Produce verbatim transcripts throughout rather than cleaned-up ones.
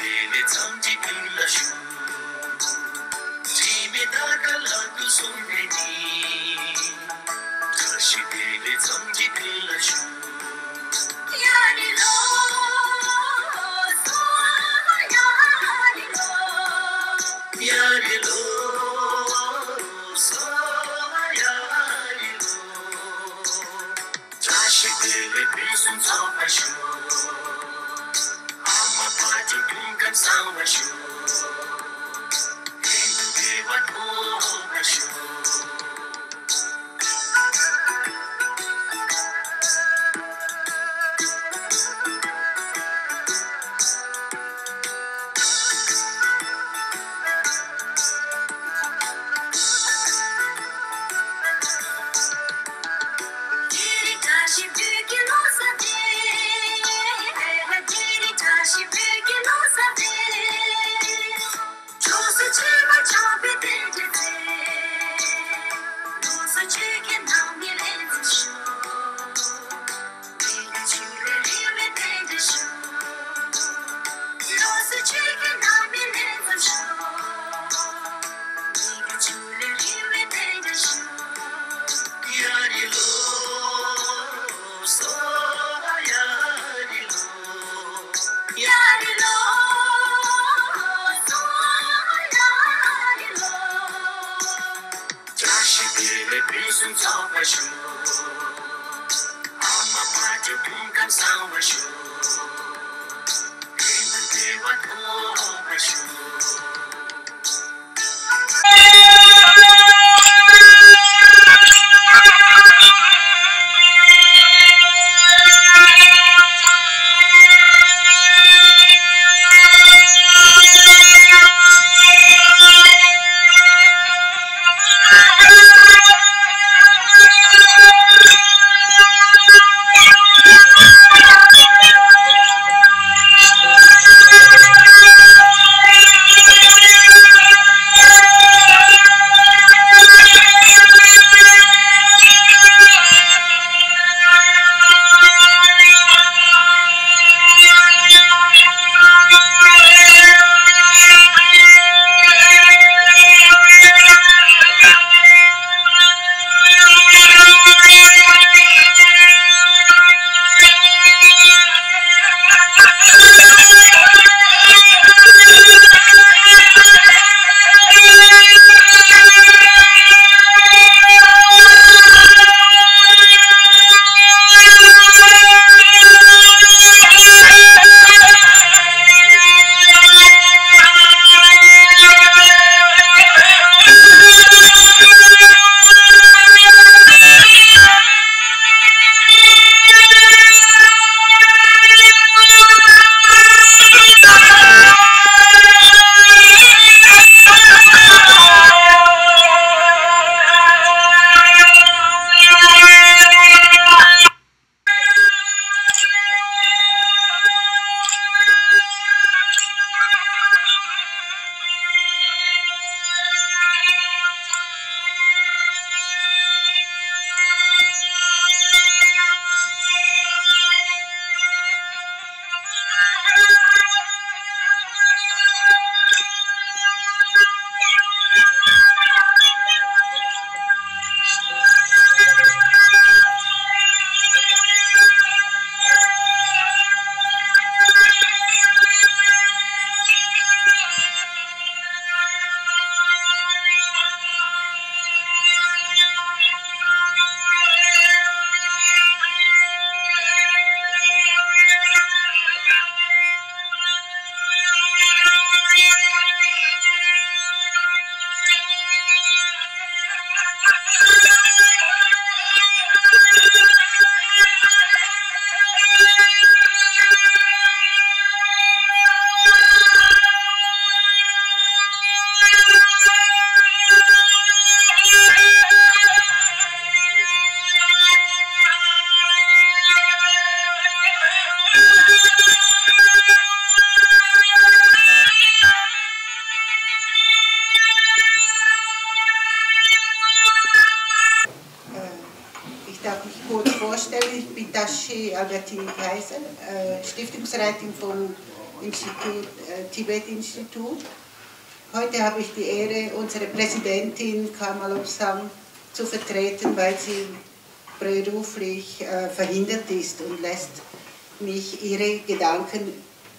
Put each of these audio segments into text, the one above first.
དེ་ལས་མཚམས་ཀྱི་ཀུན་ལ་ཞུགས། དྲི་མེད་ད་ག་ལ་དུ་སོང་བའི་ཉིན། བཀྲ་ཤིས་བདེ་ལེགས་མཚམས་ཀྱི་ཀུན་ལ་ཞུགས། ཡ་རི་ལོ། སོ་ཡ་རི་ལོ། ཡ་རི་ལོ། སོ་ཡ་རི་ལོ། བཀྲ་ཤིས་བདེ་ལེགས་ཕུན་སུམ་ཚོགས་པར་ཤོག། ཨ་མ་དཔལ་འབྱོར་སྐུ་ཁམས་བཟང་བར་ཤོག། དོན་དུ་བདེ་བ་ཐོབ་པར་ཤོག། བཀྲ་ཤིས་བདེ་ལེགས་ཕུན་སུམ་ཚོགས་པར་ཤོག། ཨ་མ་དཔལ་འབྱོར་སྐུ་ཁམས་བཟང་བར་ཤོག། དོན་དུ་བདེ་བ་ཐོབ་པར་ཤོག། Äh, ich darf mich kurz vorstellen, ich bin Tashi Albertine Kaiser, äh, Stiftungsrätin von Institut, äh, Tibet-Institut. Heute habe ich die Ehre, unsere Präsidentin Karma Lobsang zu vertreten, weil sie beruflich, äh, verhindert ist und lässt mich ihre Gedanken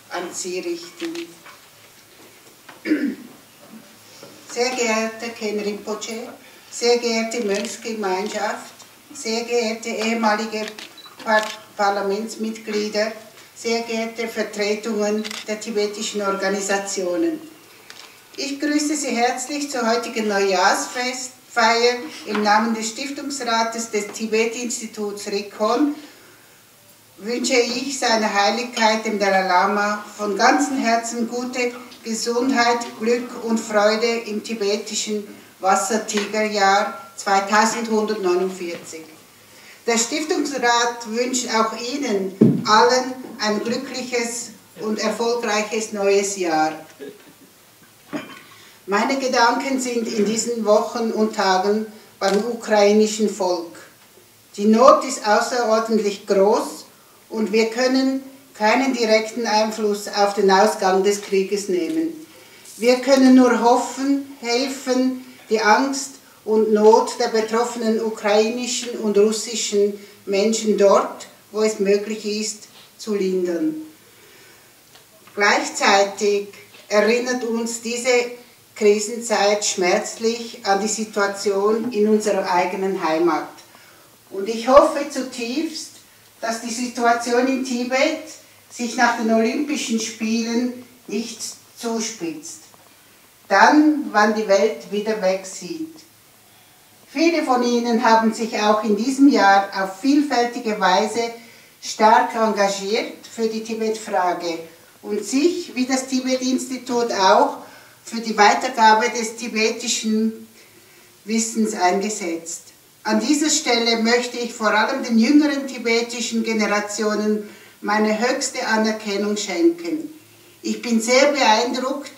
an Sie richten. Sehr geehrter Khen Rinpoche, sehr geehrte Mönchsgemeinschaft, sehr geehrte ehemalige Par Parlamentsmitglieder, sehr geehrte Vertretungen der tibetischen Organisationen. Ich grüße Sie herzlich zur heutigen Neujahrsfestfeier im Namen des Stiftungsrates des Tibet-Instituts Rikhon wünsche ich seiner Heiligkeit, dem Dalai Lama, von ganzem Herzen gute Gesundheit, Glück und Freude im tibetischen Wassertigerjahr zweitausendeinhundertneunundvierzig. Der Stiftungsrat wünscht auch Ihnen allen ein glückliches und erfolgreiches neues Jahr. Meine Gedanken sind in diesen Wochen und Tagen beim ukrainischen Volk. Die Not ist außerordentlich groß und wir können keinen direkten Einfluss auf den Ausgang des Krieges nehmen. Wir können nur hoffen, helfen, die Angst und Not der betroffenen ukrainischen und russischen Menschen dort, wo es möglich ist, zu lindern. Gleichzeitig erinnert uns diese Krisenzeit schmerzlich an die Situation in unserer eigenen Heimat. Und ich hoffe zutiefst, dass die Situation in Tibet sich nach den Olympischen Spielen nicht zuspitzt. Dann, wann die Welt wieder wegsieht. Viele von Ihnen haben sich auch in diesem Jahr auf vielfältige Weise stark engagiert für die Tibet-Frage und sich, wie das Tibet-Institut auch, für die Weitergabe des tibetischen Wissens eingesetzt. An dieser Stelle möchte ich vor allem den jüngeren tibetischen Generationen meine höchste Anerkennung schenken. Ich bin sehr beeindruckt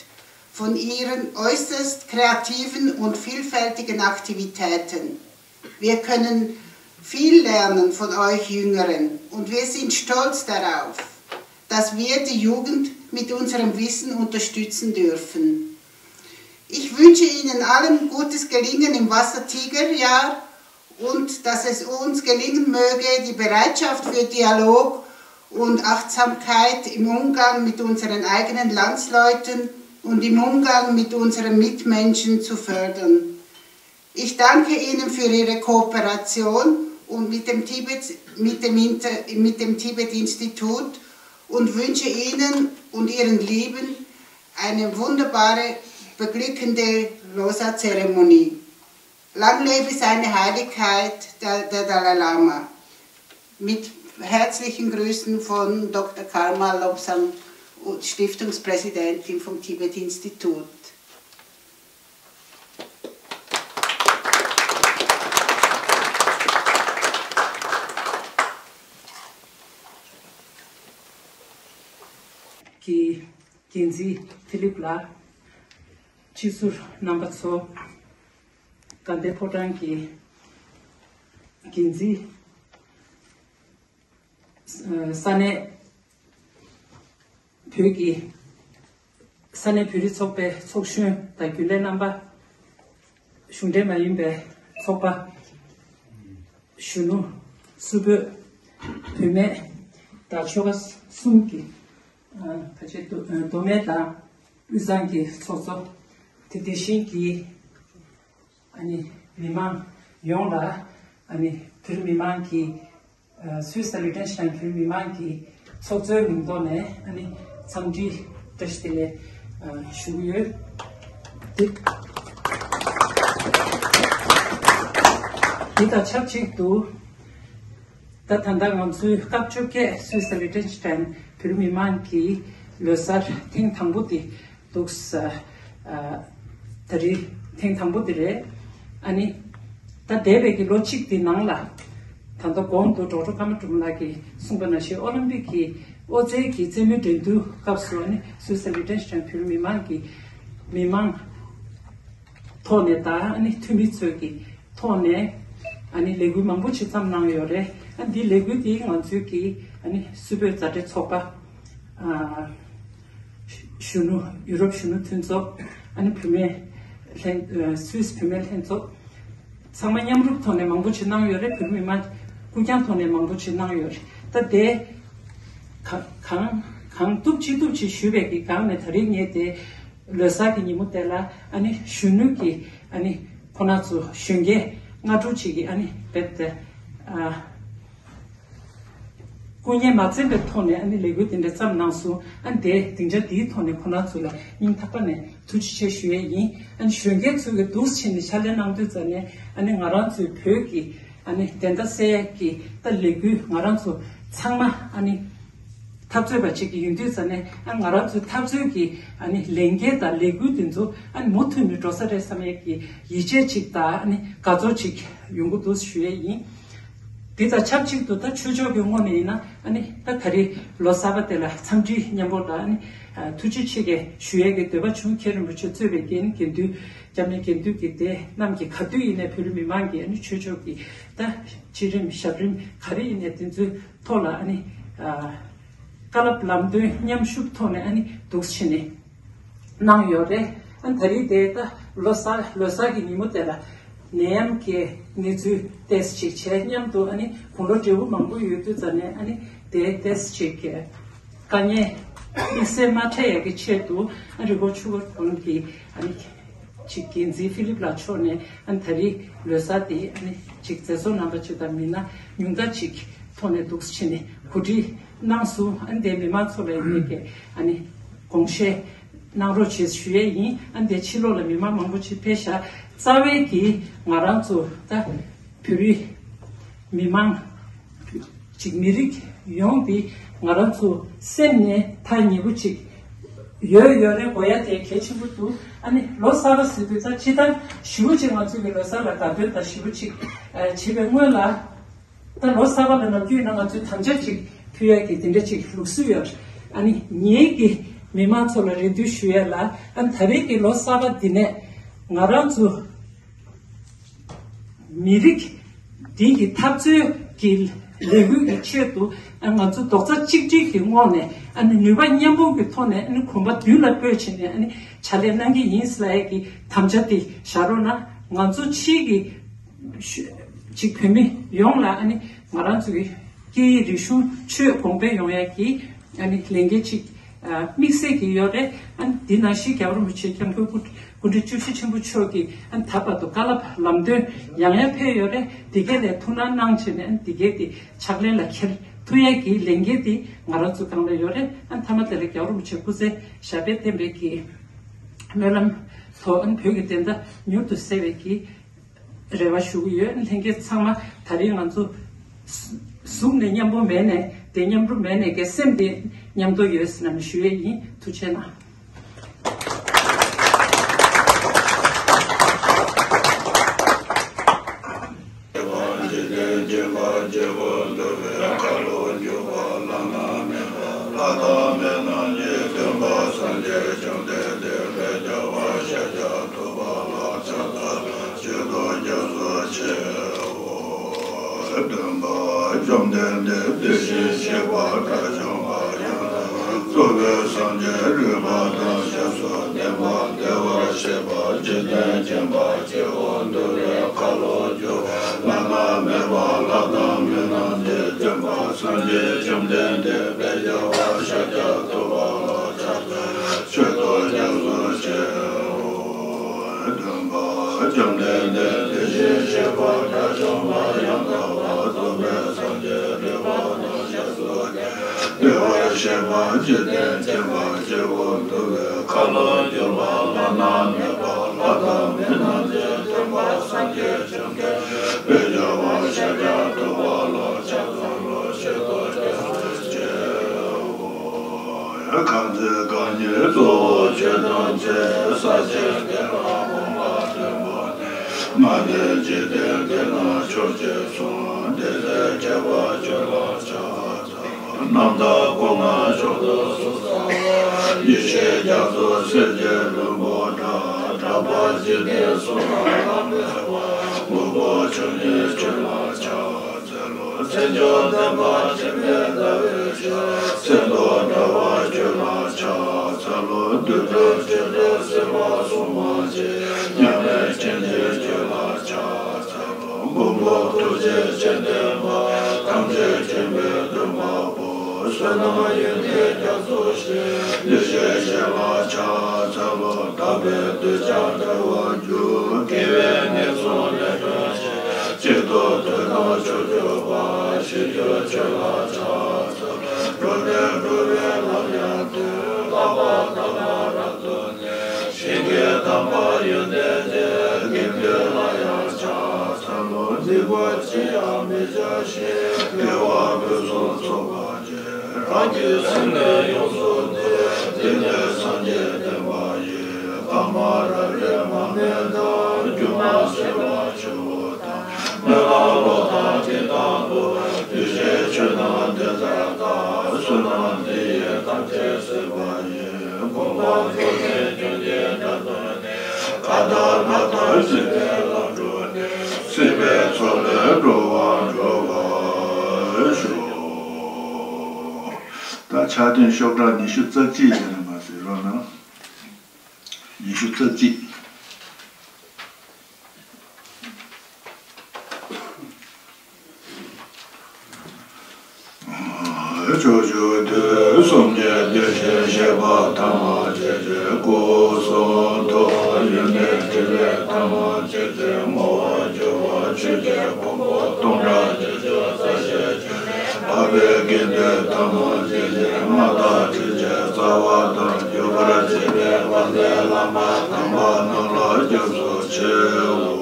von Ihren äußerst kreativen und vielfältigen Aktivitäten. Wir können viel lernen von euch Jüngeren und wir sind stolz darauf, dass wir die Jugend mit unserem Wissen unterstützen dürfen. Ich wünsche Ihnen allen gutes Gelingen im Wassertigerjahr und dass es uns gelingen möge, die Bereitschaft für Dialog und Achtsamkeit im Umgang mit unseren eigenen Landsleuten und im Umgang mit unseren Mitmenschen zu fördern. Ich danke Ihnen für Ihre Kooperation und mit dem Tibet, mit dem Inter-, mit dem Tibet-Institut und wünsche Ihnen und Ihren Lieben eine wunderbare, beglückende Losar-Zeremonie. Lang lebe seine Heiligkeit, der, der Dalai Lama. Mit herzlichen Grüßen von Doktor Karma Lobsang, Stiftungspräsidentin vom Tibet-Institut. གི་འགན་འཛིན་ཕི་ལིབ་ལགས། སྤྱི་ཟུར་རྣམ་པ་ཚོ། དགའ་ལྡན་ཕོ་བྲང་གི་འགན་འཛིན། ས་གནས་བོད་ཀྱི་ས་གནས་བོད་རིགས་ཚོགས་པའི་ཚོགས་གཞོན་དང་རྒྱུན་ལས་རྣམ་པ། གཞུང་འབྲེལ་མ་ཡིན་པའི་ཚོགས་པ། གཞོན་ནུ། སུ་བོད། བུད་མེད་དང་ཆོལ་ཁ་གསུམ་གྱི། ཨ། ཕལ་ཆེར་མདོ་མདོ་སྨད་དང་དབུས་གཙང་གི་ཚོགས་གཙོ། དེ་དེ་བཞིན་གྱི། ཨ་ནི་མི་མང་ཡོངས་ལ། ཨ་ནི་བོད་མི་མང་གི། ཨ། སུད་སི་དང་ལི་ཊེན་ཤི་ཊེན་བོད་མི་མང་གི་ཚོགས་གཙོའི་མིང་ཐོག་ནས། ཨ་ནི་འཚམས་འདྲི་བཀྲ་ཤིས་བདེ་ལེགས། ཨ། ཞུ་གི་ཡོད། དེ་དེ་དང་ཆབས་ཅིག་ཏུ། ད་ད་ལྟ་ང་ཚོའི་སྐབས་བཅོ་བརྒྱད་སུད་སི་དང་ལི་ཊེན་ཤི་ཊེན་བོད་མི་མང་གི་ལོ་གསར་ཐེངས་དང་པོ་དེ་འདུག་ས། ཨ། ད་རེས་ཐེངས་དང་པོ་དེ་རེད། ཨ་ནི་ད་འདས་པའི་གི་ལོ་གཅིག་དེ་ནང་ལ། ད་ལྟ་གོང་དུ་ཌོག་ཊར་ཀརྨ་སྒྲོལ་མ་ལགས་ཀྱིས་གསུངས་པ་ནང་བཞིན། ཨོ་ལིམ་པིག་གི་ཨོ་རྩལ་གྱི་རྩེད་མོའི་འགྲན་བསྡུར་སྐབས་སུ། ཨ་ནི་སུད་སི་དང་ལི་ཊེན་ཤི་ཊེན་བོད་མི་མང་གི་མི་མང་ཐོག་ནས་དང་། ཨ་ནི་འཐུས་མི་ཚོས་ཀྱི་ཐོག་ནས། ཨ་ནི་ལས་འགུལ་མང་པོ་ཅིག་བརྩམས་གནང་ཡོད་རེད། ཨ། འདི་ལས་འགུལ་འདི་ང་ཚོའི་གི། ཨ་ནི་སུད་བོད་མཛའ་འབྲེལ་ཚོགས་པ། ཨ། གཞོན་ནུ་ཡུ་རོབ་གཞོན་ནུ་མཐུན་ཚོགས། ཨ་ནི་བུད་མེད་ལྷན་སུད་སི་བུད་མེད་ལྷན་ཚོགས། ཚང་མ་མཉམ་རུབ་ཐོག་ནས་མང་པོ་ཅིག་གནང་ཡོད་རེད། བོད་མི་མང་སྐུ་རྐྱང་ཐོག་ནས་མང་པོ་ཅིག་གནང་ཡོད་རེད། ད་དེ་གང་གང་གང་ཐུབ་ཅི་ཐུབ་ཅིག་ཞུས་པའི་གི་སྒང་ནས་ད་རེས་ངས་དེ་ལོ་གསར་གྱི་ཉིན་མོ་དེ་ལ་ཨ་ནི་གཞོན་ནུ་གི་ཨ་ནི་ཁོ་ན་ཚོ་གཞོན་སྐྱེས་སྔ་དྲོ་ཅིག་གི་ཨ་ནི་རྦད་དེ་ཨ། སྐུ་ངལ་མ་བརྩམས་པའི་ཐོག་ནས་ཨ་ནི་ལས་འགུལ་དེ་འདྲ་བརྩམས་གནང་སོང་། ཨ་ནི་དེ་སྡིངས་ཆ་འདིའི་ཐོག་ནས་ཁོ་ན་ཚོ་ལ་སྙིང་ཐག་པ་ནས་ཐུགས་རྗེ་ཆེ་ཞུ་ཡས་ཡིན། ཨ་ནི་གཞོན་སྐྱེས་ཚོ་གི་འདུག་སེ་བྱས་ནས་ཕྱག་ལས་གནང་དུས་ཙམ་ནས་ཨ་ནི་ང་རང་ཚོའི་བོད་ཀྱི་ཨ་ནི་བདེན་མཐའ་གསལ་ཡས་ཀྱི་ད་ལས་འགུལ་ང་རང་ཚོ་ཚང་མ་ཨ་ནི་འཐབ་རྩོད་པ་ཅིག་ཡིན་དུས་ཙམ་ནས་ཨ་ང་རང་ཚོའི་འཐབ་རྩོད་ཀྱི་ཨ་ནི་ལས་འགན་དང་ལས་འགུལ་དེ་ཚོ་ཨ་ནི་མུ་མཐུད་ནས་འགྲོ་ས་རེད་བསམ་ཡས་ཀྱི་ཡིད་ཆེས་ཅིག་དང་ཨ་ནི་དགའ་ཚོར་ཅིག་ཡོང་གི་འདུག་ཞུ་ཡས་ཡིན། དེ་དང་ཆབས་ཅིག་ཏུ་ད་ཆོས་ཕྱོགས་ཀྱི་ངོས་ནས་ཡིན་ན་ཨ་ནི་ད་ད་རེས་ལོ་གསར་པ་དེ་ལ་འཚམས་འདྲི་མཉམ་པོ་དང་ཨ་ནི་ཐུགས་རྗེ་ཆེ་གི་ཞུ་ཡས་ཀྱི་འདོད་པ་བྱུང་། མཁན་རིན་པོ་ཆེ་གཙོས་པའི་དགེ་རྒན་དགེ་འདུན་སྐྱབས་གནས་དགེ་འདུན་གྱི་སྡེ་རྣམས་ཀྱིས་ག་དུས་ཡིན་ནའི་བོད་རིགས་མི་མང་གི་ཨ་ནི་ཆོས་ཕྱོགས་ཀྱི་ད་སྤྱི་རིམ་ཞབས་རིམ་ག་རེ་ཡིན་ནའི་དེ་ཚོའི་ཐོག་ལ་ཨ་ནི་བཀའ་སློབ་ལམ་སྟོན་མཉམ་ཞུགས་ཐོག་ནས་ཨ་ནི་འདུག་སེ་བྱས་ནས་གནང་ཡོད་རེད། ཨ་ད་རེས་དེ་ད་ལོ་གསར་ལོ་གསར་གྱི་ཉིན་མོ་དེ་ལ་ནད་ཡམས་ཀྱི་གནས་ཚུལ་ཏོག་ཙམ་ཅིག་བྱས་མཉམ་དུ་ཨ་ནི་དགུང་ལོ་བགྲེས་པོ་མང་པོ་ཡོད་དུས་ཙམ་ནས་ཨ་ནི་དེ་ཏོག་ཙམ་ཅིག་དཀའ་ངལ་དམིགས་བསལ་མ་འཕྲད་ཡག་གི་ཆེད་དུ་ཨ་རི་བོ་ཆུ་བོ་གྲོང་གི་ཨ་ནི་ཅིག་འགན་འཛིན་ཧྥི་ལིབ་ལགས་མཆོག་ནས་ཨ་ནི་ད་རེས་ལོ་གསར་དེ་ཨ་ནི་ཅིག་མཛད་གཙོ་རྣམ་པ་ཅིག་དང་མི་སྣ་ཉུང་མཐའ་ཅིག་ཐོག་ནས་འདུག་སེ་བྱས་ནས་གོ་སྒྲིག་གནང་སོང་། ཨ་ནི་དེ་མི་མང་ཚོ་ལ་ཡིན་གྱི་ཨ་ནི་དགོངས་བཞེས་གནང་རོགས་བྱེད་ཞུ་ཡས་ཡིན། ཨ་ནི་དེ་ཕྱི་ལོགས་ལ་མི་མང་མང་པོ་ཅིག་ཕེབས་ཤག་རྩ་བའི་གི་ང་རང་ཚོ་ད་བོད་རིགས་མི་མང་ཅིག་མི་རིགས་ཡོངས་འདི་ང་རང་ཚོ་སེམས་ནས་ཐག་ཉེ་པོ་ཅིག་ཡོད་ཡོད་རེད། གོ་ཡ་དེ་གལ་ཆེན་པོ་འདུག་ཨ་ནི་ལོ་གསར་པ་ཟེར་དུས་ད་སྤྱིར་བཏང་ཞེ་པོ་ཅིག་ང་ཚོ་གི་ལོ་གསར་ལ་དགའ་སྟོན་དང་ཞེ་པོ་ཅིག་བྱེད་པའི་སྔོན་ལ། ད་ལོ་གསར་པ་ལ་ནམ་རྒྱུན་ཡིན་ན་ང་ཚོས་དམ་བཅའ་ཅིག་ཕུལ་ཡ་གི་དེ་འདྲ་ཅིག་ལུགས་སྲོལ་ཡོད། ཨ་ནི་ངེད་ཀྱི་མི་མང་ཚོ་ལ་རེ་འདུན་ཞུ་ཡ་ལ་ཨ་ནི་ད་རེས་ཀྱི་ལོ་གསར་པ་འདི་ནས་ང་རང་ཚོ་མི་རིགས་འདི་གི་འཐབ་རྩོད་ཀྱི་ལས་འགུལ་གྱི་ཆེད་དུ་ཨ་ང་ཚོ་རྡོག་རྩ་གཅིག་སྒྲིལ་གྱི་ངོས་ནས་ཨ་ནི་ནུས་པ་མཉམ་སྤུངས་ཀྱི་ཐོག་ནས་ཨ་ནི་གོམ་པ་མདུན་ལ་སྤོས་བྱས་ནས་ཨ་ནི་ཕྱག་ལས་གནང་གི་ཡིན་ཟེར་ཡ་གི་དམ་བཅའ་དེ་བཞག་རོགས་གནང་། ང་ཚོ་ཕྱིའི་གི་ཅིག་བོད་མི་ཡོངས་ལ་ཨ་ནི་ང་རང་ཚོ་གི་སྐད་ཡིག་རིག་གཞུང་ཆོས་གོང་འཕེལ་ཡོང་ཡ་གི་ཨ་ནི་ལས་འགན་ཅིག་ཨ་དམིགས་བསལ་གྱི་ཡོད་རེད། ཨ་ནི་འདི་ནང་བཞིན་རྒྱལ་བ་རིན་པོ་ཆེ་སྐྱབས་མགོན་སྐུ་སྐུ་ཕྲེང་བཅུ་བཞི་ཆེན་པོ་མཆོག་གིས་ཨ་ནི་ད་བར་དུ་བཀའ་སློབ་ལམ་སྟོན་ཡང་ཡང་ཕེབས་ཡོད་རེད། འདི་གའི་ལས་ཐུགས་སྣང་གནང་བྱས་ནས་ཨ་ནི་འདི་གའི་དེ་ཕྱག་ལེན་ལ་འཁྱེར་ཐུབ་ཡ་གི་ལས་འགན་དེ་ང་རང་ཚོ་སྒང་ལ་ཡོད་རེད། ཨ་ནི་མཐའ་མ་དེ་ལ་རྒྱལ་བ་རིན་པོ་ཆེ་སྐུ་ཚེ་ཞབས་པད་བརྟན་པའི་གི་སྨོན་ལམ་ཐོག་ཨ་ནི་བོད་ཀྱི་བདེན་མཐའ་མྱུར་དུ་གསལ་བའི་གི་རེ་བ་ཞུ་གི་ཡོད། ལྷན་རྒྱས་ཚང་མ་ད་རེས་ང་ཚོ་གཟུགས་ནས་མཉམ་པོ་མེད་ནས་དེ་མཉམ་རུབ་མེད་ནས་ཀྱི་སེམས་དེ་མཉམ་དུ་ཡོད་ཟེར་ནས་ཞུ་ཡས་ཡིན། ཐུགས་རྗེ་གནང་། སྟོན་པ་བཅོམ་ལྡན་འདས་དེ་བཞིན་གཤེགས་པ་དགྲ་བཅོམ་པ་ཡང་དག་པར་རྫོགས་པའི་སངས་རྒྱས་རོལ་པ་དང་ཞབས་སུ་ལྡན་པ། བདེ་བར་གཤེགས་པ་འཇིག་རྟེན་མཁྱེན་པ་སྐྱེ་བོ་འདུལ་བའི་ཁ་ལོ་སྒྱུར་བ། བླ་ན་མེད་པ་ལྷ་དང་མི་རྣམས་ཀྱི་སྟོན་པ་སངས་རྒྱས་བཅོམ་ལྡན་འདས་དཔལ་རྒྱལ་བ་ཤཱཀྱ་ཐུབ་པ་ལ་ཕྱག་འཚལ་མཆོད་བསྟོད་སྐྱབས་སུ་མཆིའོ། སྟོན་པ་བཅོམ་ལྡན་འདས་དེ་བཞིན་གཤེགས་པ་དགྲ་བཅོམ་པ་ཡང་དག་པར་རྫོགས་པའི་སངས་རྒྱས་རོལ་པ་དང་ཞབས་སུ་ལྡན་པ། བདེ་བར་གཤེགས་པ་འཇིག་རྟེན་མཁྱེན་པ་སྐྱེ་བོ་འདུལ་བའི་ཁ་ལོ་སྒྱུར་བ། བླ་ན་མེད་པ་ལྷ་དང་མི་རྣམས་ཀྱི་སྟོན་པ་སངས་རྒྱས་བཅོམ་ལྡན་འདས་དཔལ་རྒྱལ་བ་ཤཱཀྱ་ཐུབ་པ་ལ་ཕྱག་འཚལ་ལོ། མཆོད་བསྟོད་སྐྱབས་སུ་མཆིའོ། གང་ཚེ་རྐང་གཉིས་གཙོ་བོ་ཆོས་ཐམས་ཅད་ས་གཞི་བདེ་བ་སྒོམ་པ་སྟོན་པ་ནི། མ་འདྲེས་འཇིག་རྟེན་འདི་ན་ཕྱོགས་ཀྱི་གསུང་། དེ་ཚེ་ཁྱད་པར་ཆོས་ལ་ཕྱག་འཚལ་ལོ། རྣམ་དག་སྐུ་ལྔ་མཆོག་ཏུ་གསུངས་གསལ་བ། ཡེ་ཤེས་རྒྱ་མཚོ་སེར་སྐྱའི་ལྷུན་པོ་འདྲ། གྲགས་པ་འཇིག་རྟེན་གསུམ་ལ་ལམ་མེ་བ། དབུ་རྐོ་ཆོས་ཉིད་ཆོས་ལ་ཕྱག་འཚལ་ལོ། མཚན་མཆོག་ལྡན་པ་འཆི་མེད་ཟླ་འོད་ཞགས། མཚན་རྟོག་འདྲ་བ་ཆོས་ལ་ཕྱག་འཚལ་ལོ། རྡུལ་བྲལ་ཆོས་དྲུག་སྲིད་པ་གསུམ་མ་སྐྱེས། མཉམ་མེད་མཁྱེན་ཅིང་བྱོན་ལ་ཕྱག་འཚལ་ལོ། མགོན་པོ་ཐུགས་རྗེ་ཆེ་ལྡན་པ། ཐམས་ཅད་མཁྱེན་པའི་སྟོན་པ་པོ། བསོད་ནམས་ཡོན་ཏན་རྒྱ་མཚོ་ཞེས། ཡེ་ཤེས་ཞེས་པ་ཕྱག་འཚལ་ལོ། དག་པའི་གདུལ་བྱ་བདེ་བར་འགྱུར། དགེ་བའི་ནད་གསུམ་ལས་སྒྲོལ་ཞིང་། གཅིག་ཏུ་སྡོད་དང་མཆོག་གྱུར་པ། ཞི་ཁྱོད་མཆོད་ལ་ཕྱག་འཚལ་ལོ། འགྲོ་དོན་སྒྲུབ་པའི་ལམ་ཡང་སྟོན། བསླབ་པ་དམ་པ་རབ་ཏུ་གནས། ཞིང་གི་དམ་པ་ཡོན་ཏན་ཅན། དགེ་འདུན་ལ་ཡང་ཕྱག་འཚལ་ལོ། སྡིག་པ་ཅི་ཡང་མི་བྱ་ཞིང་། དགེ་བ་ཕུན་སུམ་ཚོགས་པར་སྤྱད། རང་གི་སེམས་ནི་ཡོངས་སུ་འདུལ། དེ་ནི་སངས་རྒྱས་བསྟན་པ་ཡིན། ལྷག་མ་རབ་རིབ་མར་མེ་ལྟར། སྒྱུ་མ་ཟིལ་པ་ཆེན་པོ་དང་། སྨོན་ལམ་གློག་དང་གཅིག་ཏུ་འདུ། དེ་བཞིན་ཆོས་རྣམས་དེ་ལྟར་ལྟ། བསོད་ནམས་འདི་ཡིས་ཐམས་ཅད་གཟིགས་པ་ཡི། གོ་འཕང་མཆོག་ནི་རྒྱུ་འདི་འདྲ་ཐོབ་ནས། གང་དག་ལྷ་དང་སྲིད་པའི་ལམ་འགྲོ་ནས། སྲིད་པའི་མཚོ་ལས་འགྲོ་བ་སྒྲོལ་བར་ཤོག་ད་ཕྱག་དོན་ཤོག་གྲངས་ཉི་ཤུ་རྩ་གཅིག་ཡིན་ན་མ་ཟེར་རོགས་གནང་། ཉི་ཤུ་རྩ་གཅིག་ཕྱོགས་བཅུ་དུས་གསུམ་གྱི་གདུལ་བྱའི་བཞེད་པ་ཐ་མ་ཅན་གྱི་སྐུ་གསུང་ཐུགས་ཡོན་ཏན་ཕྲིན་ལས་ཐ་མ་ཅན་གྱི་བསྔོ་བ་བརྗོད་པ་ཆོས་ཀྱི་ཕུང་པོ་སྟོང་ཕྲག་བརྒྱད་ཅུ་རྩ་བཞི་ཅན། འཕགས་པའི་དགེ་འདུན་ཐ་མ་ཅན་གྱི་མངའ་བདག་ཁྲི་ཆེན་རྩ་བ་དང་། བརྒྱུད་པར་བཅས་པའི་དཔལ་ལྡན་བླ་མ་དམ་པ་རྣམས་ལ་སྐྱབས་སུ་མཆིའོ།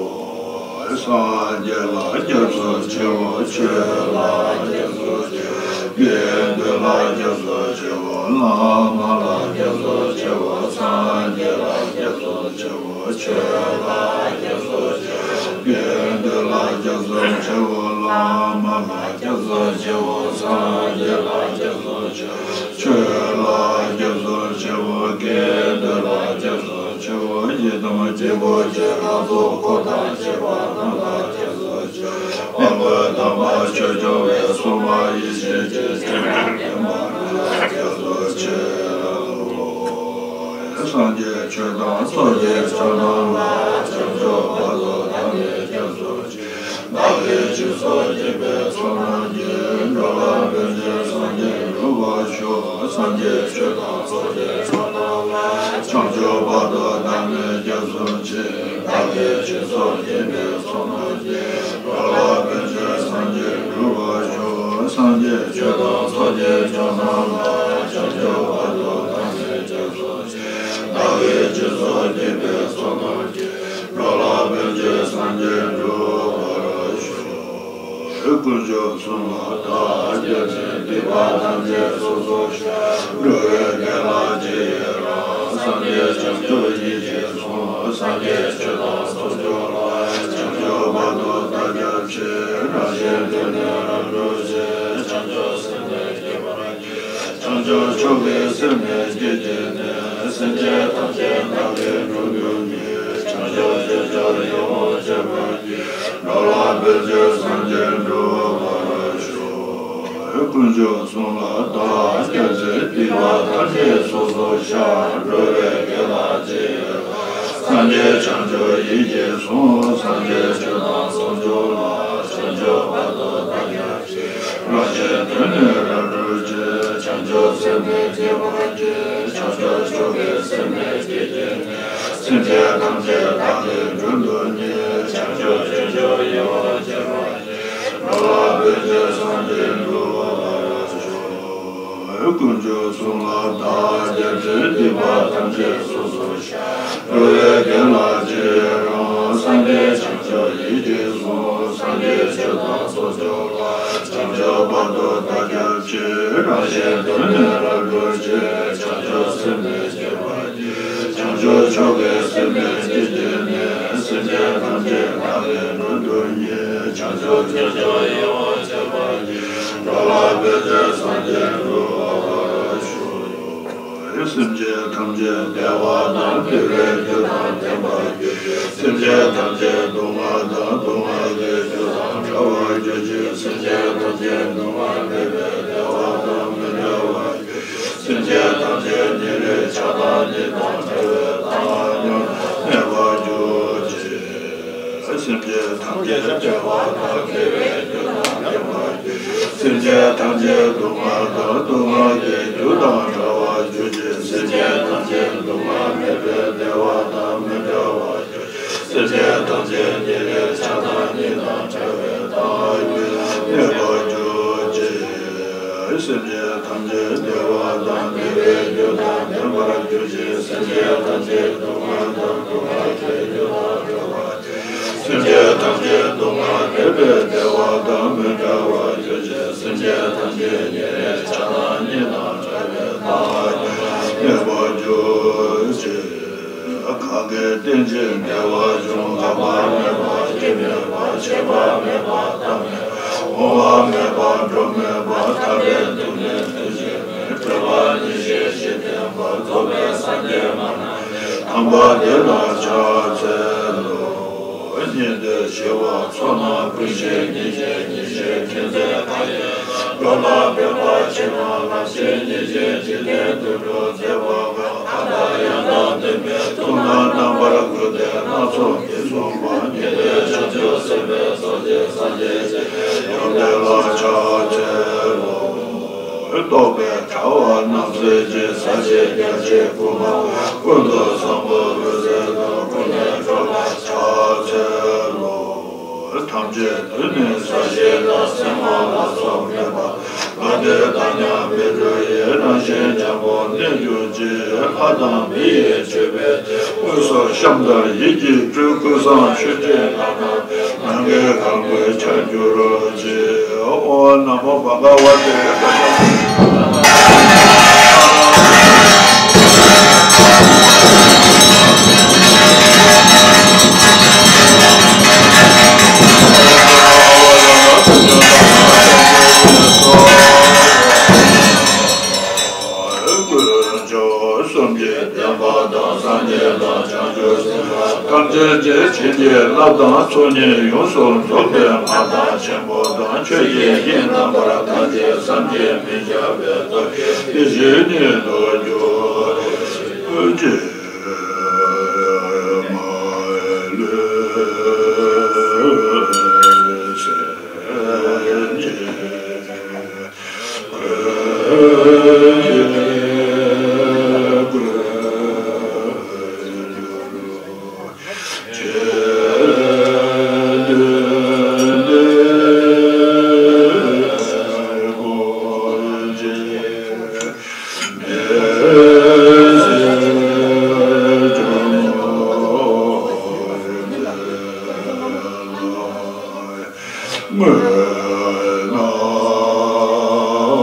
སངས་རྒྱས་ལ་སྐྱབས་སུ་མཆིའོ། ཆོས་ལ་སྐྱབས་སུ་མཆིའོ། དགེ་འདུན་ལ་སྐྱབས་སུ་མཆིའོ། བླ་མ་ལ་སྐྱབས་སུ་མཆིའོ། སངས་རྒྱས་ལ་སྐྱབས་སུ་མཆིའོ། ཆོས་ལ་སྐྱབས་སུ་མཆིའོ། དགེ་འདུན་ལ་སྐྱབས་སུ་མཆིའོ། བླ་མ་ལ་སྐྱབས་སུ་མཆིའོ། སངས་རྒྱས་ལ་སྐྱབས་སུ་མཆིའོ། ཆོས་ལ་སྐྱབས་སུ་མཆིའོ། དགེ་འདུན་ལ་སྐྱབས་སུ་མཆིའོ། ཡི་དམ་དཀྱིལ་འཁོར་གྱི་ལྷ་ཚོགས་འཁོར་དང་བཅས་པ་རྣམས་ལ་སྐྱབས་སུ། དབང་པོ་དམ་པ་ཆོས་སྐྱོང་བའི་སྲུང་མ་ཡེ་ཤེས་ཀྱི་སྤྱན་རས་པདྨ་ལ་སྐྱབས་སུ་མཆིའོ། སངས་རྒྱས་ཆོས་དང་ཚོགས་ཀྱི་མཆོག་རྣམས་ལ། བྱང་ཆུབ་བར་དུ་བདག་ནི་སྐྱབས་སུ་མཆི། བདག་གིས་སྦྱིན་སོགས་བགྱིས་པའི་ཚོགས་རྣམས་ཀྱིས། འགྲོ་ལ་ཕན་ཕྱིར་སངས་རྒྱས་འགྲུབ་པར་ཤོག་སངས་རྒྱས་ཆོས་དང་ཚོགས་ཀྱི་མཆོག་རྣམས་ལ། བྱང་ཆུབ་བར་དུ་བདག་ནི་སྐྱབས་སུ་མཆི། བདག་གིས་སྦྱིན་སོགས་བགྱིས་པའི་ཚོགས་རྣམས་ཀྱིས། འགྲོ་ལ་ཕན་ཕྱིར་སངས་རྒྱས་འགྲུབ་པར་ཤོག་སངས་རྒྱས་ཆོས་དང་ཚོགས་ཀྱི་མཆོག་རྣམས་ལ། བྱང་ཆུབ་བར་དུ་བདག་ནི་སྐྱབས་སུ་མཆི། བདག་གིས་སྦྱིན་སོགས་བགྱིས་པའི་ཚོགས་རྣམས་ཀྱིས། འགྲོ་ལ་ཕན་ཕྱིར་སངས་རྒྱས་འགྲུབ་པར་ཤོག་དཀོན་མཆོག་གསུམ་ལ་བདག་སྐྱབས་མཆི། སྡིག་པ་ཐམས་ཅད་སོ་སོར་བཤགས། འགྲོ་བའི་དགེ་ལ་རྗེས་ཡི་རང་། སངས་རྒྱས་བྱང་ཆུབ་ཡིད་ཀྱིས་བཟུང་། སངས་རྒྱས་ཆོས་དང་ཚོགས་མཆོག་ལ། བྱང་ཆུབ་བར་དུ་བདག་སྐྱབས་མཆི། རང་གཞན་དོན་ནི་རབ་བསྒྲུབ་ཕྱིར། བྱང་ཆུབ་སེམས་ནི་བསྐྱེད་པར་བྱ། བྱང་ཆུབ་མཆོག་གི་སེམས་ནི་བསྐྱེད་བགྱིས་ནས། སེམས་ཅན་ཐམས་ཅད་བདག་གིས་སྒྲོལ་འདོད་ནས། བྱང་ཆུབ་སྤྱོད་མཆོག་ཡིད་འོང་སྤྱད་པར་བགྱི། འགྲོ་ལ་ཕན་ཕྱིར་སངས་རྒྱས་འགྲུབ་པར་ཤོག་དཀོན་མཆོག་གསུམ་ལ་བདག་སྐྱབས་མཆི། སྡིག་པ་ཐམས་ཅད་སོ་སོར་བཤགས། འགྲོ་བའི་དགེ་ལ་རྗེས་ཡི་རང་། སངས་རྒྱས་བྱང་ཆུབ་ཡིད་ཀྱིས་བཟུང་། སངས་རྒྱས་ཆོས་དང་ཚོགས་མཆོག་ལ། བྱང་ཆུབ་བར་དུ་བདག་སྐྱབས་མཆི། རང་གཞན་དོན་ནི་རབ་བསྒྲུབ་ཕྱིར། བྱང་ཆུབ་སེམས་ནི་བསྐྱེད་པར་བགྱི། བྱང་ཆུབ་མཆོག་གི་སེམས་ནི་བསྐྱེད་བགྱིས་ནས། སེམས་ཅན་ཐམས་ཅད་བདག་གིས་སྒྲོལ་འདོད་ནས། བྱང་ཆུབ་སྤྱོད་མཆོག་ཡིད་འོང་སྤྱད་པར་བགྱི། འགྲོ་ལ་ཕན་ཕྱིར་སངས་རྒྱས་འགྲུབ་པར་ཤོག་དཀོན་མཆོག་གསུམ་ལ་བདག་སྐྱབས་མཆི། སྡིག་པ་ཐམས་ཅད་སོ་སོར་བཤགས། འགྲོ་བའི་དགེ་ལ་རྗེས་ཡི་རང་། སངས་རྒྱས་བྱང་ཆུབ་ཡིད་ཀྱིས་བཟུང་། སངས་རྒྱས་ཆོས་དང་ཚོགས་མཆོག་ལ། བྱང་ཆུབ་བར་དུ་བདག་སྐྱབས་མཆི། རང་གཞན་དོན་ནི་རབ་བསྒྲུབ་ཕྱིར། བྱང་ཆུབ་སེམས་ནི་བསྐྱེད་པར་བགྱི། བྱང་ཆུབ་མཆོག་གི་སེམས་ནི་བསྐྱེད་བགྱིས་ནས། སེམས་ཅན་ཐམས་ཅད་བདག་གིས་སྒྲོལ་འདོད་ནས། བྱང་ཆུབ་སྤྱོད་མཆོག་ཡིད་འོང་སྤྱད་པར་བགྱི། འགྲོ་ལ་ཕན་ཕྱིར་སངས་རྒྱས་འགྲུབ་པར་ཤོག་སེམས་ཅན་ཐམས་ཅད་བདེ་བ་དང་བདེ་བའི་རྒྱུ་དང་ལྡན་པར་གྱུར་ཅིག་སེམས་ཅན་ཐམས་ཅད་སྡུག་བསྔལ་དང་སྡུག་བསྔལ་གྱི་རྒྱུ་དང་བྲལ་བར་གྱུར་ཅིག་སེམས་ཅན་ཐམས་ཅད་སྡུག་བསྔལ་མེད་པའི་བདེ་བ་དང་མི་འབྲལ་བར་གྱུར་ཅིག་སེམས་ཅན་ཐམས་ཅད་ཉེ་རིང་ཆགས་སྡང་གཉིས་ བྱ་བ་དང་བདེ་བའི་རྒྱུ་དང་ལྡན་པར་གྱུར་ཅིག་སེམས་ཅན་ཐམས་ཅད་སྡུག་བསྔལ་དང་སྡུག་བསྔལ་གྱི་རྒྱུ་དང་བྲལ་བར་གྱུར་ཅིག་སེམས་ཅན་ཐམས་ཅད་སྡུག་བསྔལ་མེད་པའི་བདེ་བ་དང་མི་འབྲལ་བར་གྱུར་ཅིག་སེམས་ཅན་ཐམས་ཅད་ཉེ་རིང་ཆགས་སྡང་གཉིས་དང་བྲལ་བའི་མཐའ་ཡས་གནས་པར་གྱུར་ཅིག་སེམས་ཅན་ཐམས་ཅད་བདེ་བ་དང་བདེ་བའི་རྒྱུ་དང་ལྡན་པར་གྱུར་ཅིག་སེམས་ཅན་ཐམས་ཅད་སྡུག་བསྔལ་དང་སྡུག་བསྔལ་གྱི་རྒྱུ་དང་བྲལ་བར་གྱུར་ཅིག་སེམས་ཅན་ཐམས་ཅད་སྡུག་བསྔལ་མེད་པའི་བདེ་བ་དང་མི་འབྲལ་བར་གྱུར་ཅིག་སེམས་ཅན་ཐམས་ཅད་ཉེ་རིང་ཆགས་སྡང་གཉིས་དང་བྲལ་བའི་མཐའ་ཡས་གནས་པར་གྱུར་ཅིག་གང་གིས་རྟེན་ཅིང་འབྲེལ་བར་འབྱུང་། འགག་པ་མེད་པ། སྐྱེ་མེད་པ། ཆད་པ་མེད་པ། མཐའ་མེད་པ། འོང་བ་མེད་པ། འགྲོ་མེད་པ། ཐར་པའི་ཐུགས་ནི་དུས་གཅིག་མེད། སྤྲོས་པ་ཉེར་ཞི་ཞི་བརྟན་པ། རྫོགས་པའི་སངས་རྒྱས་མ་ནམ་མེད། དམ་པ་འདི་ལ་ཕྱག་འཚལ་ལོ། ཉན་ཐོས་ཞི་བ་ཚོགས་རྣམས་ཀུན་ཤེས་ཉིན་བྱེད་ཉིན་བྱེད་མཁྱེན་བརྩེ་མཁའ་ཡི་མགྲོན་ལ་ཕན་པ་ཕྱིར་མ་ལམ་ཤེས་ཉིན་བྱེད་འཇིག་རྟེན་དུད་འགྲོ་བརྩེ་བ་དགའ། གང་དག་ཡང་དག་འདུན་པའི་ཐུགས་རྣམས་རྣམ་པར་ཀུན་ཏུ་སྣ་ཚོགས་ཀྱིས་བཟུང་བ་ཉན་ཐོས་བྱང་ཆུབ་སེམས་དཔའི་ཚོགས་ཀྱིས་སངས་རྒྱས་ཞིང་ཡོངས་འདྲེན་ལ་ཕྱག་འཚལ་ལོ། རྟོག་པའི་དྲ་བ་རྣམས་སེལ་ཞིང་ཟག་བཅས་རྒྱ་ཆེར་ཕུང་བ་ཀུན་ཏུ་བཟང་པོ་འོད་ཟེར་དང་ཀུན་ནས་འགྲོ་ལ་ཕྱག་འཚལ་ལོ། ཐམས་ཅད་དུ་ནི་ས་གཞི་དང་སྲན་མ་ལ་སོགས་མེད་པ། ལྷ་འདྲེ་དག་ཀྱང་མི་འགྲོ་ཡི། རང་བཞིན་འཇམ་པོར་གནས་གྱུར་ཅིག་ལྷ་དང་མི་ཡི་མཆོད་པའི་དབུས་སུ་ཤམ་དང་ཡིད་ཀྱིས་སྤྲུལ། ཀུན་བཟང་མཆོད་སྤྲིན་ལྷ་རྣམས་ནམ་མཁའི་གང་བར་འཆར་གྱུར་ཅིག་ཨོཾ་ནམོ་བྷ་ག་ཝ་ཏེ། ཀུན་མཆོག་གསུམ་གྱི་བསྟན་པ་དང་སངས་རྒྱས་དང་བྱང་ཆུབ་སེམས་དཔའ་ཐམས་ཅད་ཀྱི་བྱིན་གྱིས་བརླབས་དང་ཚོགས་གཉིས་ཡོངས་སུ་རྫོགས་པའི་སྔགས་དང་ཆེན་པོ་དང་ཆོས་ཀྱི་དབྱིངས་རྣམ་པར་ཐར་ཅིང་བསམ་གྱིས་མི་ཁྱབ་པའི་སྟོབས་ཀྱིས་དེ་བཞིན་ཉིད་དུ་གྱུར་ཅིག་མ་ལུས་སེམས་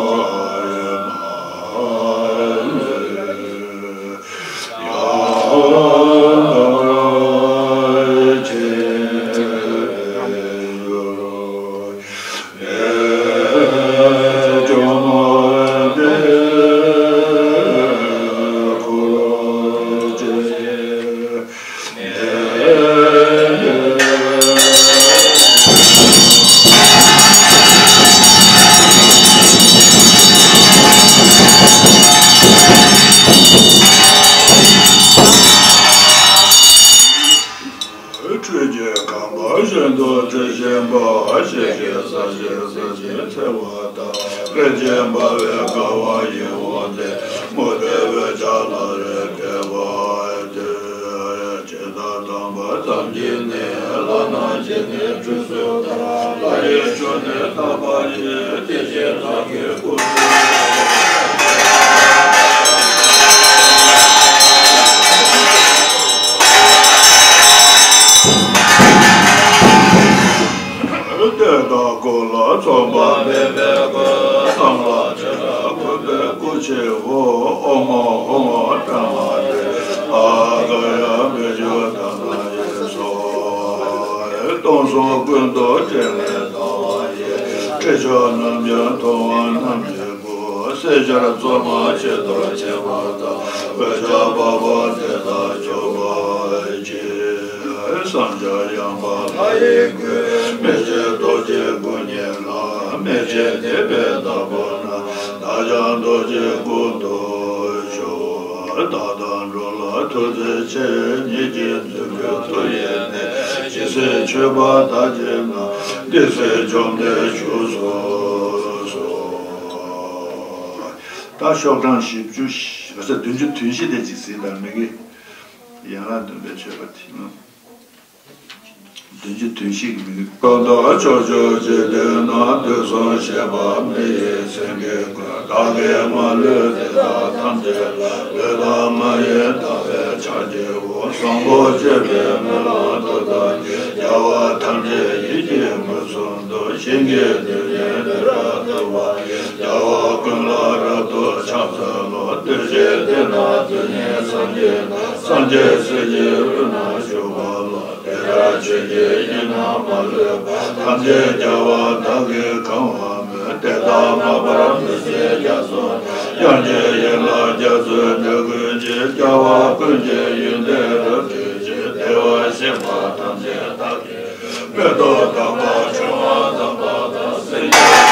ཀྱི་འཕྲུལ་གྱི་རྐང་པ་བཞིན་དུ་དྲི་ཞིམ་པ། ཞལ་གྱི་ས་གཞི་ས་གཞིར་འཚེར་བ་དང་། ལྷས་བྱིན་འབར་བའི་དགའ་བ་ཡིད་འོང་སྟེ། མུ་སྟེགས་འོད་ཆགས་ལ་རེག་བསྐལ་པ་དུས། ཇི་ལྟར་བལྟམས་པ་ཙམ་གྱིས་ནི། ལྷ་རྣམས་ཀྱིས་ནི་ཁྲུས་གསོལ་ལྟར། ལྷ་ཡི་མཆོག་ནི་དག་པ་ཡིས། དེ་བཞིན་བདག་གི་སྐུ་གསུང་ཐུགས། དེ་དག་སྐུ་ལ་ཚོགས་པ་འབད་མེད་ཀུན། བསམ་ལ་དེ་ལ་གུས་པས་བསྐུལ་ཕྱིར་ཧཱུྃ། ཨོཾ་ཧཱུྃ་བྷྲ་མ་ཏི་ཨཱ་ག་ཡ་བི་ཇོ་དྷཱ་ན་ཡེ་སྭཱ་ཧཱ། སྟོང་གསུམ་ཀུན་ཏུ་སྤྲིན་ལས་ལྡང་བ་ཡི། ཁྲི་ཕྱོགས་རྣམས་ཀྱང་མཐོང་བ་རྣམས་ཀྱི་སྐུ། བསད་ཤར་བཙོ་མ་ཆེད་དུ་བྱེད་པ་དང་། འོད་ཆགས་འབར་བ་དེ་དག་སྐྱོབ་པར་བགྱི། བསམ་བྱ་ཡངས་པ་ལྷ་ཡི་སྐུ། མི་ཕྱེད་རྡོ་རྗེ་སྐུ་བརྙེས་ལ། མི་ཕྱེད་ཐེག་པའི་བདག་པོ་རྣམས། བདག་ཀྱང་རྡོ་རྗེའི་སྐུ་མདོར་བཞུགས། བདག་དང་འགྲོ་ལ་ཐུགས་བརྩེ་ཆེ། ཉིད་ཀྱི་མཛུབ་མོས་ཐུགས་ཡེ་ནས། བདེ་གསལ་མཆོད་པ་དག་བྱས་ན། བདེ་གསལ་བཅོམ་ལྡན་བཞུགས་སུ་གསོལ། ད་ཤོག་གྲངས་བཞི་བཅུ་ཞེ་བདུན་ཅུ་དོན་བཞི་དེ་ཅིག་གཟིགས་དང་མི་དགེ། ཡན་ལག་བདུན་པའི་མཆོད་པ་དེ། བདུན་ཅུ་དོན་བཞི་གི་མི་དགེ། ཀུན་ཏུ་ཕྱོགས་བཅུའི་འཇིག་རྟེན་ན། དུས་གསུམ་གཤེགས་པ་མི་ཡི་སེང་གེ་ཀུན། བདག་གིས་མ་ལུས་དེ་དག་ཐམས་ཅད་ལ། ལུས་དང་མ་ཡིན་དག་པའི་ཕྱག་བགྱིའོ། བཟང་པོ་སྤྱོད་པའི་སྨོན་ལམ་དུ་བཏབ་ཀྱིས། རྒྱལ་བ་ཐམས་ཅད་ཡིད་ཀྱིས་མངོན་སུམ་དུ། ཞིང་གི་རྡུལ་སྙེད་དུ་རབ་བཏུད་པ་ཡི། རྒྱལ་བ་ཀུན་ལ་རབ་ཏུ་ཕྱག་འཚལ་ལོ། གདུལ་བྱའི་དོན་དང་དུས་གཉིས་སངས་རྒྱས་དང་། སངས་རྒྱས་སྲས་ཀྱི་དབུས་ན་བཞུགས་པ་ལ། དེ་ལྟར་ཆོས་ཀྱི་དབྱིངས་རྣམས་མ་ལུས་པ། ཐམས་ཅད་རྒྱལ་བ་དག་གིས་གང་བར་མོས། དེ་དག་མངའ་བདག་མི་མཇེད་རྒྱ་མཚོ་དང་། དབྱངས་ཀྱི་ཡན་ལག་རྒྱ་མཚོའི་སྒྲ་ཀུན་གྱིས། རྒྱལ་བ་ཀུན་གྱི་ཡོན་ཏན་རབ་བརྗོད་ཅིང་། བདེ་བར་གཤེགས་པ་ཐམས་ཅད་བདག་གིས། མེ་ཏོག་དམ་པ་ཕྲེང་བ་བསྣམས་པ་དང་། སེང་གེ་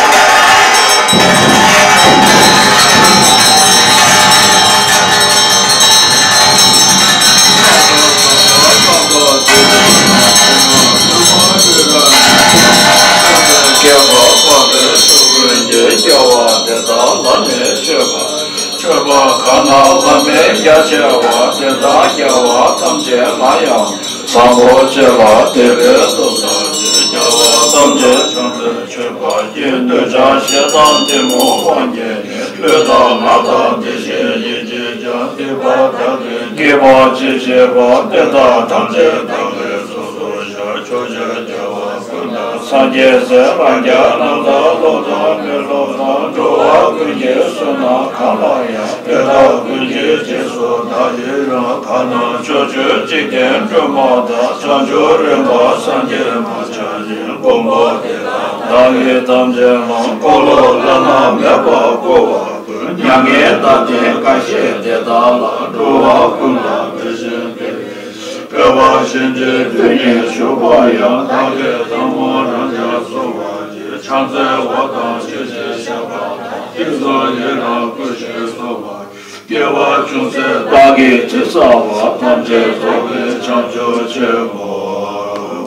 རྒྱལ་བ་དེ་དག་ལ་ནི་མཆོད་པ། མཆོད་པ་གང་རྣམས་བླ་མེད་རྒྱ་ཆེ་བ། དེ་དག་རྒྱལ་བ་ཐམས་ཅད་ལ་ཡང་། བཟང་པོ་སྤྱོད་པ་དེ་ལས་ཐོབ་པར་བྱེད། རྒྱལ་བ་ཐམས་ཅད་བྱང་སེམས་མཆོད་པར་བགྱི། འདོད་ཆགས་ཞེ་སྡང་གཏི་མུག་དབང་གིས་ནི། ལུས་དང་ངག་དང་དེ་བཞིན་ཡིད་ཀྱིས་ཀྱང་། སྡིག་པ་དག་གིས་བགྱིས་པ་ཅི་མཆིས་པ། དེ་དག་ཐམས་ཅད་བདག་གིས་ཕྱོགས་སུ་བཤགས། ཕྱོགས་བཅུའི་རྒྱལ་བ་ཀུན་དང་། སངས་རྒྱས་སྲས་དང་། ལྷ་དང་ཀླུ་དང་མི་ཀླུ་དང་། འགྲོ་བ་ཀུན་གྱི་བསོད་ནམས་གང་ལ་ཡང་། དེ་དག་ཀུན་གྱི་རྗེས་སུ་བདག་ཡི་རང་། གང་རྣམས་ཕྱོགས་བཅུའི་འཇིག་རྟེན་སྒྲོན་མ་དང་། བྱང་ཆུབ་རིམ་པ་སངས་རྒྱས་མ་ཆགས་ཤིང་། མགོན་པོ་དེ་དག་བདག་གིས་ཐམས་ཅད་བསླངས། འཁོར་ལོ་བླ་ན་མེད་པ་བསྐོར་བ་ཀུན། མྱ་ངན་འདའ་སྟོན་འགའ་ཞིག་དེ་དག་ལ། འགྲོ་བ་ཀུན་ལ་བར་ཆད་མེད་པའི་ཕྱིར། སྐྱོབ་པ་བྱིན་གྱིས་བརླབ་ནས་བཞུགས་པ་ཡང་། བདག་གིས་ཐལ་མོ་སྦྱར་ནས་གསོལ་བ་འདེབས། ཕྱག་འཚལ་བ་དང་ཆོས་ཀྱི་བཤད་པ་དང་། དཀྱིལ་འཁོར་ཡི་རངས་བསྐུལ་ཞིང་གསོལ་བ། དགེ་བ་ཅུང་ཟད་བདག་གིས་ཅི་བསགས་པ། ཐམས་ཅད་རྫོགས་པའི་བྱང་ཆུབ་ཆེན་པོར་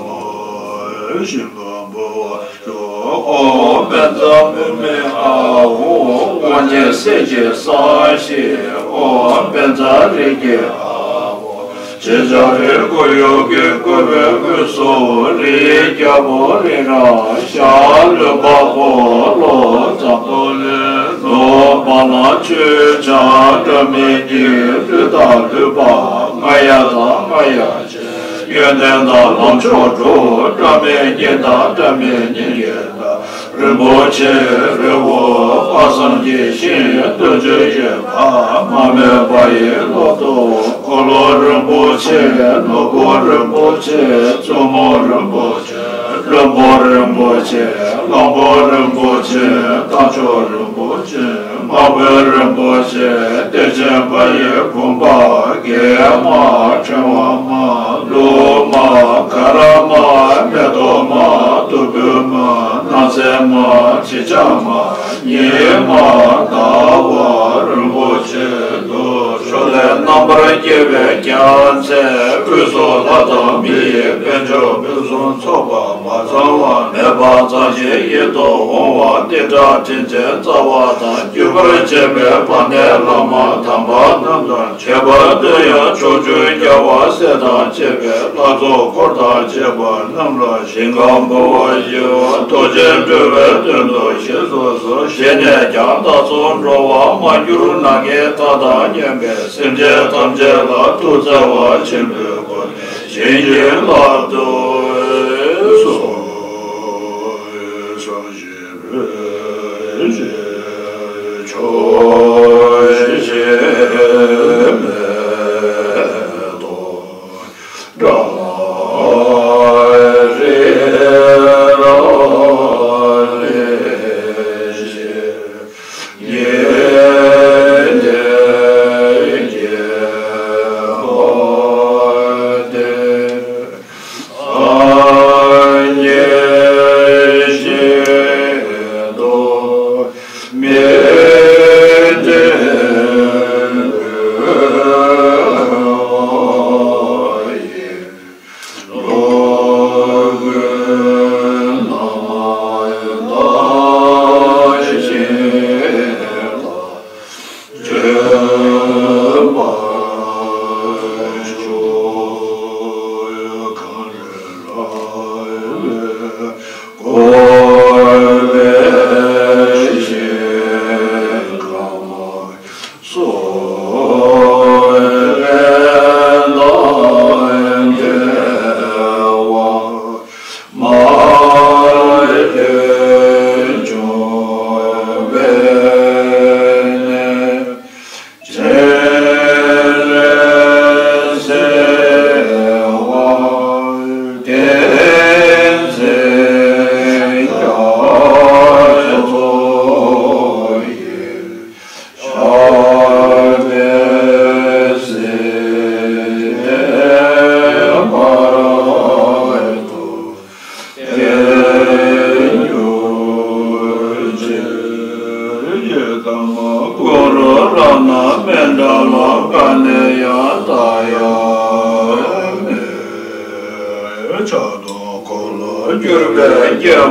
སྨོན། ཞིང་ཁམས་འབུལ་བར་ཤོག། ཨོཾ་བཛྲ་བྷཱུ་མི་ཨཱཿཧཱུྃ། དབང་ཆེན་སྲས་ཀྱི་གསང་ཞིང་ཨོཾ་བཛྲ་རིགས་ཀྱི་ཨཱཿཧཱུྃ། ཞེས་བྱ་བའི་སྐུ་ཡི་གེ་བཀོད་པའི་དབུས་སུ། རིའི་རྒྱལ་པོ་རི་རབ་ཞྭ་ལུས་འཕགས་པོ་ལྷོ་འཛམ་བུ་གླིང་། ནུབ་བ་ལང་སྤྱོད་བྱེད་སྒྲ་མི་སྙན། ལུས་དང་ལུས་པ་རྔ་ཡབ་དང་རྔ་ཡབ་ཆེ། ཡོན་ཏན་དང་ལམ་མཆོག་དྲུག་སྒྲ་མི་སྙན་དང་སྒྲ་མི་སྙན་གྱི་མཐའ། རིན་པོ་ཆེའི་རི་བོ་དཔག་བསམ་གྱི་ཤིང་། བདུན་ཅུ་ཡོད་པ་མ་རྨོས་པ་ཡི་ཀློང་དུ། འཁོར་ལོ་རིན་པོ་ཆེ། ནོར་བུ་རིན་པོ་ཆེ། བཙུན་མོ་རིན་པོ་ཆེ། བློན་པོ་རིན་པོ་ཆེ། གླང་པོ་རིན་པོ་ཆེ། རྟ་མཆོག་རིན་པོ་ཆེ། དམག་དཔོན་རིན་པོ་ཆེ། གཏེར་ཆེན་པ་ཡི་བུམ་པ། གེགས་མ། ཕྲེང་བ་མ། ལུགས་མ། ག་ར་མ། མེ་ཏོག་མ། བདུག་སྤོས་མ། སྣང་གསལ་མ། དྲི་ཆབ་མ། ཉི་མ། ཟླ་བ། རིན་པོ་ཆེ་དུ། ཕྱོགས་ལས་རྣམ་པར་རྒྱལ་བའི་རྒྱལ་མཚན། དབུས་སུ་ལྷ་དང་མི་ཡི་དཔལ་འབྱོར་ཕུན་སུམ་ཚོགས་པ་མ་ཚང་བ་མེད་པ་ཙམ་ཞིག་ཡིད་དུ་འོང་བ། ཏེ་ཏྲ་དྲིན་ཅན་རྩ་བ་དང་། གྱུར་པར་བྱེད་པའི་དཔལ་ལྡན་བླ་མ་དམ་པ་རྣམས་དང་། ཁྱད་པར་དུ་ཡང་ཕྱོགས་བཅུའི་རྒྱལ་བ་སྲས་དང་བཅས་པའི་ལྷ་ཚོགས་འཁོར་དང་བཅས་པ་རྣམས་ལ་ཞིང་ཁམས་འབུལ་བ་ཞུ། ཐུགས་རྗེས་སྤྲུལ་པའི་དོན་དུ་གཤེགས་སུ་གསོལ། ཞེས་ནས་ཀྱང་བདག་སོགས་འགྲོ་བ་མ་གྱུར་ནམ་མཁའི་མཐའ་དང་མཉམ་པའི་སེམས་ཅན་ཐམས་ཅད་ལ་ཐུགས་བརྩེ་བ་ཆེན་པོས་བསྐོར་ནས་བྱིན་གྱིས་བརླབ་ཏུ་གསོལ།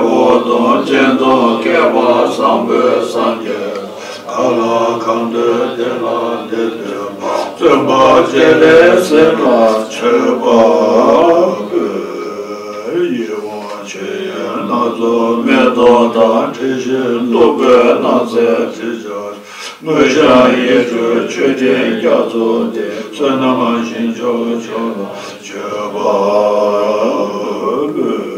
འོ་དང་སྤྱན་དང་བསྐལ་པ་བཟང་པོའི་སངས་རྒྱས། གང་ལ་གང་འདུལ་དེ་ལ་འདི་འདུལ་བ། བརྩོན་པ་བརྒྱ་ལས་ཟིན་ལ་མཆོད་པ་འབུལ། ཡིད་འོང་མཆོད་ཡོན་སྣ་ཚོགས་མེ་ཏོག་དང་། དྲི་ཞིམ་བདུག་སྤོས་སྣང་གསལ་དྲི་ཆབ། དངོས་བཤམས་ཡིད་སྤྲུལ་མཆོད་རྟེན་རྒྱ་མཚོ་སྟེ། བསོད་ནམས་ཞིང་མཆོག་མཆོག་ལ་མཆོད་པ་འབུལ།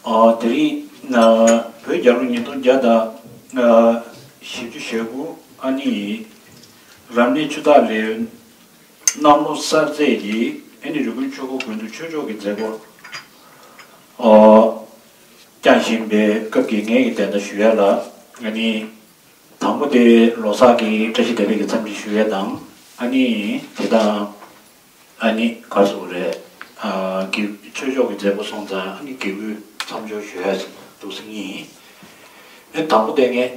ཨ། དེ་རིང་ན་བོད་རྒྱལ་ལོ་ཉིས་སྟོང་བརྒྱ་དང་བཞི་བཅུ་ཞེ་དགུ། ཨ་ནི་རབ་གནས་ཆུ་སྟག་ལེའུ་གནམ་ལོ་གསར་ཚེས་ཀྱི་ཨ་ནི་རི་ཀོན་ཆོས་འཁོར་དགོན་དུ་ཆོས་ཕྱོགས་ཀྱི་མཛད་སྒོ་ཨ་བསྐྱངས་བཞིན་པའི་སྐབས་ཀྱི་ངས་ཀྱི་བདེན་མཐའ་ཞུ་ཡ་ལ། ཨ་ནི་དང་པོ་དེ་ལོ་གསར་གྱི་བཀྲ་ཤིས་བདེ་ལེགས་ཀྱི་འཚམས་འདྲི་ཞུ་ཡ་དང་། ཨ་ནི་དེ་དང་། ཨ་ནི་ག་རེ་ཟེར་དགོས་རེད། ཨ་གི་ཆོས་ཕྱོགས་ཀྱི་མཛད་སྒོ་སོང་ཙང་ཨ་ནི་དགེ་བསྐོས་མཚམས་སྦྱོར་ཞུ་ཡ་ཞིག་འདུག་སེ་ཡིན། ཨ་དང་པོ་དེ་ངས་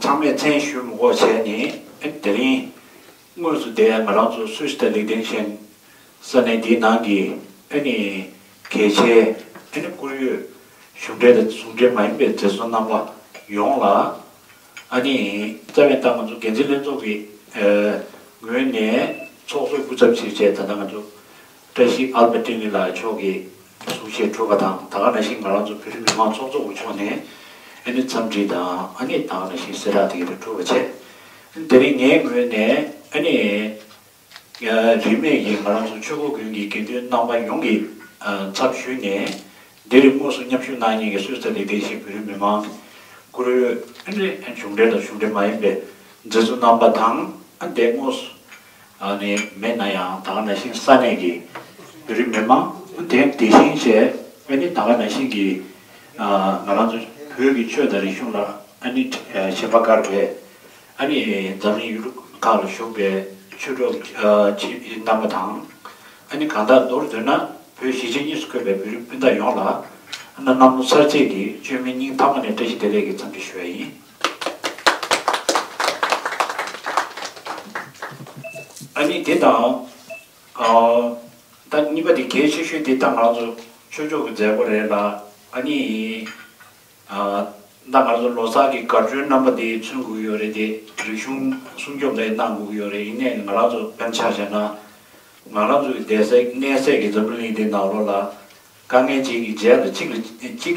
ཚང་མས་མཚན་ཞུ་མི་དགོས་བྱས་ནས། ཨ་དེ་རིང་དངོས་སུ་དེ་ང་རང་ཚོ་སུད་སི་དང་ལིག་ཏེན་ཤན་ས་གནས་འདིའི་ནང་གི་ཨ་ནི་གལ་ཆེའི་ཨ་ནི་བཀུར་འོས་གཞུང་འབྲེལ་དང་གཞུང་འབྲེལ་མ་ཡིན་པའི་མཛད་གཙོ་རྣམ་པ་ཡོངས་ལ། ཨ་ནི་རྩ་བའི་ད་ང་ཚོ་འགན་འཛིན་ལྷན་ཚོགས་ཀྱི་ཨ་ངོས་ནས་ཚོགས་གཙོའི་སྐུ་ཚབ་ཅིག་བྱས། ད་ལྟ་ང་ཚོ་བཀྲ་ཤིས་ཨལ་པ་ཏི་ནི་ལགས་མཆོག་གིས་གསུང་བཤད་གྲུབ་པ་དང་། ད་ག་ནང་བཞིན་ང་རང་ཚོ་བོད་རིགས་མི་མང་ཚོགས་གཙོ་འུ་ཆོ་ནས་ཨ་ནི་འཚམས་འདྲི་དང་། ཨ་ནི་ད་ག་ནང་བཞིན་གསལ་བསྒྲགས་དེ་ག་རེ་གྲུབ་པ་བྱས། དེ་རིང་ངའི་ངོས་ནས་ཨ་ནི། རིས་མེད་ཀྱི་ང་རང་ཚོ་ཆོས་འཁོར་དགོན་གྱི་དགེ་འདུན་རྣམ་པ་ཡོངས་ཀྱི་ཚབ་ཞུས་ནས། འདིར་དངོས་སུ་མཉམ་ཞུགས་གནང་མཁན་གྱི་སུད་སི་ལིག་ཏེན་ཤན་བོད་རིགས་མི་མང་གི་བཀུར་འོས་ཨ་ནི་གཞུང་འབྲེལ་དང་གཞུང་འབྲེལ་མ་ཡིན་པའི་མཛད་གཙོ་རྣམ་པ་དང་། ཨ་འདིར་དངོས་སུ་ཨ་ནི་མེད་ན་ཡང་ད་ག་ནང་བཞིན་ས་གནས་ཀྱི་བོད་རིགས་མི་མང་། ཨ་དེ་དེ་བཞིན་བྱས་ཨ་ནི་ད་ག་ནང་བཞིན་གྱི་ང་རང་ཚོ་བོད་ཀྱི་ཆོས་དང་རིག་གཞུང་ལ་ཨ་ནི་ཞེན་པ་དཀར་བའི། ཨ་ནི་འཛམ་གླིང་ཡུལ་གྲུ་ཁག་ལ་བཞུགས་པའི་ཆོས་གྲོགས་ཨ་ཆེ་རྣམ་པ་དང་། ཨ་ནི་གང་ལྟར་མདོར་བསྡུས་ན་བོད་གཞིས་བྱེས་གཉིས་སུ་འཁོད་པའི་བོད་རིགས་སྤུན་ཟླ་ཡོངས་ལ། ཨ་ནི་གནམ་ལོ་གསར་ཚེས་ཀྱི་བཅོས་མིན་སྙིང་ཐག་པ་ནས་བཀྲ་ཤིས་བདེ་ལེགས་ཀྱི་འཚམས་འདྲི་ཞུ་བ་ཡིན། ཨ་ནི་དེ་དང་། ཨ་ད་གཉིས་པ་དེ་གལ་ཆེ་ཤོས་དེ་ད་ང་ཚོ་ཆོས་ཕྱོགས་ཀྱི་མཛད་སྒོ་རེད་ལ། ཨ་ནི། ཨ་ད་ང་ཚོ་ལོ་གསར་གྱི་གར་བྱོན་རྣམ་པ་དེ་མཚོན་དགོས་ཀྱི་ཡོད་རེད་དེ། རིག་གཞུང་སྲུང་སྐྱོབ་དེ་གནང་དགོས་ཀྱི་ཡོད་རེད། ཡིན་ནའི་ང་རང་ཚོ་དཔེར་ན་ཆ་བཞག་ན། ང་རང་ཚོ་གི་བསྡད་སའི་གནས་སའི་གི་འཛམ་བུ་གླིང་འདི་ནང་ལོགས་ལ་དཀའ་ངལ་གཅིག་གི་རྗེས་ལ་གཅིག་ལ་གཅིག་གཅིག་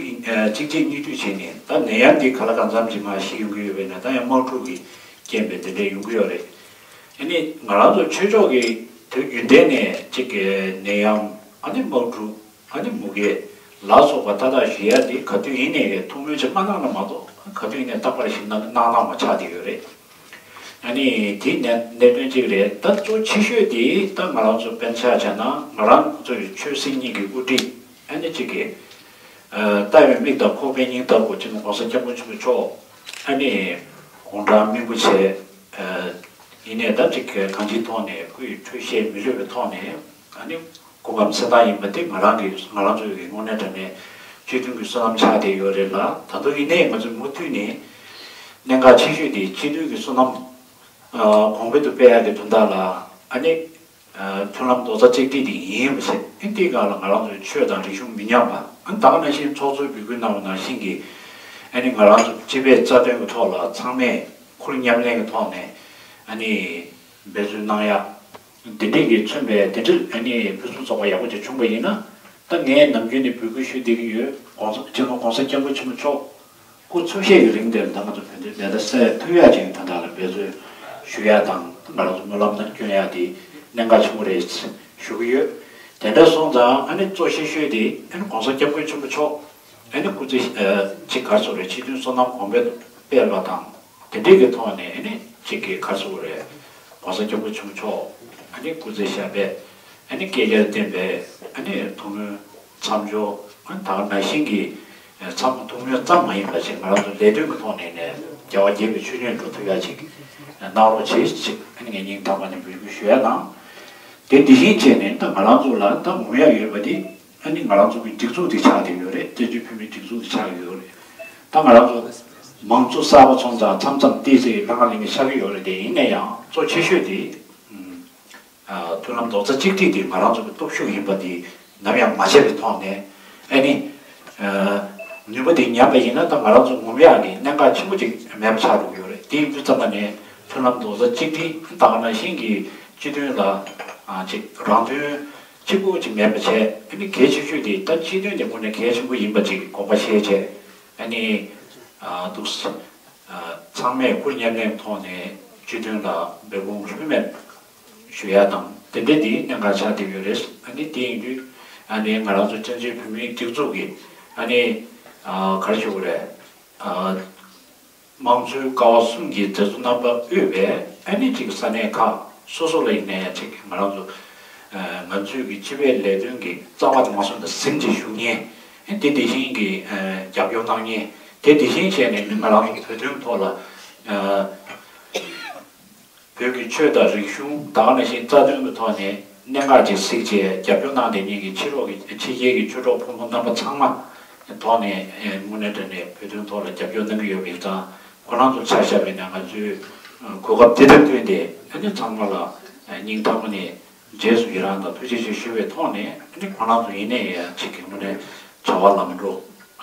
གཅིག་རྗེས་གཉིས་མཐུད་བྱས་ནས། ད་ནད་ཡམས་འདི་ག་ལ་གང་འཚམ་ཅིག་མར་ཞི་ཡོང་གི་ཡོད་པས་ན། ད་ཡང་དམག་འཁྲུག་གི་རྐྱེན་པས་དེ་འདྲ་ཡོང་གི་ཡོད་རེད། ཨ་ནི་ང་རང་ཚོ་ཆོས་ཕྱོགས་ཀྱི་དུས་རྒྱུན་ལྡན་ནས་གཅིག་གི་ནད་ཡམས། ཨ་ནི་དམག་འཁྲུག་ཨ་ནི་མུ་གེ་ལ་སོགས་པ་མཐའ་དག་ཞི་ཡ་དེ་ག་དུས་ཡིན་ནའི་ཐུགས་སྨོན་ཅིག་མ་གནང་ན་མ་གཏོགས། ག་དུས་ཡིན་ནའི་རྟག་པར་ཞིག་གནང་གནང་གནང་བ་ཆགས་བསྡད་ཡོད་རེད། ཨ་ནི་དེའི་གནད་གནད་དོན་གཅིག་རེད། ད་གཙོ་ཆེ་ཤོས་དེ་ད་ང་རང་ཚོ་དཔེར་ན་ཆ་བཞག་ན། ང་རང་ཚོའི་ཆོས་སྲིད་གཉིས་ཀྱི་དབུ་ཁྲིད་ཨ་ནི་གཅིག་གི་ལྟ་བའི་མིག་དང་ཁོག་པའི་སྙིང་ལྟ་བུ་སྤྱི་ནོར་༸གོང་ས་༸སྐྱབས་མགོན་ཆེན་པོ་མཆོག་ཨ་ནི་དགུང་གྲངས་སྨིན་པོ་བྱས། ཡིན་ནའི་ད་གཅིག་གང་ཅིའི་ཐོག་ནས་སྐུའི་འཕྲོད་བཞེས་མི་ལྷོད་པའི་ཐོག་ནས། ཨ་ནི་སྐུ་ཁམས་གསལ་ཐང་ཡིན་པ་དེ་ང་རང་གི་ང་རང་ཚོའི་གི་དངོས་གནས་དྲང་གནས་སྤྱི་མཐུན་གྱི་བསོད་ནམས་ཆགས་བསྡད་ཡོད་རེད་ལ། ད་དུང་ཡིན་ནའི་ང་ཚོས་མུ་མཐུད་ནས་གནད་འགག་ཆེ་ཤོས་དེ་སྤྱི་མཐུན་གྱི་བསོད་ནམས་གོང་འཕེལ་དུ་སྤེལ་ཡག་གི་དོན་དག་ལ། ཨ་ནི་མཐུན་ལམ་རྡོག་རྩ་གཅིག་སྒྲིལ་དེ་ཡིན་པ་བྱས། ཨ་ནི་དེའི་སྒང་ལ་ང་རང་ཚོའི་ཆོས་དང་རིག་གཞུང་མི་ཉམས་པ། ཨ་ནི་ད་ག་ནང་བཞིན་ཚོགས་གཙོས་འབོད་སྐུལ་གནང་བ་ནང་བཞིན་གྱི། ཨ་ནི་ང་རང་ཚོ་སྤྱི་པའི་རྩ་དོན་གྱི་ཐོག་ལ་ཚང་མས་ཁུར་མཉམ་ལེན་གྱི་ཐོག་ནས་ཨ་ནི་འབད་བརྩོན་གནང་ཡག་འདི་འདྲས་ཀྱིས་མཚོན་པའི་དེ་འདྲ། ཨ་ནི་ཕུན་སུམ་ཚོགས་པ་ཡག་པོ་ཅིག་བྱུང་པ་ཡིན་ན། ད་ངས་ནམ་རྒྱུན་ནས་འབོད་སྐུལ་ཞུ་བསྡད་ཀྱི་ཡོད། ༸གོང་ས་༸སྤྱི་ནོར་༸གོང་ས་༸སྐྱབས་མགོན་ཆེན་པོ་མཆོག་སྐུ་འཚོ་གཞེས་ཀྱི་རིང་དེར་ད་ང་ཚོ་བོད་དོན་བདེན་མཐའ་གསལ་ཐུབ་ཡག་ཅིག་གི་དོན་དག་ལ་འབད་བརྩོན་ཞུ་ཡག་དང་། ང་རང་ཚོ་སྨོན་ལམ་ནང་བསྐྱོན་ཡག་དེ་གནད་འགག་ཆེན་པོ་རེད་ཞུ་གི་ཡོད། དེ་འདྲ་སོང་ཙང་ཨ་ནི་གཙོ་ཆེ་ཤོས་དེ་ཨ་ནི་༸གོང་ས་༸སྐྱབས་མགོན་ཆེན་པོ་མཆོག་ཨ་ནི་སྐུ་ཚེ་ཨ་ཅིག་ག་རེ་ཟེར་དགོས་རེད། སྤྱི་མཐུན་བསོད་ནམས་གོང་འཕེལ་སྤེལ་བ་དང་། དེ་འདྲས་ཀྱི་ཐོག་ནས་ཨ་ནི་གཅིག་གི་ག་རེ་ཟེར་དགོས་རེད། ༸གོང་ས་༸སྐྱབས་མགོན་ཆེན་པོ་མཆོག་ཨ་ནི་སྐུ་ཚེ་ཞབས་པད་ཨ་ནི་བསྐལ་བརྒྱར་བརྟན་པའི་ཨ་ནི་ཐུགས་སྨོན་མཚམས་སྦྱོར། ཨ་ནི་ད་ག་ནང་བཞིན་གྱི་མཚམས་ཐུགས་སྨོན་ཙམ་མ་ཡིན་པ་ཞིག་ང་རང་ཚོ་ལས་དོན་གྱི་ཐོག་ནས་ནས་རྒྱལ་བ་དགྱེས་པའི་མཆོད་སྤྲིན་འགྲོ་ཐུབ་ཡག་ཅིག་གནང་རོགས་བྱེད་ཅིག་ཨ་ནི་ངས་སྙིང་ཐག་པ་ནས་འབོད་སྐུལ་ཞུ་ཡག་དང་། དེ་འདི་བཞིན་བྱས་ནས་ད་ང་རང་ཚོ་ལ་ད་ངོམ་ཡག་ཡོད་པ་དེ་ཨ་ནི་ང་རང་ཚོ་གི་སྒྲིག་འཛུགས་དེ་ཆགས་བསྡད་ཡོད་རེད། བཙན་བྱོལ་བོད་མིའི་སྒྲིག་འཛུགས་དེ་ཆགས་ཡོད་རེད། ད་ང་རང་ཚོ་ མང་གཙོ་གསར་པ་ཚོང་རྫ་མཚམས་མཚམས་ཏོག་ཙམ་ལྷང་ངེ་ལྷང་ངེ་ཆགས་ཀྱི་ཡོད་རེད་དེ། ཡིན་ན་ཡང་གཙོ་ཆེ་ཤོས་དེ་ཨ་མཐུན་ལམ་རྡོག་རྩ་གཅིག་སྒྲིལ་དེ་ང་རང་ཚོ་གི་སྟོབས་ཤུགས་ཡིན་པ་དེ་ནམ་ཡང་མ་བརྗེད་པའི་ཐོག་ནས། ཨ་ནི་ཨ་ནུས་པ་དེ་ཉམས་པ་ཡིན་ན་ད་ང་རང་ཚོ་ངོམ་ཡག་གི་གནད་འགག་ཆེན་པོ་ཅིག་མེད་པ་ཆགས་འགྲོ་གི་ཡོད་རེད། དེ་ཡིན་དུས་ཙམ་པ་ནས་མཐུན་ལམ་རྡོག་རྩ་གཅིག་སྒྲིལ་ད་ག་ནང་བཞིན་གྱི་སྤྱི་དོན་ལ་ཨ་ཅིག་རང་དོན་གཅིག་པུ་ཅིག་མེད་པ་བྱས། ཨ་ནི་གལ་ཆེ་ཤོས་དེ་ད་སྤྱི་དོན་དེ་དངོས་གནས་གལ་ཆེན་པོ་ཡིན་པ་ཅིག་དགོངས་པ་བཞེས་བྱས། ཨ་ནི་ཨ་འདུག་སེ་ཨ་ཚང་མས་སྐུ་མཉམ་ལེན་ཐོག་ནས་སྤྱི་དོན་ལ་འབད་འབུངས་ལྷོད་མེད་ཞུ་ཡ་དང་དེ་འདྲ་དེ་གནད་འགག་ཆགས་བསྡད་ཡོད་རེད། ཨ་ནི་དེ་ཡིན་དུས་ཨ་ནི་ང་རང་ཚོ་བཙན་བྱོལ་བོད་མིའི་སྒྲིག་འཛུགས་ཀྱི་ཨ་ནི་ཨ་ག་རེ་ཞུ་དགོས་རེད། ཨ་དམངས་གཙོའི་ཀ་བ་གསུམ་གྱི་མཛད་གཙོ་རྣམ་པ་དབུས་པའི་ཨ་ནི་ཅིག་ས་གནས་ཁག་སོ་སོ་ལ་ཡིན་ནའི་ཅིག་ང་རང་ཚོ་ཨ་ང་ཚོའི་གི་སྤྱི་པའི་ལས་དོན་གྱི་རྩ་བ་དེ་མ་སོང་ད་ཟིན་ཅིག་ཞུ་མཁན། ཨ་དེ་དེ་བཞིན་གྱི་ཨ་རྒྱབ་སྐྱོར་གནང་མཁན། དེ་དེ་བཞིན་བྱས་ནས་ནི་ང་རང་ཚོ་བོད་དོན་ཐོག་ལ་ཨ་བོད་ཀྱི་ཆོས་དང་རིག་གཞུང་ད་ག་ནང་བཞིན་རྩ་དོན་གྱི་ཐོག་ནས་གནད་འགག་ཅིག་གཟིགས་བྱས་རྒྱབ་སྐྱོར་གནང་བསྡད་མཁན་གྱི་ཕྱི་ལོགས་ཀྱི་ཕྱི་རྒྱལ་གྱི་ཆོས་གྲོགས་ཕོ་མོ་རྣམ་པ་ཚང་མ་ཐོག་ནས་ཨ་དངོས་གནས་དྲང་གནས་བོད་དོན་ཐོག་ལ་རྒྱབ་སྐྱོར་གནང་གི་ཡོད་པའི་ཙང་། ཁོ་རང་ཚོ་ཆ་བཞག་པ་ཡིན་ན་ང་ཚོའི་གོ་སྐབས་དེ་དང་བསྟུན་ཏེ་ཨ་ནི་ཚང་མ་ལ་སྙིང་ཐག་པ་ནས་རྗེས་སུ་ཡི་རང་དང་ཐུགས་རྗེ་ཆེ་ཞུ་བའི་ཐོག་ནས། ཨ་ནི་ཁོ་རང་ཚོ་ཡིན་ནའི་ཡང་ཅིག་གི་དངོས་གནས་བྱ་བ་ལམ་འགྲོ་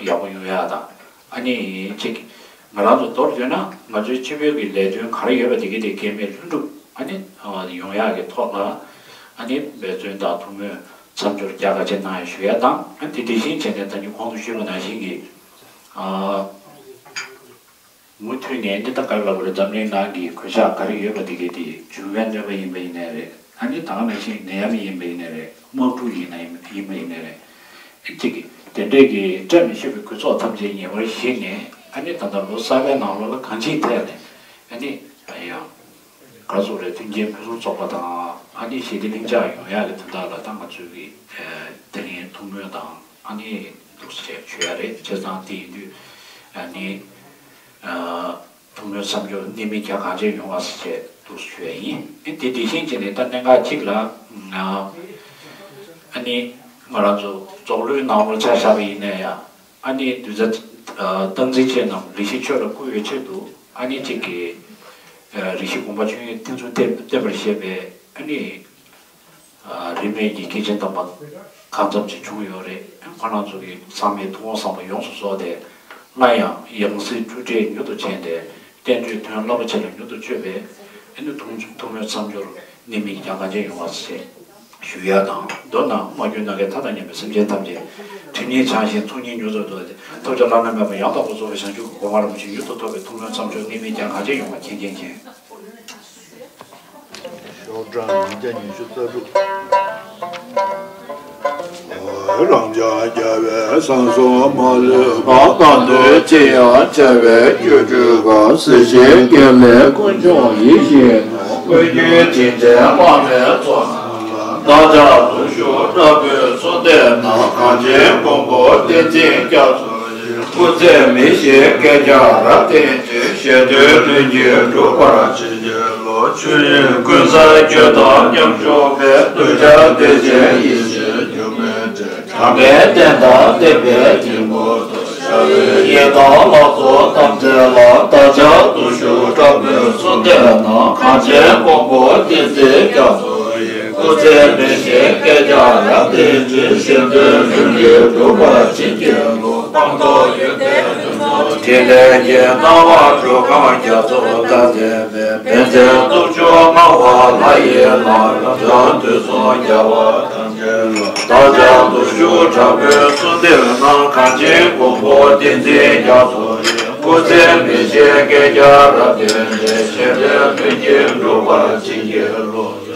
ཡག་པོ་ཡོང་ཡ་དང་། ཨ་ནི་ཅིག་ང་རང་ཚོ་མདོར་བསྡུས་ན་ང་ཚོའི་སྤྱི་པའི་གི་ལས་དོན་ག་རེ་ཡོད་པ་དེ་གའི་དེ་གེགས་མེད་ལྷུན་གྲུབ་ཨ་ནི་ཡོང་ཡག་གི་ཐོག་ལ་ཨ་ནི་འབད་བརྩོན་དང་ཐུགས་སྨོན་མཚམས་སྦྱོར་རྒྱ་ག་ཅན་གནང་ཡ་ཞུ་ཡ་དང་། ཨ་དེ་དེ་བཞིན་བྱས་ནས་ད་ནི་གོང་དུ་ཞུས་པ་ནང་བཞིན་གྱི་ཨ། མུ་མཐུད་ནས་ནི་ད་ག་རེ་ལབ་དགོས་རེད། འཛམ་གླིང་ནང་གི་གོད་ཆག་ག་རེ་ཡོད་པ་དེ་གའི་དེ་འབྱུང་བའི་གནོད་པ་ཡིན་པ་ཡིན་ནའི་རེད། ཨ་ནི་ད་ག་ནང་བཞིན་ནད་ཡམས་ཡིན་པ་ཡིན་ནའི་རེད། དམག་འཁྲུག་ཡིན་ན་ཡིན་ཡིན་པ་ཡིན་ནའི་རེད། ཨ་ཅིག་གིས་དེ་འདྲས་ཀྱི་བཀྲ་མི་ཤིས་པའི་གོད་ཚོགས་ཐམས་ཅད་ཉེ་བར་ཞི་ནས། ཨ་ནི་ད་ལྟ་ལོ་གསར་པའི་ནང་ལོགས་ལ་གང་ཅིའི་ཐད་ནས་ཨ་ནི་ཡང་ག་ཚོད་རེད། མཐུན་རྐྱེན་ཕུན་སུམ་ཚོགས་པ་དང་ཨ་ནི་ཞི་བདེ་ལྷིང་འཇགས་ཡོང་ཡག་གི་དོན་དག་ལ་ད་ང་ཚོས་ཀྱི་དེ་རིང་ཐུགས་སྨོན་དང་ཨ་ནི་འདུག་སེ་ཞུ་ཡ་རེད། བྱས་ཙང་དེ་ཡིན་དུས་ཨ་ནི། ཨ་ཐུགས་སྨོན་མཚམས་སྦྱོར་གནད་སྨིན་རྒྱ་གང་ཆེ་ཡོང་བ་ཞེས་འདུག་ཞུ་ཡ་ཡིན། ཨ་དེ་དེ་བཞིན་བྱས་ནས་ད་གནད་འགག་གཅིག་ལ་ཨ་ནི་ང་རང་ཚོ་རྫོགས་ལུས་ནང་ལོགས་ཆ་བཞག་པ་ཡིན་ན་ཡང་། ཨ་ནི་གདུལ་བྱ་སྟངས་འཛིན་ཅན་རྣམས་རེ་ཞིག་ཆོས་ལ་བསྐུལ་བའི་ཆེད་དུ་ཨ་ནི་གཅིག་གིས་རེ་ཞིག་དགོངས་པ་ཆོས་དབྱིངས་ཐེག་མཆོག་བསྟན་པར་བཞེད་པའི་ཨ་ནི། རིས་མེད་ཀྱི་སྐྱེས་ཆེན་དམ་པ་གང་ཙམ་ཅིག་བྱུང་ཡོད་རེད། ཁོ་རང་ཚོ་གི་ཚང་མའི་ཐུགས་དགོངས་བསམ་པ་ཡོངས་སུ་རྫོགས་ཏེ། སླར་ཡང་ཡང་སྲིད་འཁྲུལ་བྲལ་མྱུར་དུ་བྱས་ཏེ། བསྟན་འགྲོའི་དོན་རླབས་པོ་ཆེ་ལ་མྱུར་དུ་སྤྱོད་པའི་ཨ་ནི་ཐུགས་ཐུགས་སྨོན་མཚམས་སྦྱོར་གནད་སྨིན་རྒྱ་གང་ཆེ་ཡོང་བ་ཞེས་ཞུ་ཡ་དང་། མདོར་ན་མ་གྱུར་ནམ་མཁའི་མཐའ་དང་མཉམ་པའི་སེམས་ཅན་ཐམས་ཅད་ཁྲིམས་ཉིད་བྱང་ཞིང་ཚོགས་གཉིས་མྱུར་དུ་ཐོབ་སྟེ། ཐོབ་བྱ་བླ་ན་མེད་པ་ཡང་དག་པར་རྫོགས་པའི་བྱང་ཆུབ་ཀྱི་གོ་འཕང་རིན་པོ་ཆེ་མྱུར་དུ་ཐོབ་པའི་ཐུགས་སྨོན་མཚམས་སྦྱོར་གནད་སྨིན་རྒྱ་གང་ཆེ་ཡོང་བ་མཁྱེན་མཁྱེན་མཁྱེན། ཤོག་གྲངས་ཉིས་བརྒྱ་ཉི་ཤུ་རྩ་དྲུག་རང་ཅག་རྒྱལ་བའི་སངས་རྒྱས་མ་ལུས་པ། གང་འདུལ་ཅི་ཡང་བྱ་བའི་སྤྱོད་འགྲོ་ག་གཟི་བརྗིད་དཀྱིལ་ལས་ཀུན་འབྱུང་ཡིད་བཞིན་ནོར། བུ་ཁྱོད་དྲིན་ཅན་བླ་མའི་ཚོགས་རྣམས་ལ། བདག་ཅག་གདུང་ཤུགས་དྲག་པོས་གསོལ་འདེབས་ན། གངས་ཅན་མགོན་པོ་བསྟན་འཛིན་རྒྱ་མཚོ་ཡི། སྐུ་ཚེ་མི་ཤིགས་བསྐལ་བརྒྱར་བརྟན་ཅིང་། གཞན་དོན་ལྷུན་གྱིས་འགྲུབ་པར་བྱིན་གྱིས་རློབས། ཆོས་དབྱིངས་ཀུན་བཟང་ཁྱོད་དང་མཉམ་བཞུགས་པའི། གདུལ་བྱ་བདེ་ཆེན་ཡེ་ཤེས་སྒྱུ་མའི་སྤྲུལ། གྲངས་མེད་རྟེན་དང་བརྟེན་པའི་སྙིང་པོ་ཐོབ། ཤ་བའི་ཡི་དམ་ལ་སོགས་དམ་ཚིག་ལ། བདག་ཅག་གདུང་ཤུགས་དྲག་པོས་གསོལ་འདེབས་ན། གངས་ཅན་མགོན་པོ་བསྟན་འཛིན་རྒྱ་མཚོ་ཡི། སྐུ་ཚེ་མི་ཤིགས་བསྐལ་བརྒྱར་བརྟན་ཅིང་། གཞན་དོན་ལྷུན་གྱིས་འགྲུབ་པར་བྱིན་གྱིས་རློབས། སྤངས་རྟོགས་ཡོན་ཏན་ཕུན་ཚོགས་ཕྲིན་ལས་ཀྱིས། སྣང་བ་འགྲོ་ཁམས་རྒྱ་མཚོ་ལྟར་བརྟན་པའི། དཔལ་ལྡན་སྟོབས་བཅུ་མངའ་བ་ལྷ་ཡི་ལྷ། རབ་འབྱམས་དུས་གསུམ་རྒྱལ་བ་ཐམས་ཅད་ལ། བདག་ཅག་གདུང་ཤུགས་དྲག་པོས་གསོལ་འདེབས་ན། གངས་ཅན་མགོན་པོ་བསྟན་འཛིན་རྒྱ་མཚོ་ཡི། སྐུ་ཚེ་མི་ཤིགས་བསྐལ་བརྒྱར་བརྟན་ཅིང་། གཞན་དོན་ལྷུན་གྱིས་འགྲུབ་པར་བྱིན་གྱིས་རློབས།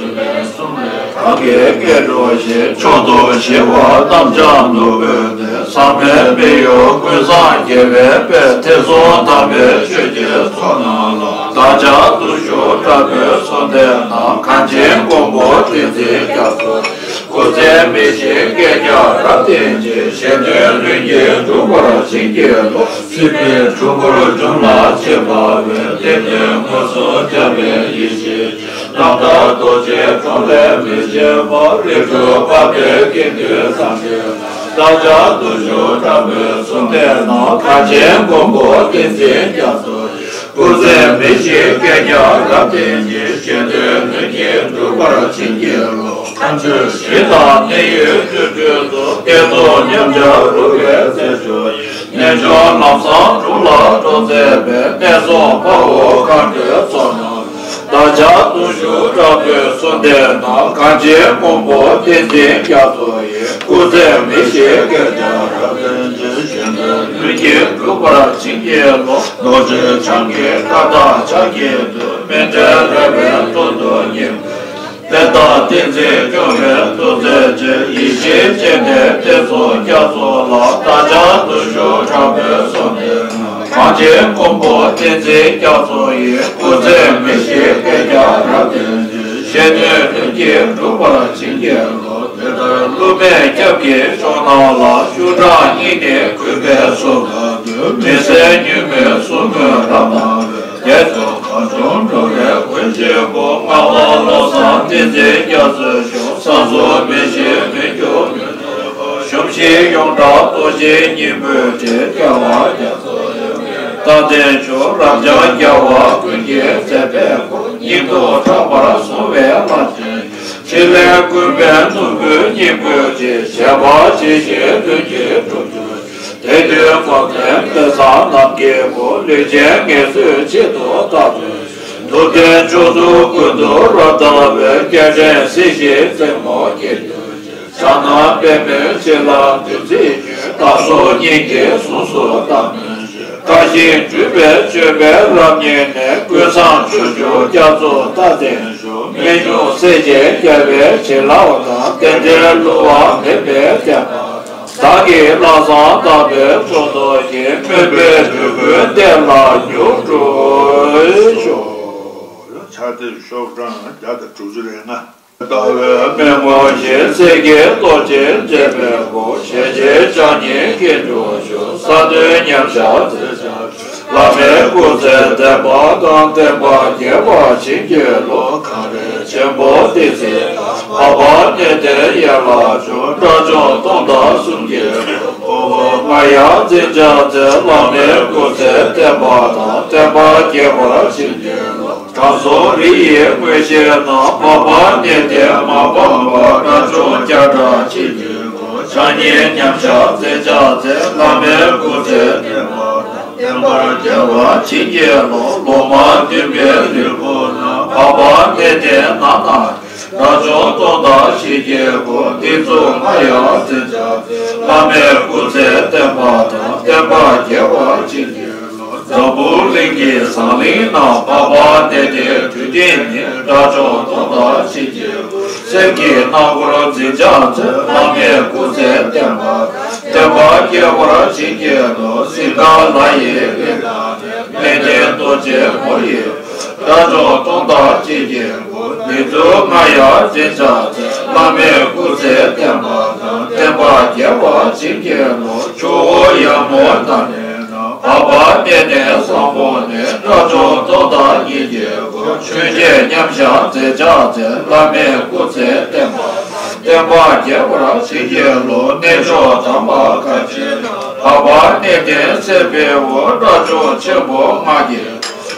གང་གི་སྐད་སྒྲོགས་ཤིང་། མཆོག་ཏུ་ཞི་བ་རྣམ་བྱང་ནོར་བུའི་གདན། ཟག་མེད་པའི་ཡུལ་ཀུན་བཟང་རྒྱལ་བའི་དཔལ། ཐེག་གསུམ་དམ་པའི་ཆོས་ཀྱི་ཚོགས་རྣམས་ལ། བདག་ཅག་གདུང་ཤུགས་དྲག་པོས་གསོལ་འདེབས་ན། གངས་ཅན་མགོན་པོ་བསྟན་འཛིན་རྒྱ་མཚོ། སྐུ་ཚེ་མི་ཤིགས་བསྐལ་བརྒྱར་བརྟན་ཅིང་། གཞན་དོན་ལྷུན་གྱིས་འགྲུབ་པར་བྱིན་གྱིས་རློབས། སྲིད་པའི་འཁྲུལ་འཁོར་འཇོམས་ལ་བྱེད་པ་བའི། བདེ་གནས་མངོན་སུམ་རྒྱལ་བའི་ཡེ་ཤེས་ཀྱི། རྣམ་ཐར་རྡོ་རྗེ་འགྲོ་ལས་མི་ཕྱེད་པ། རིགས་དྲུག་པ་ཕའི་དཀྱིལ་འདུས་སངས་རྒྱས་ལ། བདག་ཅག་བརྟུལ་ཞུགས་དྲག་པོས་བཟུང་བསྟེན་ན། གངས་ཅན་མགོན་པོ་བསྟན་འཛིན་རྒྱ་མཚོ་ཡི། སྐུ་ཚེ་མི་ཤིགས་བསྐལ་བརྒྱར་རབ་བརྟན་ཅིང་། གཞན་དོན་ལྷུན་གྱིས་འགྲུབ་པར་བྱིན་གྱིས་རློབས། ཁམས་ཆེན་ཞི་དང་གནས་ཡུལ་སྤྲུལ་སྤྲུལ་དུ། བསྐལ་དུ་ཉམས་ཆག་རུང་བའི་ཚེ་ཆུ་ཡི། རྣལ་འབྱོར་ལམ་བཟང་དྲུག་ལ་འགྲོ་མཛད་པའི། གནས་གསུམ་དཔའ་བོ་མཁའ་འགྲོའི་ཚོགས་རྣམས། བདག་ཅག་བརྟུལ་ཞུགས་དྲག་པོས་བཟུང་བསྟེན་ན། གངས་ཅན་མགོན་པོ་བསྟན་འཛིན་རྒྱ་མཚོ་ཡི། སྐུ་ཚེ་མི་ཤིགས་བསྐལ་བརྒྱར་རབ་བརྟན་ཅིང་། གཞན་དོན་ལྷུན་གྱིས་འགྲུབ་པར་བྱིན་གྱིས་རློབས། རྡོ་རྗེ་འཆང་གི་བཀའ་རྟགས་ཕྱག་གཉིས་མཐུན། སྨིན་གྲོལ་རོལ་པའི་དོན་དུ་སྙིང་པོས། དཔལ་ལྡན་བསྟན་འཛིན་སྐྱོང་བའི་ཐུགས་རྗེ་ཅན། ཡེ་ཤེས་སྤྱན་ལྡན་བསྟན་སྲུང་རྒྱ་མཚོ་ལ། བདག་ཅག་བརྟུལ་ཞུགས་དྲག་པོས་བཟུང་བསྟེན་ན། གངས་ཅན་མགོན་པོ་བསྟན་འཛིན་རྒྱ་མཚོ་ཡི། སྐུ་ཚེ་མི་ཤིགས་བསྐལ་བརྒྱར་རབ་བརྟན་ཅིང་། གཞན་དོན་ལྷུན་གྱིས་འགྲུབ་པར་བྱིན་གྱིས་རློབས། དེ་ལྟར་ཀླུ་མེས་སྐྱབས་ཀྱི་ཕྱོགས་རྣམས་ལ། ཤུགས་དྲག་སྙིང་ནས་གུས་པས་གསོལ་བ་འདེབས། མི་ཟད་རྙིང་མའི་གསུང་མོས་རབ་གནང་བའི། རྒྱ་མཚོ་གངས་ལྗོངས་འགྲོ་བའི་མགོན་ཆེན་པོ། ངག་དབང་བློ་བཟང་བསྟན་འཛིན་རྒྱ་མཚོའི་གཤོག། ས་འཛུགས་མི་ཤིགས་མི་འགྱུར་མི་འགྱུར་བ། གཞོམ་གཞིག་ཡོངས་གྲགས་རྡོ་རྗེའི་སྙིང་པོའི་དྲིན། རྒྱལ་བ་རྒྱ་མཚོ་ཡི་དབུས་རྟག་བརྟན་བཞུགས། རབ་འབྱམས་རྒྱལ་བ་ཀུན་གྱི་མཛད་པའི་སྐུ། སྙིང་ཐུབ་དྲག་པར་བཟུང་བའི་ལྷ་ཆེན། ཕྲིན་ལས་ཀུན་ཕན་ནོར་བུའི་སྙིང་པོའི་དྲིན། བཞད་པ་ཇི་བཞིན་ལྷུན་གྱིས་གྲུབ་གྱུར་ཅིག། དེང་དུས་འཛམ་གླིང་བོད་ས་རྣམས་ཀྱི་བུ། ལུས་ཅན་ངལ་གསོའི་ཆེད་དུ་བདག་བསྟོད་ཅིང་། ཐུབ་བསྟན་མཆོག་ཐུན་ཀུན་ཏུ་རབ་དར་བའི། རྒྱལ་ཕྲན་སྲིད་ཞིའི་རྩེ་མོར་སྐྱེས་གྱུར་ཅིག། ཕྱག་ན་པདྨོའི་བྱིན་རླབས་བདུད་རྩིའི་རྒྱུན། བདག་སོགས་སྙིང་གི་གཟུངས་སུ་བཏབ་ནས་བཞུགས། བཀའ་བཞིན་སྒྲུབ་པའི་སྤྱོད་པའི་རབ་བརྙེས་ནས། ཀུན་བཟང་སྤྱོད་འཇུག་རྒྱ་མཚོ་རྟག་བརྟན་བཞུགས། སྨན་ཆུང་སྲས་བཅས་རྒྱལ་བའི་བྱིན་རླབས་དང་། རྟེན་འབྲེལ་བསླུ་བ་མེད་པའི་བསྟན་པ་དང་། བདག་གི་ལྷག་བསམ་དག་པའི་གཙུག་ཏོར་གྱིས། སྨོན་པའི་འབྲུ་ཁུན་གཏེར་ལ་འགྱུར་འགྲོ་ཤོག། ཕྱག་དེབ་ཤོག་གྲངས་བརྒྱ་དང་དྲུག་ཅུ་རེ་ལྔ། ལྟ་བའི་སྨན་མགོན་ཞེས། སྲས་ཀྱི་གཏོར་ཆེན་མཛད་པའི་སྐུ། ཞལ་མཇལ་ཕྱག་གཉིས་སྐྱེས་འགྲོ་ཞུ། གསང་འདུས་མཉམ་བཞག་མཛད་བྱ་བླ་མའི་སྐུ་ཚེ་བརྟན་པ་དང་། བསྟན་པ་རྒྱས་པར་བྱིན་གྱིས་རློབས། གངས་རི་ཆེན་པོ་བསྟན་འཛིན་འཕགས་པ་གནས་བརྟན་ཡན་ལག་མཆོག། དགྲ་བཅོམ་སྟོང་དང་གསུམ་གྱི་སྐུ། འཕོ་བ་མ་ཡལ་འཛིན་བྱ་མཛད། བླ་མའི་སྐུ་ཚེ་བརྟན་པ་དང་། བསྟན་པ་རྒྱས་པར་བྱིན་གྱིས་རློབས། དྲང་སྲོང་རི་ཡི་མངོན་ཤེས་རྣམས། འཕགས་པ་གནས་བརྟན་མ་སྤངས་པར། དགྲ་བཅོམ་བརྒྱ་ཕྲག་བྱིན་གྱིས་རློབས། ཕྱག་གཉིས་མཉམ་བཞག་མཛད་བྱ་མཛད། བླ་མའི་སྐུ་ཚེ་བརྟན་པ་དང་། བསྟན་པ་རྒྱས་པར་བྱིན་གྱིས་རློབས། ལོ་མ་བདུན་པའི་རིལ་བུ་རྣམས། འཕགས་པ་གནས་བརྟན་ནང་ན། དགྲ་བཅོམ་སྟོང་དང་ཞི་རྒྱས་སྐུ། སྡིག་མཛུབ་མ་ཡལ་མཛད་བྱ་མཛད། བླ་མའི་སྐུ་ཚེ་བརྟན་པ་དང་། བསྟན་པ་རྒྱས་པར་བྱིན་གྱིས་རློབས། འཛམ་བུ་གླིང་གི་ཟངས་གླིང་ན། འཕགས་པ་གནས་བརྟན་དུས་མཐའི་ནས། དགྲ་བཅོམ་སྟོང་དང་ཞི་རྒྱས་སྐུ། སེམས་ཀྱི་སྣང་ངོར་འཛིན་བྱ་མཛད། བླ་མའི་སྐུ་ཚེ་བརྟན་པ་དང་། བསྟན་པ་རྒྱས་པར་བྱིན་གྱིས་རློབས། སིངྒ་ལ་ཡི་གླིང་ན་གནས། གནས་བརྟན་རྡོ་རྗེ་མོ་ཡི། དགྲ་བཅོམ་སྟོང་དང་ཞི་རྒྱས་སྐུ། སྡིག་མཛུབ་མ་ཡལ་མཛད་བྱ་མཛད། བླ་མའི་སྐུ་ཚེ་བརྟན་པ་དང་། བསྟན་པ་རྒྱས་པར་བྱིན་གྱིས་རློབས། ཆུ་བོ་ཡར་མོ་ན་ནས་ན། འཕགས་པ་གནས་བརྟན་ཟངས་མོ་ནས། དགྲ་བཅོམ་སྟོང་དང་ཉིད་ཀྱི་སྐུ། ཆོས་འཆད་མཉམ་བཞག་མཛད་བྱ་མཛད། བླ་མའི་སྐུ་ཚེ་བརྟན་པ་དང་། བསྟན་པ་རྒྱས་པར་བྱིན་གྱིས་རློབས། རྣལ་འབྱོར་དམ་པ་མཁའ་སྤྱོད་ན། འཕགས་པ་གནས་བརྟན་སྲས་དཔལ་བུ། དགྲ་བཅོམ་ཆེན་པོ་ལྔ་ཡི།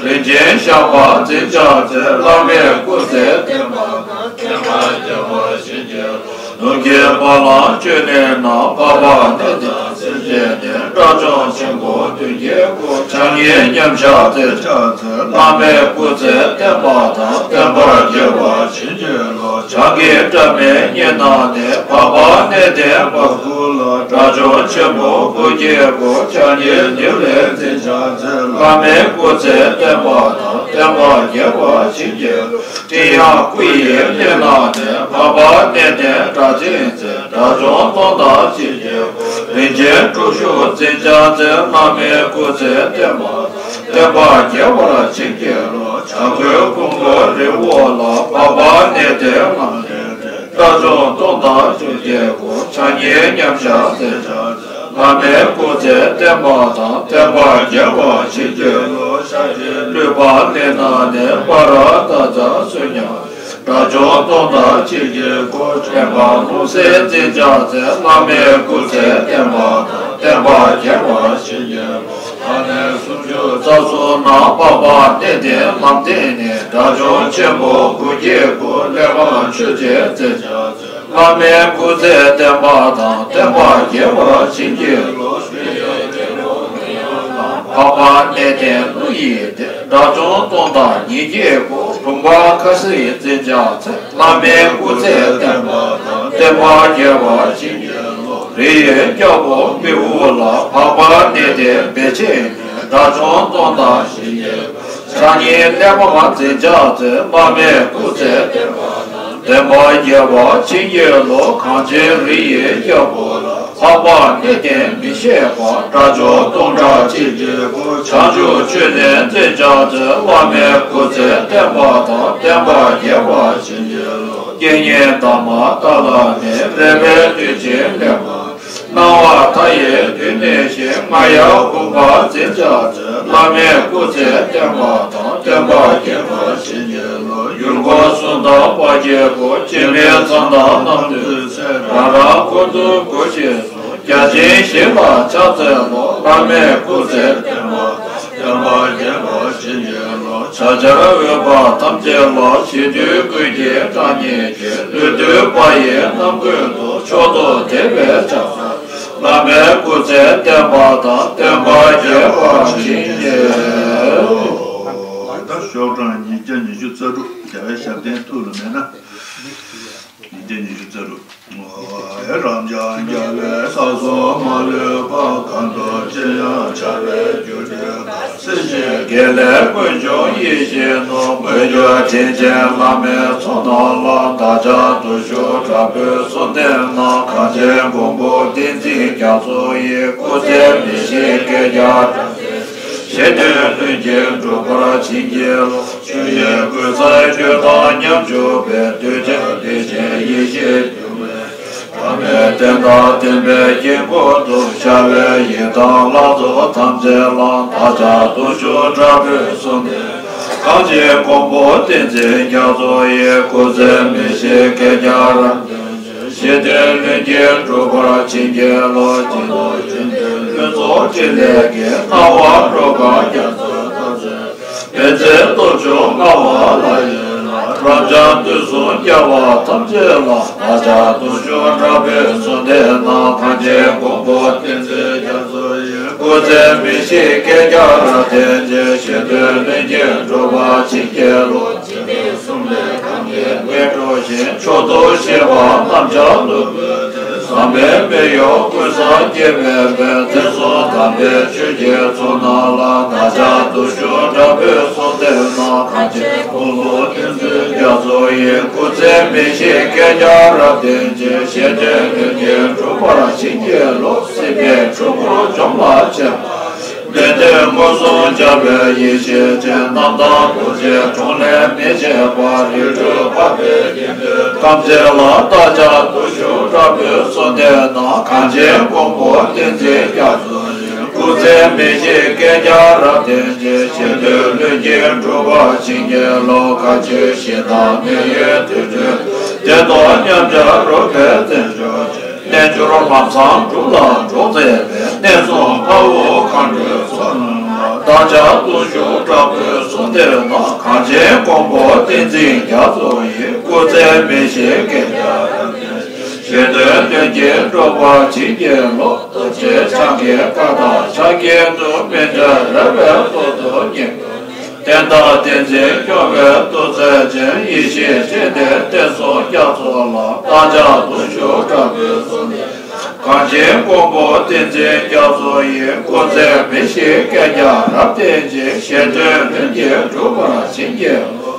རིན་ཆེན་ཞགས་པ་འཛིན་བྱ་མཛད། བླ་མའི་སྐུ་ཚེ་བརྟན་པ་དང་། བསྟན་པ་རྒྱས་པར་བྱིན་གྱིས་རློབས། ནུབ་ཀྱི་བ་ལང་སྤྱོད་ནས་ན། འཕགས་པ་གནས་བརྟན་སེམས་ཅན་ནས། དགྲ་བཅོམ་ཆེན་པོ་བདུན་བརྒྱད་སྐུ། ཕྱག་གཉིས་མཉམ་བཞག་མཛད་བྱ་མཛད། བླ་མའི་སྐུ་ཚེ་བརྟན་པ་དང་། བསྟན་པ་རྒྱས་པར་བྱིན་གྱིས་རློབས། བྱང་གི་སྒྲ་མའི་གཉན་ན་ནས། འཕགས་པ་གནས་བརྟན་བ་ཀུ་ལ། དགྲ་བཅོམ་ཆེན་པོ་དགུ་བརྒྱད་སྐུ། ཕྱག་གཉིས་ཉེ་བའི་འཛིན་བྱ་མཛད། བླ་མའི་སྐུ་ཚེ་བརྟན་པ་དང་། བསྟན་པ་རྒྱས་པར་བྱིན་གྱིས། སྤྲིན་དབྱངས་སྐུ་ཡི་གླིང་ན་ནས། འཕགས་པ་གནས་བརྟན་སྒྲ་གཅན་འཛིན། དགྲ་བཅོམ་སྟོང་དང་ཞི་རྒྱས་སྐུ། རིན་ཆེན་དྲུག་ཅུ་འཛིན་བྱ་མཛད། བླ་མའི་སྐུ་ཚེ་བརྟན་པ་དང་། བསྟན་པ་རྒྱས་པར་བྱིན་གྱིས་རློབས། བྱ་རྒོད་ཀོང་པོའི་རི་བོ་ལ། འཕགས་པ་གནས་བརྟན་ལམ་རིམ་བྲལ། དགྲ་བཅོམ་སྟོང་དང་ཞི་རྒྱས་སྐུ། ཕྱག་གཉིས་མཉམ་བཞག་མཛད་བྱ་མཛད། བླ་མའི་སྐུ་ཚེ་བརྟན་པ་དང་། བསྟན་པ་རྒྱས་པར་བྱིན་གྱིས་རློབས། ཤར་གྱི་ལུས་འཕགས་གླིང་ན་གནས། པ་ར་ཏ་ཙ་བསོད་སྙོམས། དགྲ་བཅོམ་སྟོང་དང་ཕྱིན་ཅི་སྒོ། དྲན་པ་རླུང་སེམས་འཛིན་བྱ་ཚེ། བླ་མའི་སྐུ་ཚེ་བརྟན་པ་དང་། བསྟན་པ་རྒྱས་པར་བྱིན་གྱིས་རློབས། ཨ་ནི་སུམ་ཅུ་རྩ་གསུམ་ན་འཕགས་པ་གནས་བརྟན་ལམ་བརྟན་ནི། དགྲ་བཅོམ་ཆེན་པོ་དགུ་བརྒྱའི་སྐུ། གླེགས་བམ་ཆོས་ཀྱི་མཚན་བྱ་ཚེ། བླ་མའི་སྐུ་ཚེ་བརྟན་པ་དང་། བསྟན་པ་རྒྱས་པར་བྱིན་གྱིས་རློབས། འཕགས་པ་གནས་བརྟན་ཀླུ་ཡི་སྡེ། དགྲ་བཅོམ་སྟོང་དང་ཉིས་བརྒྱའི་སྐུ། འབུམ་པ་ཁ་སྲིད་འཛིན་བྱ་ཚེ། བླ་མའི་སྐུ་ཚེ་བརྟན་པ་དང་། བསྟན་པ་རྒྱས་པར་བྱིན་གྱིས་རློབས། རི་ཡི་རྒྱལ་པོ་མི་བོ་ལ། འཕགས་པ་གནས་བརྟན་བེ་ཆེན་ནི། དགྲ་བཅོམ་སྟོང་དང་ཕྱིན་ཅི། ཕྱག་གཉིས་གླེགས་བམ་འཛིན་བྱ་ཚེ། བླ་མའི་སྐུ་ཚེ་བརྟན་པ་དང་། བསྟན་པ་རྒྱས་པར་བྱིན་གྱིས་རློབས། གངས་ཅན་རི་ཡི་རྒྱལ་པོ་ལ། འཕགས་པ་གནས་བརྟན་མི་ཤེས་པ། དགྲ་བཅོམ་སྟོང་ཕྲག་ཕྱིན་ཅི་སྒོ། བྱང་ཆུབ་ཆོས་ནི་འཛིན་བྱ་ཚེ། བླ་མའི་སྐུ་ཚེ་བརྟན་པ་དང་། བསྟན་པ་རྒྱས་པར་བྱིན་གྱིས་རློབས། རྐྱེན་ངན་འདབ་མ་ལྟར་ལ་ནི། རེག་པའི་དུས་གཅིག་གླེགས་བམ། སྣང་བ་མཐའ་ཡས་དུས་གནས་ཤིང་། རྔ་ཡབ་བུམ་པ་འཛིན་བྱ་ཚེ། བླ་མའི་སྐུ་ཚེ་བརྟན་པ་དང་། བསྟན་པ་རྒྱས་པར་བྱིན་གྱིས་རློབས། ཡུལ་འཁོར་གསུམ་དང་བར་གྱི་བུ། སྐྱེ་མེད་མཚན་དང་རྣམ་ཐོས་སྲས། རང་རང་འཁོར་དུ་སྒོ་ཕྱེས་སུ། བརྒྱ་བྱིན་བཞི་ལ་ཕྱག་འཚལ་ལོ། བླ་མའི་སྐུ་ཚེ་བརྟན་པ་དང་། བསྟན་པ་རྒྱས་པར་བྱིན་གྱིས་རློབས། བྱ་བྱར་འོས་པ་ཐམས་ཅད་ལ། ཞི་དུལ་ཀུན་གྱི་གྲངས་སྙེད་ཀྱིས། ལུས་བཏུད་པ་ཡི་རྣམ་ཀུན་ཏུ། མཆོག་ཏུ་དད་པས་ཕྱག་འཚལ། བླ་མའི་སྐུ་ཚེ་བརྟན་པ་དང་། བསྟན་པ་རྒྱས་པར་བྱིན་གྱིས། ད་ཤོག་གྲངས་ཉིས་བརྒྱ་ཉི་ཤུ་རྩ་དྲུག་རྒྱལ་བའི་ཞབས་བརྟན་ཐུགས་ལ་མེད་ན། ཉིས་བརྒྱ་ཉི་ཤུ་རྩ་དྲུག་རབ་འབྱམས་རྒྱལ་བའི་ས་གསུམ་མ་ལུས་པ། གང་འདུལ་ཅི་ཡང་བྱ་བའི་རྒྱུ་འབྲས་གང་། སྲིད་ཞིའི་དགེ་ལེགས་ཀུན་འབྱུང་ཡིད་བཞིན་ནོར། མོས་གུས་དྲིན་ཅན་བླ་མའི་ཚོགས་རྣམས་ལ། བདག་ཅག་བརྟུལ་ཞུགས་དྲག་པོས་གསོལ་འདེབས་ན། གངས་ཅན་མགོན་པོ་བསྟན་འཛིན་རྒྱ་མཚོ་ཡི། སྐུ་ཚེ་མི་ཤིགས་བསྐལ་བརྒྱར་རབ་བརྟན་ཅིང་། ཞི་དུལ་ལྷུན་གྱིས་འགྲུབ་པར་བྱིན་གྱིས་རློབས། ཆོས་ཉིད་ཀུན་བསལ་ཆོས་དང་ཉམ་ཆུང་པའི། འདོད་ཆགས་སྡིག་ཅན་ཡེ་ཤེས་འགྱུར་མེད། བླ་མའི་བསྟན་དང་བསྟན་པའི་དཀྱིལ་འཁོར་དུ། བྱ་བའི་ཡི་དམ་ལྷ་ཚོགས་ཐམས་ཅད་ལ། བདག་ཅག་བརྟུལ་ཞུགས་དྲག་པོས་གསོལ་འདེབས། གངས་ཅན་མགོན་པོ་བསྟན་འཛིན་རྒྱ་མཚོ་ཡི། སྐུ་ཚེ་མི་ཤིགས་བསྐལ་བརྒྱར་རབ་བརྟན་ཅིང་། ཞི་དུལ་ལྷུན་གྱིས་འགྲུབ་པར་བྱིན་གྱིས་རློབས། སྤྱི་ནོར་ཆོས་འཕེལ་ལྷུན་རྫོགས་ཕྲིན་ལས་ཀྱིས། སྣང་བ་འགྲོ་ཀུན་རྒྱ་མཚོའི་རྟགས་མཚན། བེམ་ཟེར་སྟོབས་ཆུང་མངའ་བ་ལྷ་ཡི་ལྷ། རབ་འབྱམས་དུས་གསུམ་རྒྱལ་བ་ཐམས་ཅད་ལ། བདག་ཅག་བརྟུལ་ཞུགས་དྲག་པོས་གསོལ་འདེབས་ན། གངས་ཅན་མགོན་པོ་བསྟན་འཛིན་རྒྱ་མཚོ་ཡི། སྐུ་ཚེ་མི་ཤིགས་བསྐལ་བརྒྱར་རབ་བརྟན་ཅིང་། ཞི་དུལ་ལྷུན་གྱིས་འགྲུབ་པར་བྱིན་གྱིས་རློབས། འཇིག་རྟེན་གསུམ་ལས་གང་གིས་བསྐལ་གྲོལ་ཞིང་། མཆོག་ཏུ་གཤེགས་པ་རྣམས་ཀྱང་ལུས་པོའི་གཏེར། བསམ་པའི་མི་གཡོ་ཀུན་བཟང་སྐྱེ་མེད་པའི། དེང་སང་དམ་པའི་ཆོས་ཀྱི་ཚོགས་རྣམས་ལ། བདག་ཅག་བརྟུལ་ཞུགས་དྲག་པོས་གསོལ་འདེབས་ན། གངས་ཅན་མགོན་པོ་བསྟན་འཛིན་རྒྱ་མཚོ་ཡི། སྐུ་ཚེ་མི་ཤིགས་བསྐལ་བརྒྱར་རབ་བརྟན་ཅིང་། ཞི་དུལ་ལྷུན་གྱིས་འགྲུབ་པར་བྱིན་གྱིས་རློབས། སྲིད་པའི་འཁྲུལ་འཁོར་འཇོམས་པར་བྱེད་པ། བདེ་སྟོང་མངོན་སུམ་རྒྱལ་བའི་ཡེ་ཤེས་ཅན། རྣམ་དག་རྡོ་རྗེ་འཕྲོ་ལས་མི་བྱེད་པ། རིགས་དྲུག་འཕགས་པའི་དགེ་འདུན་ཐམས་ཅད་ལ། བདག་ཅག་བརྟུལ་ཞུགས་དྲག་པོས་གསོལ་འདེབས་ན། གངས་ཅན་མགོན་པོ་བསྟན་འཛིན་རྒྱ་མཚོ་ཡི། སྐུ་ཚེ་མི་ཤིགས་བསྐལ་བརྒྱར་རབ་བརྟན་ཅིང་། ཞི་དུལ་ལྷུན་གྱིས་འགྲུབ་པར་བྱིན་གྱིས་རློབས། བཀའ་བརྒྱུད་ཞི་དང་མི་གཡོ་དུས་གྲོས། བདེ་སྟོང་མཉམ་གཞག་རོལ་པའི་རྩེར་འཇོག་ཅིང་། རྣལ་འབྱོར་ལམ་བཟང་སྒྲུབ་ལ་གྲོགས་མཛད་པའི། གནས་སྲུང་དཔའ་བོ་མཁའ་འགྲོའི་ཚོགས་རྣམས་ལ། བདག་ཅག་བརྟུལ་ཞུགས་དྲག་པོས་གསོལ་འདེབས་ན། གངས་ཅན་མགོན་པོ་བསྟན་འཛིན་རྒྱ་མཚོ་ཡི། སྐུ་ཚེ་མི་ཤིགས་བསྐལ་བརྒྱར་རབ་བརྟན་ཅིང་། ཞི་དུལ་ལྷུན་གྱིས་འགྲུབ་པར་བྱིན་གྱིས་རློབས། རྡོ་རྗེ་འཆང་གི་བཀའ་དང་ཕྱག་རྒྱའི་མཐུ། མི་འབྲལ་རོལ་པའི་ཐོག་ཏུ་ཉིད་དུ། བསྟན་དང་བསྟན་འཛིན་སྐྱོང་བའི་ཐུགས་རྗེ་ཅན། ཡེ་ཤེས་སྤྱན་ལྡན་བསྟན་སྲུང་རྒྱ་མཚོ་ལ། བདག་ཅག་བརྟུལ་ཞུགས་དྲག་པོས་གསོལ་འདེབས། གངས་ཅན་མགོན་པོ་བསྟན་འཛིན་རྒྱ་མཚོ་ཡི། སྐུ་ཚེ་མི་ཤིགས་བསྐལ་བརྒྱར་རབ་བརྟན་ཅིང་། ཞི་དུལ་ལྷུན་གྱིས་འགྲུབ་པར་བྱིན་གྱིས་རློབས།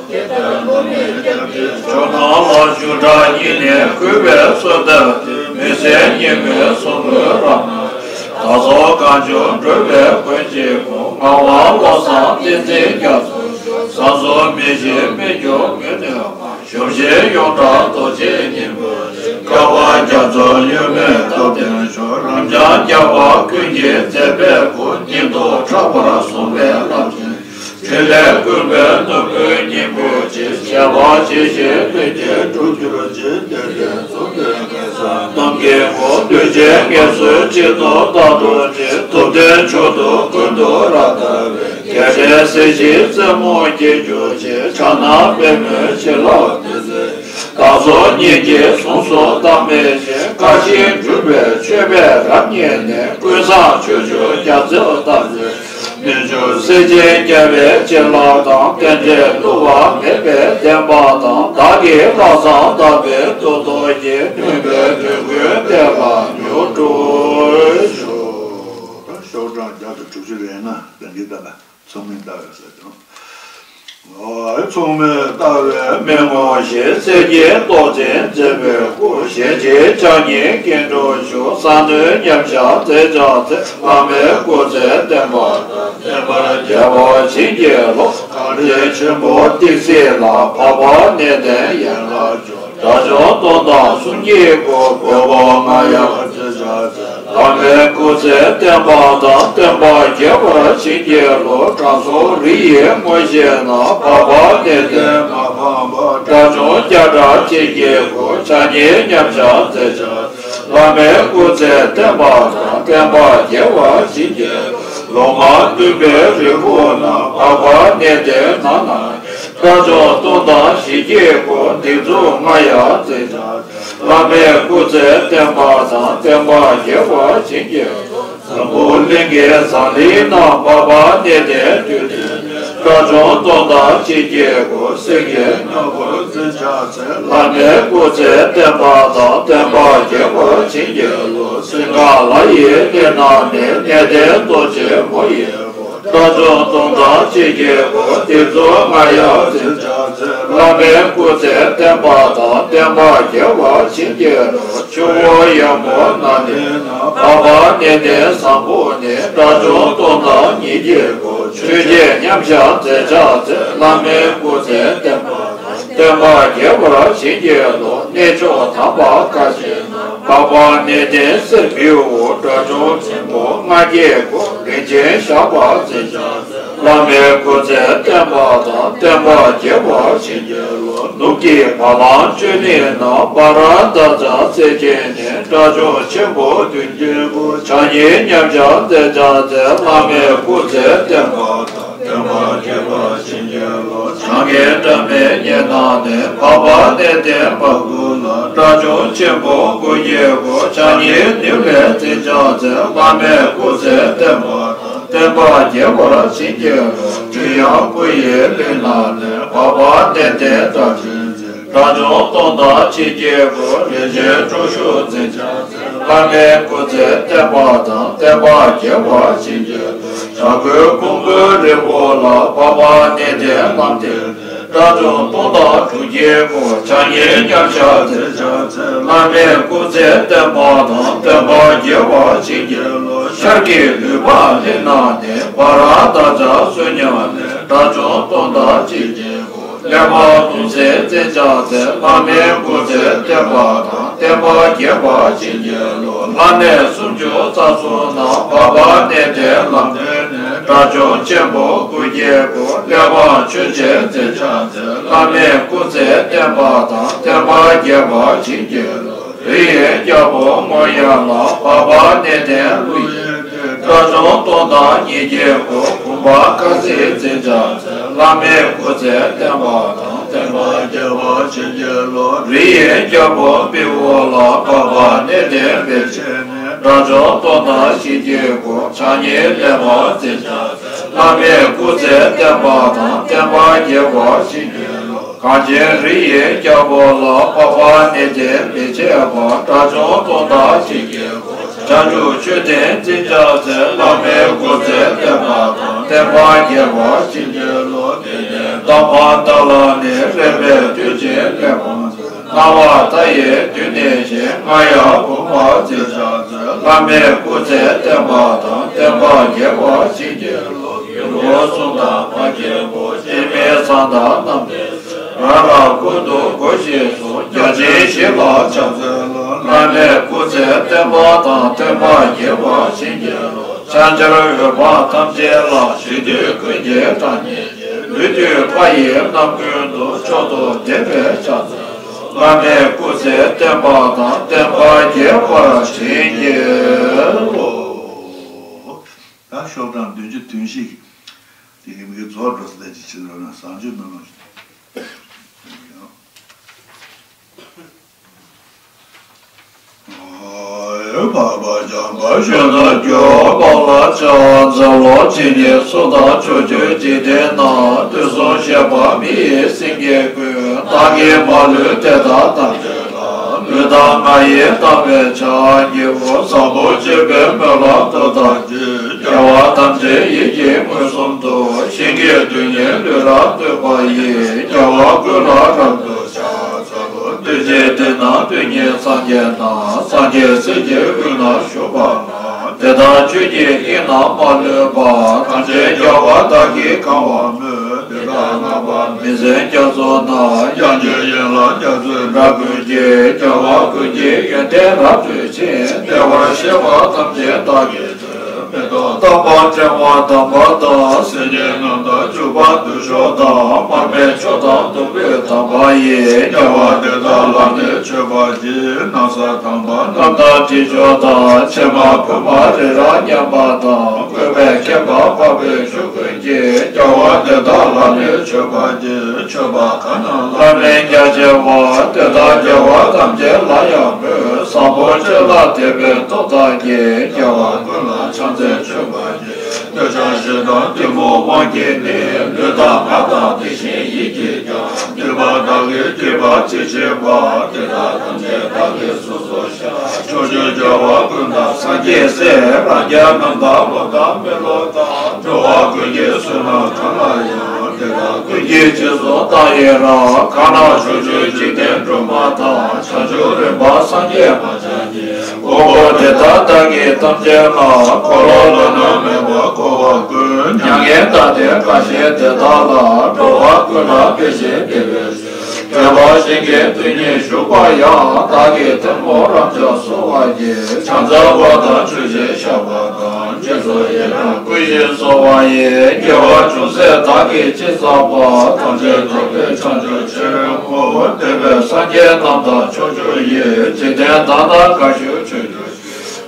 ཇོ་ནང་ལ་བཞུགས་གྲྭ་གཉིས་ནས་གུས་པས་གསོལ་འདེབས་ཏེ། མི་ཟད་ཉི་མའི་གསུང་གུས་རབ་གནང་། བདག་སོགས་གང་བྱུང་འགྲོ་བའི་མགོན་གཅིག་པུ། ངག་དབང་བློ་བཟང་བསྟན་འཛིན་རྒྱ་མཚོ། བསམ་གཟུགས་མི་ཤིགས་མི་འགྱུར་མི་གནས་པ། གཞོམ་གཞིག་ཡོངས་གྲགས་རྡོ་རྗེ་སྙིང་པོ་ཆེ། བསྐལ་པ་རྒྱ་མཚོ་ཡུལ་མེད་སྟོབས་ལྡན་ཤོག། རབ་འབྱམས་རྒྱལ་བ་ཀུན་གྱི་མཛད་པའི་སྐུ། སྙིང་སྟོབས་ཕྲག་པར་བཟུང་བའི་རླབས་ཆེན། ཕྲིན་ལས་ཀུན་པའི་ནོར་བུའི་སྙིང་པོ་ཆེ། ཞལ་ བ་ཇི་བཞིན་ལྷུན་གྱིས་གྲུབ་གྱུར་ཅིག་དེ་འདྲའི་གཙུག་ཕུད་མཁན་བཟང་གཏམ་གྱི་ངོ་། གདུལ་བྱའི་ངལ་གསོའི་གཅིག་ཏུ་བདག་སྒྲུབ་ཅིང་། ཐུབ་བསྟན་མཆོག་ཏུ་ཀུན་ཏུ་རབ་བལྟ་བའི། རྒྱལ་སྲས་གཟི་བརྗིད་རྩེ་མོ་སྐྱེ་གྱུར་ཅིག་ཕྱག་ན་པདྨོའི་བྱིན་རླབས་ཏི་སེ། བདག་སོགས་ཉིད་ཀྱིས་གཟུངས་སུ་བཏང་བའི་ཞིང་། བཀའ་བཞིན་སྒྲུབ་པའི་མཆོད་པས་རབ་མཉེས་ནས། ཀུན་བཟང་ཆོས་འབྱོར་རྒྱ་མཚོའི་ལྟ་བའི། མི་འབྱུང་སེམས་ཅན་རྒྱལ་བའི་བྱིན་རླབས་དང་། རྟེན་འབྲེལ་བསླུ་བ་མེད་པའི་བདེན་པ་དང་། བདག་གིས་ལྷག་བསམ་དག་པའི་ཐུགས་རྡོ་རྗེ། མུན་པའི་མདུན་ཀུན་གཏན་ལ་མྱུར་འགྲོ་ཤོག་ཤོག་གྲངས་བརྒྱ་དང་དྲུག་ཅུ་རེ་ལྔ། ལན་གྱི་བཏབ་པ། མཚུངས་མེད་ལྟ་བའི་ཟེར་དང་། མཚུངས་མེད་ལྟ་བའི་མི་མངོན་ཞིང་། གསེར་གྱི་ཏོག་ཅན་མཛེས་པའི་སྐུ། གཞན་གྱི་ཕྱག་གཉིས་སྐྱེ་འགྲོ་ཞུགས། གསང་གནས་མཉམ་བཞག་མཛད་བྱ་མཛད། བླ་མའི་སྐུ་ཚེ་བརྟན་པ་དང་། བརྟན་པར་རྒྱལ་བར་བྱིན་གྱིས་རློབས། གངས་རི་ཆེན་པོ་ཏི་སེ་ལ། འཕགས་པ་གནས་བརྟན་ཡན་ལག་མཆོག་དགྲ་བཅོམ་སྟོང་དང་གསུམ་གྱི་སྐུ། བོད་པ་ང་ཡང་མཛད་བྱ་མཛད། བླ་མའི་སྐུ་ཚེ་བརྟན་པ་དང་། བརྟན་པ་རྒྱས་པར་བྱིན་གྱིས་རློབས། དྲང་སྲོང་རི་ཡི་ངོས་བཞི་ན། འཕགས་པ་གནས་བརྟན་མ་ཕམ་པ། དགྲ་བཅོམ་རྒྱ་གྲགས་ཆེན་གྱི་སྐུ། ཕྱག་གཉིས་མཉམ་བཞག་མཛད་བྱ་མཛད། བླ་མའི་སྐུ་ཚེ་བརྟན་པ་དང་། བརྟན་པ་རྒྱས་པར་བྱིན་གྱིས་རློབས། ལོ་མ་བདུན་པའི་རིལ་བུ་ན། འཕགས་པ་གནས་བརྟན་ནང་ན། དགྲ་བཅོམ་སྟོང་དང་བཞི་བརྒྱའི་སྐུ། སྡིགས་མཛུབ་ལྔ་ཡང་མཛད་བྱ་མཛད། བླ་མའི་སྐུ་ཚེ་བརྟན་པ་དང་། བརྟན་པ་རྒྱས་པར་བྱིན་གྱིས་རློབས། འཛམ་བུ་གླིང་གི་ཟངས་གླིང་ན། འཕགས་པ་གནས་བརྟན་དུས་མཐའི་གནས། དགྲ་བཅོམ་སྟོང་དང་གཅིག་བརྒྱའི་སྐུ། སེང་གེ་སྔ་འགོར་མཛད་བྱ་མཛད། བླ་མའི་སྐུ་ཚེ་བརྟན་པ་དང་། བརྟན་པ་རྒྱས་པར་བྱིན་གྱིས་རློབས། སིང་ག་ལ་ཡི་གླིང་ན་ནི། གནས་བརྟན་རྡོ་རྗེ་མོ་ཡི། དགྲ་བཅོམ་སྟོང་དང་གཅིག་བརྒྱའི་སྐུ། སྡིགས་མཛུབ་ལྔ་ཡང་མཛད་བྱ་མཛད། བླ་མའི་སྐུ་ཚེ་བརྟན་པ་དང་། བརྟན་པ་རྒྱས་པར་བྱིན་གྱིས་རློབས། ཆུ་བོ་ཡངས་པོ་ན་ནི། འཕགས་པ་གནས་བརྟན་བཟང་པོ་ནི། དགྲ་བཅོམ་སྟོང་དང་ཉིས་བརྒྱའི་སྐུ། ཆོས་རྗེ་མཉམ་བཞག་མཛད་བྱ་མཛད། བླ་མའི་སྐུ་ཚེ་བརྟན་པ་དང་། བརྟན་པ་རྒྱས་པར་བྱིན་གྱིས་རློབས། གནས་མཆོག་དམ་པ་ཀ་ཤི་ན། འཕགས་པ་གནས་བརྟན་གསེར་བེའུ། དགྲ་བཅོམ་ཆེན་པོ་ལྔ་བརྒྱའི་སྐུ། རིན་ཆེན་ཞགས་པ་མཛད་བྱ་མཛད། བླ་མའི་སྐུ་ཚེ་བརྟན་པ་དང་། བརྟན་པ་རྒྱས་པར་བྱིན་གྱིས་རློབས། ནུབ་ཀྱི་བ་ལང་ཅོ་ལི་ན། བྷ་ར་ཏ་ཙ་རྩེ་ཆེན་ནས། དགྲ་བཅོམ་ཆེན་པོ་བདུན་བརྒྱའི་སྐུ། ཕྱག་གཉིས་མཉམ་བཞག་མཛད་བྱ་མཛད། བླ་མའི་སྐུ་ཚེ་བརྟན་པ་དང་། བརྟན་པ་རྒྱས་པར་བྱིན་གྱིས་རློབས། འཇང་གི་སྒྲ་མའི་ཉེ་ན་ནས། འཕགས་པ་གནས་བརྟན་བ་ཀུ་ལ། དགྲ་བཅོམ་ཆེན་པོ་དགུ་བརྒྱའི་སྐུ། ཕྱག་གཉིས་ནུབ་ལས་མཛད་བྱ་མཛད། བླ་མའི་སྐུ་ཚེ་བརྟན་པ་དང་། བརྟན་པ་རྒྱས་པར་བྱིན་གྱིས་རློབས། ཀྲི་ཡང་ཀུ་ཡི་གླིང་ན་ནས། འཕགས་པ་གནས་བརྟན་སྒྲ་ཆེན་མཛད། དགྲ་བཅོམ་སྟོང་དང་ཆིག་བརྒྱའི་སྐུ། རིན་ཆེན་དྲུག་ཅུ་མཛད་བྱ་མཛད། བླ་མའི་སྐུ་ཚེ་བརྟན་པ་དང་། བརྟན་པ་རྒྱས་པར་བྱིན་གྱིས་རློབས། བྱ་རྒོད་ཕུང་པོའི་རི་བོ་ལ། འཕགས་པ་གནས་བརྟན་ལམ་མཁའི་ལས། དགྲ་བཅོམ་སྟོང་དང་དྲུག་བརྒྱའི་སྐུ། ཕྱག་གཉིས་མཉམ་བཞག་མཛད་བྱ་མཛད། བླ་མའི་སྐུ་ཚེ་བརྟན་པ་དང་། བརྟན་པ་རྒྱས་པར་བྱིན་གྱིས་རློབས། ཤར་གྱི་ལུས་འཕགས་གླིང་ན་ནས། བྷ་ར་ཏ་ཙ་བསོད་སྙོམས་ལས། དགྲ་བཅོམ་སྟོང་དང་གཅིག་བརྒྱའི་སྐུ། གླེགས་བམ་ལྷུང་བཟེད་མཛད་བྱ་མཛད། བླ་མའི་སྐུ་ཚེ་བརྟན་པ་དང་། བརྟན་པ་རྒྱས་པར་བྱིན་གྱིས་རློབས། ལྷ་གནས་སུམ་ཅུ་རྩ་གསུམ་ན། འཕགས་པ་གནས་བརྟན་ལམ་མཁའི་གནས། དགྲ་བཅོམ་ཆེན་པོ་དགུ་བརྒྱའི་སྐུ། གླེགས་བམ་ཆོས་འཆད་མཛད་བྱ་མཛད། བླ་མའི་སྐུ་ཚེ་བརྟན་པ་དང་། བརྟན་པ་རྒྱས་པར་བྱིན་གྱིས་རློབས། རི་ཡི་རྒྱལ་པོ་མོ་ཡ་ལ། འཕགས་པ་གནས་བརྟན་ཀླུ་ཡི། དགྲ་བཅོམ་སྟོང་དང་ཉིས་བརྒྱའི་སྐུ། བུམ་པ་དཀར་གསལ་མཛད་བྱ་མཛད། བླ་མའི་སྐུ་ཚེ་བརྟན་པ་དང་། བརྟན་པ་རྒྱས་པར་བྱིན་གྱིས་རློབས། རི་ཡི་རྒྱལ་པོ་བེའུ་ལ། འཕགས་པ་གནས་བརྟན་བེར་ཆེན་ནས། དགྲ་བཅོམ་སྟོང་དང་བཞི་བརྒྱའི་སྐུ། ཕྱག་གཉིས་གླེགས་བམ་མཛད་བྱ་མཛད། བླ་མའི་སྐུ་ཚེ་བརྟན་པ་དང་། བརྟན་པ་རྒྱས་པར་བྱིན་གྱིས་རློབས། གངས་ཅན་རི་ཡི་རྒྱལ་པོ་ལ། འཕགས་པ་གནས་བརྟན་མི་ཕྱེད་པ། དགྲ་བཅོམ་སྟོང་དང་གཅིག་བརྒྱའི་སྐུ། བྱང་ཆུབ་མཆོད་རྟེན་བརྩིགས་བྱ་མཛད། བླ་མའི་སྐུ་ཚེ་བརྟན་པ་དང་། བརྟན་པ་རྒྱས་པར་བྱིན་གྱིས་རློབས། དེ་ནས་ཏམ་བ་ཏཱ་ལ་ནས། རས་པའི་མཐུ་ཆེན་གླེགས་བམ་མཛད། སྣང་བ་མཐའ་ཡས་མདུན་ནས་བཞེངས། རྔ་ཡབ་བུམ་པ་བརྩིགས་བྱ་མཛད། བླ་མའི་སྐུ་ཚེ་བརྟན་པ་དང་། བརྟན་པ་རྒྱས་པར་བྱིན་གྱིས་རློབས། ཡུལ་འཁོར་གསུམ་དང་མ་སྐྱེས་བུ། སྐྱེ་མེད་མཚན་དང་རྣམ་པའི་སྲས། རང་རང་ཀུན་ཏུ་གོ་ཞེས་གསུངས། བརྒྱ་བྱིན་བཞི་ལ་ཕྱག་འཚལ་ལོ། བླ་མའི་སྐུ་ཚེ་བརྟན་པ་དང་། བརྟན་པ་རྒྱས་པར་བྱིན་གྱིས་རློབས། ཕྱག་འཚལ་འོད་དཔག་ཐམས་ཅད་ལ། གཞོན་ནུ་ཀུན་གྱི་གྲགས་སྙན་གྱིས། དུས་དུས་ལྷ་ཡི་རྣམ་ཀུན་ཏུ། མཆོག་ཏུ་དད་པས་ཕྱག་འཚལ་ལོ། བླ་མའི་སྐུ་ཚེ་བརྟན་པ་དང་། བསྟན་པ་རྒྱས་པར་བྱིན་གྱིས་རློབས། ད་ཤོག་གྲངས་བདུན་ཅུ་དོན་བཞི་གི་དེ་གི་མི་རྫོགས་འགྲོ་ས་དེ་ཅི་བྱེད་རོགས་གནང་། བཟང་སྤྱོད་སྨོན་ལམ་ཞུ། འཕགས་པ་འཇམ་དཔལ་གཞོན་ནུར་གྱུར། དཔའ་བ་ལ་ཕྱག་འཚལ་ལོ། ཇི་སྙེད་སུ་དག་ཕྱོགས་བཅུའི་འཇིག་རྟེན་ན། དུས་གསུམ་གཤེགས་པ་མི་ཡི་སེང་གེ་ཀུན། བདག་གིས་མ་ལུས་དེ་དག་ཐམས་ཅད་ལ། ལུས་དང་ངག་ཡིད་དམ་པའི་ཕྱག་བགྱིའོ། བཟང་པོ་སྤྱོད་པའི་སྨོན་ལམ་མཐའ་དག་ཅིང་། རྒྱལ་བ་ཐམས་ཅད་ཡིད་ཀྱིས་མངོན་སུམ་དུ། ཞིང་གི་རྡུལ་སྙེད་ལུས་རབ་བཏུད་པ་ཡིས། རྒྱལ་བ་ཀུན་ལ་རབ་ཏུ་ཕྱག་འཚལ་ལོ། འདུས་བྱས་སྡེ་སྣོད་རྡུལ་སྙེད་སངས་རྒྱས་དང་། སངས་རྒྱས་སྲས་ཀྱི་དབུས་ན་བཞུགས་པ་ལ། དེ་དག་ཆོས་ཀྱི་དབྱིངས་རྣམས་མ་ལུས་པ། ཐམས་ཅད་རྒྱལ་བ་དག་གིས་གང་བར་མོས། དེ་དག་བསྔགས་པ་མི་ཟད་རྒྱ་མཚོ་ན། ཡང་ཁྱོད་ཡན་ལག་རྒྱ་མཚོའི་སྒྲ་ཀུན་གྱིས། རྒྱལ་བ་ཀུན་གྱི་ཡོན་ཏན་རབ་བརྗོད་ཅིང་། བདེ་བར་གཤེགས་པ་ཐམས་ཅད་བདག་གིས་མེ་ཏོག་དམ་པ་ཕྲེང་བ་དམ་པ་དང་། སེང་གེའི་རྣམ་ཐར་བྱུག་པ་བདུད་གཤོག་དང་། མར་མེ་མཆོག་དང་བདུག་སྤོས་དམ་པ་ཡིས། རྒྱལ་བ་དེ་དག་ལ་ནི་མཆོད་པར་བགྱི། ན་བཟའ་དམ་པ་རྣམ་ཐར་དྲི་མཆོག་དང་། ཕྱེ་མ་ཕུར་མ་རི་རབ་མཉམ་པ་དང་། བཀོད་པས་ཁྱད་པར་འཕགས་པའི་ཆོས་ཀུན་གྱིས། རྒྱལ་བ་དེ་དག་ལ་ནི་མཆོད་པར་བགྱི། མཆོད་པ་གང་རྣམས་ལ་ནི་རྒྱ་ཆེ་བ། དེ་དག་རྒྱལ་བ་ཐམས་ཅད་ལ་ཡང་འབུལ། བཟང་པོ་སྤྱོད་ལ་དད་པའི་སྟོབས་དག་གིས། རྒྱལ་བ་ཀུན་ལ་ཕྱག་འཚལ་མཆོད་པར་བགྱི། འདོད་ཆགས་ཞེ་སྡང་གཏི་མུག་དབང་གིས་ནི། ལུས་དང་ངག་དང་དེ་བཞིན་ཡིད་ཀྱིས་ཀྱང་། སྡིག་པ་དག་གིས་བགྱིས་པ་ཅི་མཆིས་པ། དེ་དག་ཐམས་ཅད་བདག་གིས་སོ་སོར་བཤགས། ཕྱོགས་བཅུའི་རྒྱལ་བ་ཀུན་དང་སངས་རྒྱས་སྲས། རང་རྒྱལ་རྣམས་དང་ལོག་དང་མི་སློབ་དང་། འགྲོ་བ་ཀུན་གྱི་བསོད་ནམས་གང་ལ་ཡང་། དེ་དག་ཀུན་གྱི་རྗེས་སུ་བདག་ཡི་རང་། གང་ན་ཕྱོགས་བཅུའི་འཇིག་རྟེན་སྒྲོན་མ་དང་། བྱང་ཆུབ་རིམ་པ་སངས་རྒྱས་མ་ཆགས་ཀྱི། དཀོན་པོ་དེ་དག་བདག་གིས་ཐམས་ཅད་ལ། འཁོར་ལོ་བླ་ན་མེད་པ་བསྐོར་བ་ཀུན། མྱ་ངན་འདའ་སྟོན་དགའ་བཞིན་དེ་དག་ལ། འགྲོ་བ་ཀུན་ལ་ཕན་ཞིང་བདེ་བའི་ཕྱིར། བྱོན་པ་ཞིང་གི་རྡུལ་སྙེད་བཞུགས་པ་ཡང་། བདག་གིས་ཐལ་མོ་རབ་འཇོམས་གསོལ་བ་བགྱི། ཕྱག་འཚལ་བ་དང་མཆོད་ཅིང་བཤགས་པ་དང་། རྗེས་སུ་ཡི་རང་བསྐུལ་ཞིང་གསོལ་བ་ཡི། དགེ་བ་ཅུང་ཟད་བདག་གིས་ཅི་བསགས་པ། ཐམས་ཅད་རྫོགས་པའི་བྱང་ཆུབ་ཕྱིར། འཁོར་བ་འདས་པའི་སངས་རྒྱས་རྣམས་དང་ཕྱོགས་བཅུ་ཡི། འཇིག་རྟེན་དག་ན་དགའ་བཞིན་མཆོད་གྱུར་ཅིག།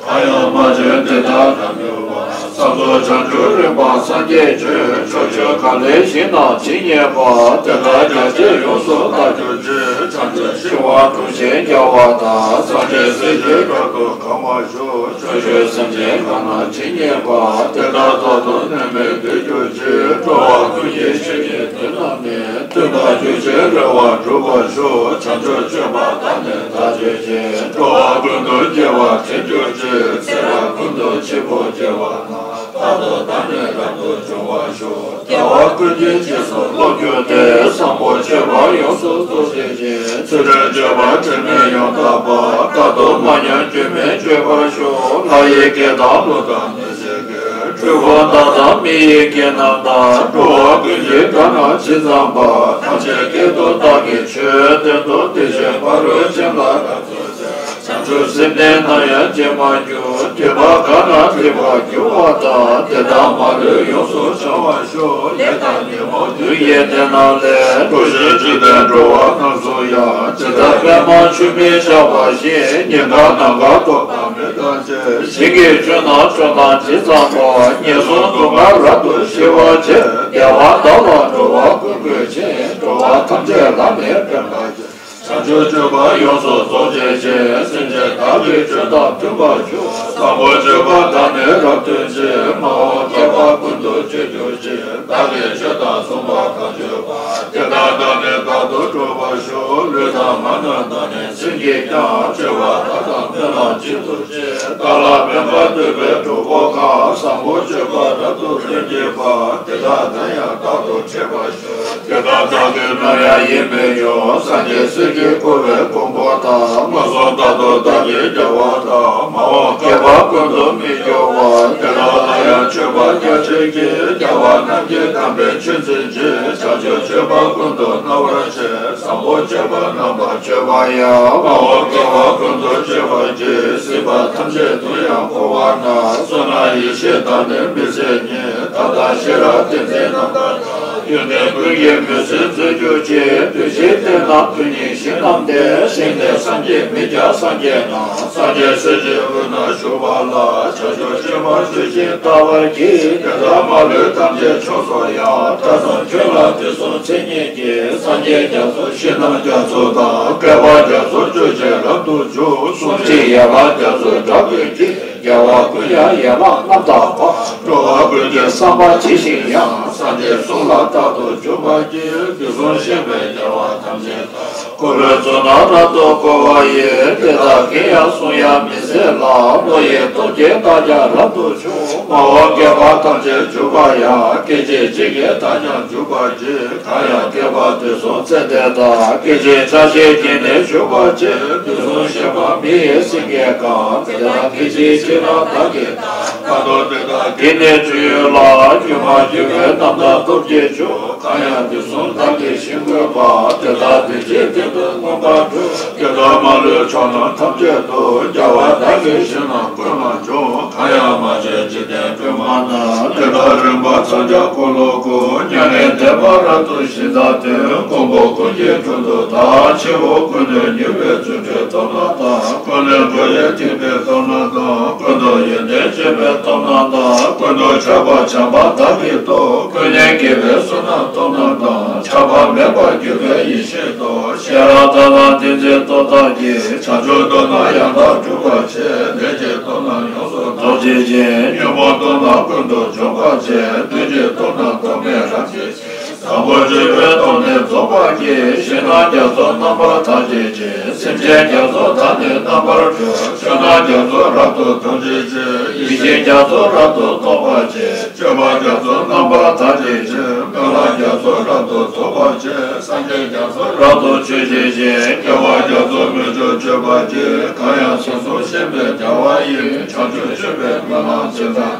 གང་ཡང་མ་བྱོན་དེ་དག་ནམ་བྱོན་པ། ས་མཚོ་བྱང་ཆུབ་རིམ་པར་སངས་རྒྱས་བྱོན། ཕྱོགས་བཅུ་གང་ལའི་ཞིང་རྣམས་ཇི་སྙེད་པ། དེ་དག་རྒྱ་ཆེར་ཡོངས་སུ་དག་གྱུར་ཅིག། བྱང་ཆུབ་ཤིང་དབང་དྲུང་བཞིན་རྒྱལ་བ་དང་། སངས་རྒྱས་སྲས་ཀྱིས་རབ་ཏུ་གང་བར་ཤོག། ཕྱོགས་བཅུའི་སེམས་ཅན་གང་ན་ཇི་སྙེད་པ། དེ་དག་རྫོགས་སུ་ནུས་མེད་འདོད་གྱུར་ཅིག། འགྲོ་བ་ཀུན་གྱི་ཆོས་ཉིད་དོན་རྣམས་ནི། ཐོས་པ་ཆོས་ཀྱི་རེ་བ་འགྲུབ་པར་ཤོག། བྱང་ཆུབ་སྤྱོད་པ་དག་ནི་བདག་སྤྱོད་ཅིང་། འགྲོ་བ་ཀུན་ཏུ་སྐྱེ་བར་བྱེད་གྱུར་ཅིག། ཚེ་རབས་ཀུན་ཏུ་འཆི་འཕོ་སྐྱེ་བ་ན། རྟག་ཏུ་བདག་ནི་རབ་ཏུ་འབྱུང་བར་ཤོག། རྒྱལ་བ་ཀུན་གྱི་རྗེས་སུ་སློབ་གྱུར་ཏེ། བཟང་པོ་སྤྱོད་པ་ཡོངས་སུ་རྫོགས་བྱེད་ཅིང་། ཚུལ་ཁྲིམས་སྤྱོད་པ་དྲི་མེད་ཡང་དག་པ། རྟག་ཏུ་མ་ཉམས་སྐྱོན་མེད་སྤྱོད་པར་ཤོག། ལྷ་ཡི་སྐད་དང་ཀླུ་དང་གནོད་སྦྱིན་སྐད། འཁྲུལ་འཁོར་དག་དང་མི་ཡི་སྐད་རྣམས་དང་། འགྲོ་བ་ཀུན་གྱི་སྒྲ་རྣམས་ཇི་ཙམ་པ། ཐམས་ཅད་སྐད་དུ་བདག་གིས་ཆོས་བསྟན་ཏོ། དེ་བཞིན་ཕ་རོལ་ཕྱིན་ལ་རབ་ཏུ་བྱ། བྱང་ཆུབ་སེམས་ལྡན་ནམ་ཡང་བརྗེད་མ་གྱུར། ཐོས་པ་གང་ན་ཐོས་པར་གྱུར་པ་དག། དེ་དག་མ་ལུས་ཡོངས་སུ་བྱང་བར་ཤོག། ལས་དང་ཉོན་མོངས་བདུད་ཀྱི་སྡེ་རྣམས་ལས། གྲོལ་ཞིང་འཇིག་རྟེན་འགྲོ་བ་རྣམས་སུ་ཡང་། ཇི་ལྟར་པདྨ་ཆུ་མིག་ཤར་བ་བཞིན། ཉེན་ཁ་ནམ་མཁའ་ཐོག་དང་མེ་དང་བཅས། ཞིང་གི་ཆོས་རྣམས་སྤྱོད་སྟངས་ཇི་ཙམ་པ། ངན་སོང་སྡུག་བསྔལ་རབ་ཏུ་ཞི་བར་བྱེད། བདེ་བ་དག་ལ་འགྲོ་བ་ཀུན་བཀོད་ཅིང་། འགྲོ་བ་ཐམས་ཅད་ལ་ནི་ཕན་པར་བྱེད། བྱང་ཆུབ་སྤྱོད་པ་ཡོངས་སུ་རྫོགས་བྱེད་ཅིང་། སེམས་ཅན་བདག་གི་ཆོས་དང་མཐུན་པར་ཤོག། བཟང་པོ་སྤྱོད་པ་དག་ནི་རབ་སྟོན་ཅིང་། མ་འོངས་བསྐལ་པ་ཀུན་ཏུ་སྤྱོད་གྱུར་ཅིག། བདག་གིས་ཆོས་དང་མཚུངས་པར་གང་སྤྱོད་པ། དེ་དག་བདག་ནི་རྟག་ཏུ་སྒྲོལ་བར་ཤོག། ལུས་དང་ངག་དང་བདག་ནི་སེམས་ཀྱིས་ཀྱང་། སྤྱོད་པ་དག་དང་སྨོན་ལམ་གཅིག་ཏུ་བྱེད། བདག་ལ་ཕན་པ་འདོད་པའི་གྲོགས་པོ་གང་། བཟང་པོ་སྤྱོད་པ་རབ་ཏུ་སྟོན་བགྱིད་པ། དེ་དག་བདག་ཡང་རྟག་ཏུ་འཕྲད་པར་ཤོག། དེ་དག་བདག་གིས་ནམ་ཡང་ཡིད་མི་དབྱུང་། སངས་རྒྱས་སྲས་ཀྱིས་བསྐོར་བའི་མགོན་པོ་དང་། མངོན་སུམ་རྟག་ཏུ་བདག་གིས་རྒྱལ་བ་དང་། མ་འོངས་བསྐལ་པ་ཀུན་ཏུ་མི་སྐྱོ་བར། དེ་དག་ལ་ཡང་མཆོད་པ་རྒྱ་ཆེར་བགྱི། རྒྱལ་བ་རྣམས་ཀྱི་དམ་པའི་ཆོས་འཛིན་ཅིང་། བྱང་ཆུབ་སྤྱོད་པ་ཀུན་ཏུ་སྣང་བར་བྱེད། བཟང་པོ་སྤྱོད་པ་རྣམ་པར་སྤྱོད་པ་ཡང་། མ་འོངས་བསྐལ་པ་ཀུན་ཏུ་སྤྱོད་པར་བགྱི། སྲིད་པ་ཐམས་ཅད་དུ་ཡང་འཁོར་བ་ན། བསོད་ནམས་ཡེ་ཤེས་དང་ནི་མི་ཟད་ཉིད། ཐབས་དང་ཤེས་རབ་ཏིང་འཛིན་རྣམ་དག་དང་། ཡོན་ཏན་ཀུན་གྱི་མུན་སེལ་མཛོད་གྱུར་ཅིག། བདུད་བཞིའི་གཏེར་ནང་དོན་གཉིས་ཞིང་རྣམས་ཏེ། སེམས་ལྡན་སངས་རྒྱས་མི་སྐྱ་སངས་རྒྱས་རྣམས། སངས་རྒྱས་སྲས་ཀྱི་དབུས་ན་བཞུགས་པ་ལ། བྱང་ཆུབ་སྤྱོད་པ་སུ་ཞིག་ལྟ་བར་བགྱི། དེ་དག་མ་ལུས་ཐམས་ཅད་ཕྱོགས་སུ་ཡང་། བཀྲ་མཚམས་ཁྱོད་ལ་དུས་གསུམ་མཚན་ཉིད་ཀྱི། སངས་རྒྱས་རྒྱ་མཚོ་ཞིང་རྣམས་རྒྱ་མཚོ་དང་། བསྐལ་པ་རྒྱ་མཚོ་སྤྱོད་ཕྱིར་རབ་ཏུ་བྱུང་། གསུང་ཕྱིར་ཡན་ལག་རྒྱ་མཚོའི་སྒྲ་ཀུན་གྱིས། རྒྱལ་བ་ཀུན་ཀྱང་ཡན་ལག་རྣམ་དག་པ། འགྲོ་བ་ཀུན་གྱི་བསམ་པ་ཇི་བཞིན་དབྱངས། སངས་རྒྱས་གསུང་ལ་རྟག་ཏུ་འཇུག་པར་བགྱི། དུས་གསུམ་གཤེགས་པའི་རྒྱལ་བ་ཐམས་ཅད་དང་། འཁོར་ལོའི་གཙུག་ན་རབ་ཏུ་བསྐོར་བ་ཡི། དེ་དག་གིས་ཡང་གསུང་ཡང་མི་ཟད་ལ། བློ་ཡི་སྟོབས་ཀྱིས་བདག་ཀྱང་རབ་ཏུ་འཇུག། མ་འོངས་བསྐལ་པ་ཐམས་ཅད་འཇུག་པར་ཡང་། སྐད་ཅིག་གཅིག་གིས་བདག་ཀྱང་འཇུག་པར་བགྱི། གང་ཡང་བསྐལ་པ་དུས་གསུམ་ཚད་དེ་དག། སྐད་ཅིག་ཆ་ཤས་ཀྱིས་ནི་འཇུག་པར་བྱེད། དུས་གསུམ་གཤེགས་པ་མི་ཡི་སེང་གེ་གང་། དེ་དག་སྐད་ཅིག་གཅིག་རང་བདག་གིས་བལྟ། བལྟ་དོ་དེ་དག་གིས་ནི་སྤྱོད་ཡུལ་ལ། སྒྱུ་མ་བྱས་པའི་རྣམ་དག་སྟོབས་ཀྱིས་འཇུག། གང་ཡང་དུས་གསུམ་བདག་གིས་ཞིང་བཀོད་པ། དེ་དག་དུས་གཅིག་སྟེང་དུ་མངོན་པར་འགྲུབ། དེ་དག་མ་ལུས་ཕྱོགས་རྣམས་ཐམས་ཅད་དུ། རྒྱལ་བ་བདག་གིས་ཞིང་རྣམས་བཀོད་པར་འགྱུར། གང་ཡང་མ་བྱོན་འཇིག་རྟེན་པདྨ་ན། དེ་དག་རིམ་པ་ཚང་རྒྱ་འཁོར་ལོ་ཀུན། མྱ་ངན་འདས་པ་རབ་ཏུ་ཞི་མཐར་སྟོན། མགོན་པོ་ཀུན་གྱི་དྲུང་དུ་བདག། ཕྱི་དབུགས་ཀུན་ནས་མྱུར་བའི་རྫུ་འཕྲུལ་སྟོབས་རྣམས་དང་། ཀུན་ནས་སྒོ་ཡི་ཐིགས་པའི་སྟོབས་རྣམས་དང་། ཀུན་ཏུ་ཡོན་ཏན་སྤྱོད་པའི་སྟོབས་རྣམས་དང་། ཀུན་ཏུ་མཆོད་པ་བྱམས་པ་དག་གི་སྟོབས། ཀུན་ནས་དགེ་བའི་བསོད་ནམས་སྟོབས་རྣམས་དང་། ཆགས་པ་མེད་པར་གྱུར་པའི་ཡེ་ཤེས་སྟོབས། ཤེས་རབ་མཐའ་དང་ཏིང་འཛིན་སྟོབས་དག་གིས། བྱང་ཆུབ་རྡོ་རྗེ་ཡང་དག་སྒྲུབ་པར་བྱེད། ལས་ཀྱི་སྟོབས་རྣམས་ཡོངས་སུ་རྫོགས་བྱེད་ཅིང་། ཉོན་མོངས་སྟོབས་རྣམས་ཀུན་ཏུ་འཇོམས་པར་བྱེད། བདུད་ཀྱི་སྟོབས་རྣམས་ཐོགས་མེད་རབ་བྱེད། བཟང་པོ་སྤྱོད་པའི་སྟོབས་ནི་རྫོགས་པར་བགྱི། ཞིང་རྣམས་རྒྱ་མཚོ་རྣམ་པར་དག་བྱེད་ཅིང་། སེམས་ཅན་རྒྱ་མཚོ་དག་ནི་རྣམ་པར་སྒྲོལ། ཆོས་རྣམས་རྒྱ་མཚོ་རབ་ཏུ་མཐོང་བྱེད་ཅིང་། ཡེ་ཤེས་རྒྱ་མཚོ་རབ་ཏུ་རྟོགས་པར་བྱེད། སྤྱོད་པ་རྒྱ་མཚོ་རྣམ་པར་དག་བྱེད་ཅིང་། སྨོན་ལམ་རྒྱ་མཚོ་རབ་ཏུ་རྫོགས་པར་བྱེད། སངས་རྒྱས་རྒྱ་མཚོ་རབ་ཏུ་མཆོད་བྱེད་ཅིང་། རྒྱལ་བ་རྒྱ་མཚོ་མི་བསྐྱོད་སྤྱོད་པར་བགྱི། གང་ཡང་སེམས་གསུམ་ཤེས་པའི་རྒྱལ་བ་ཡིས། བྱང་ཆུབ་སྤྱོད་པའི་སྨོན་ལམ་ཇི་ལྟར།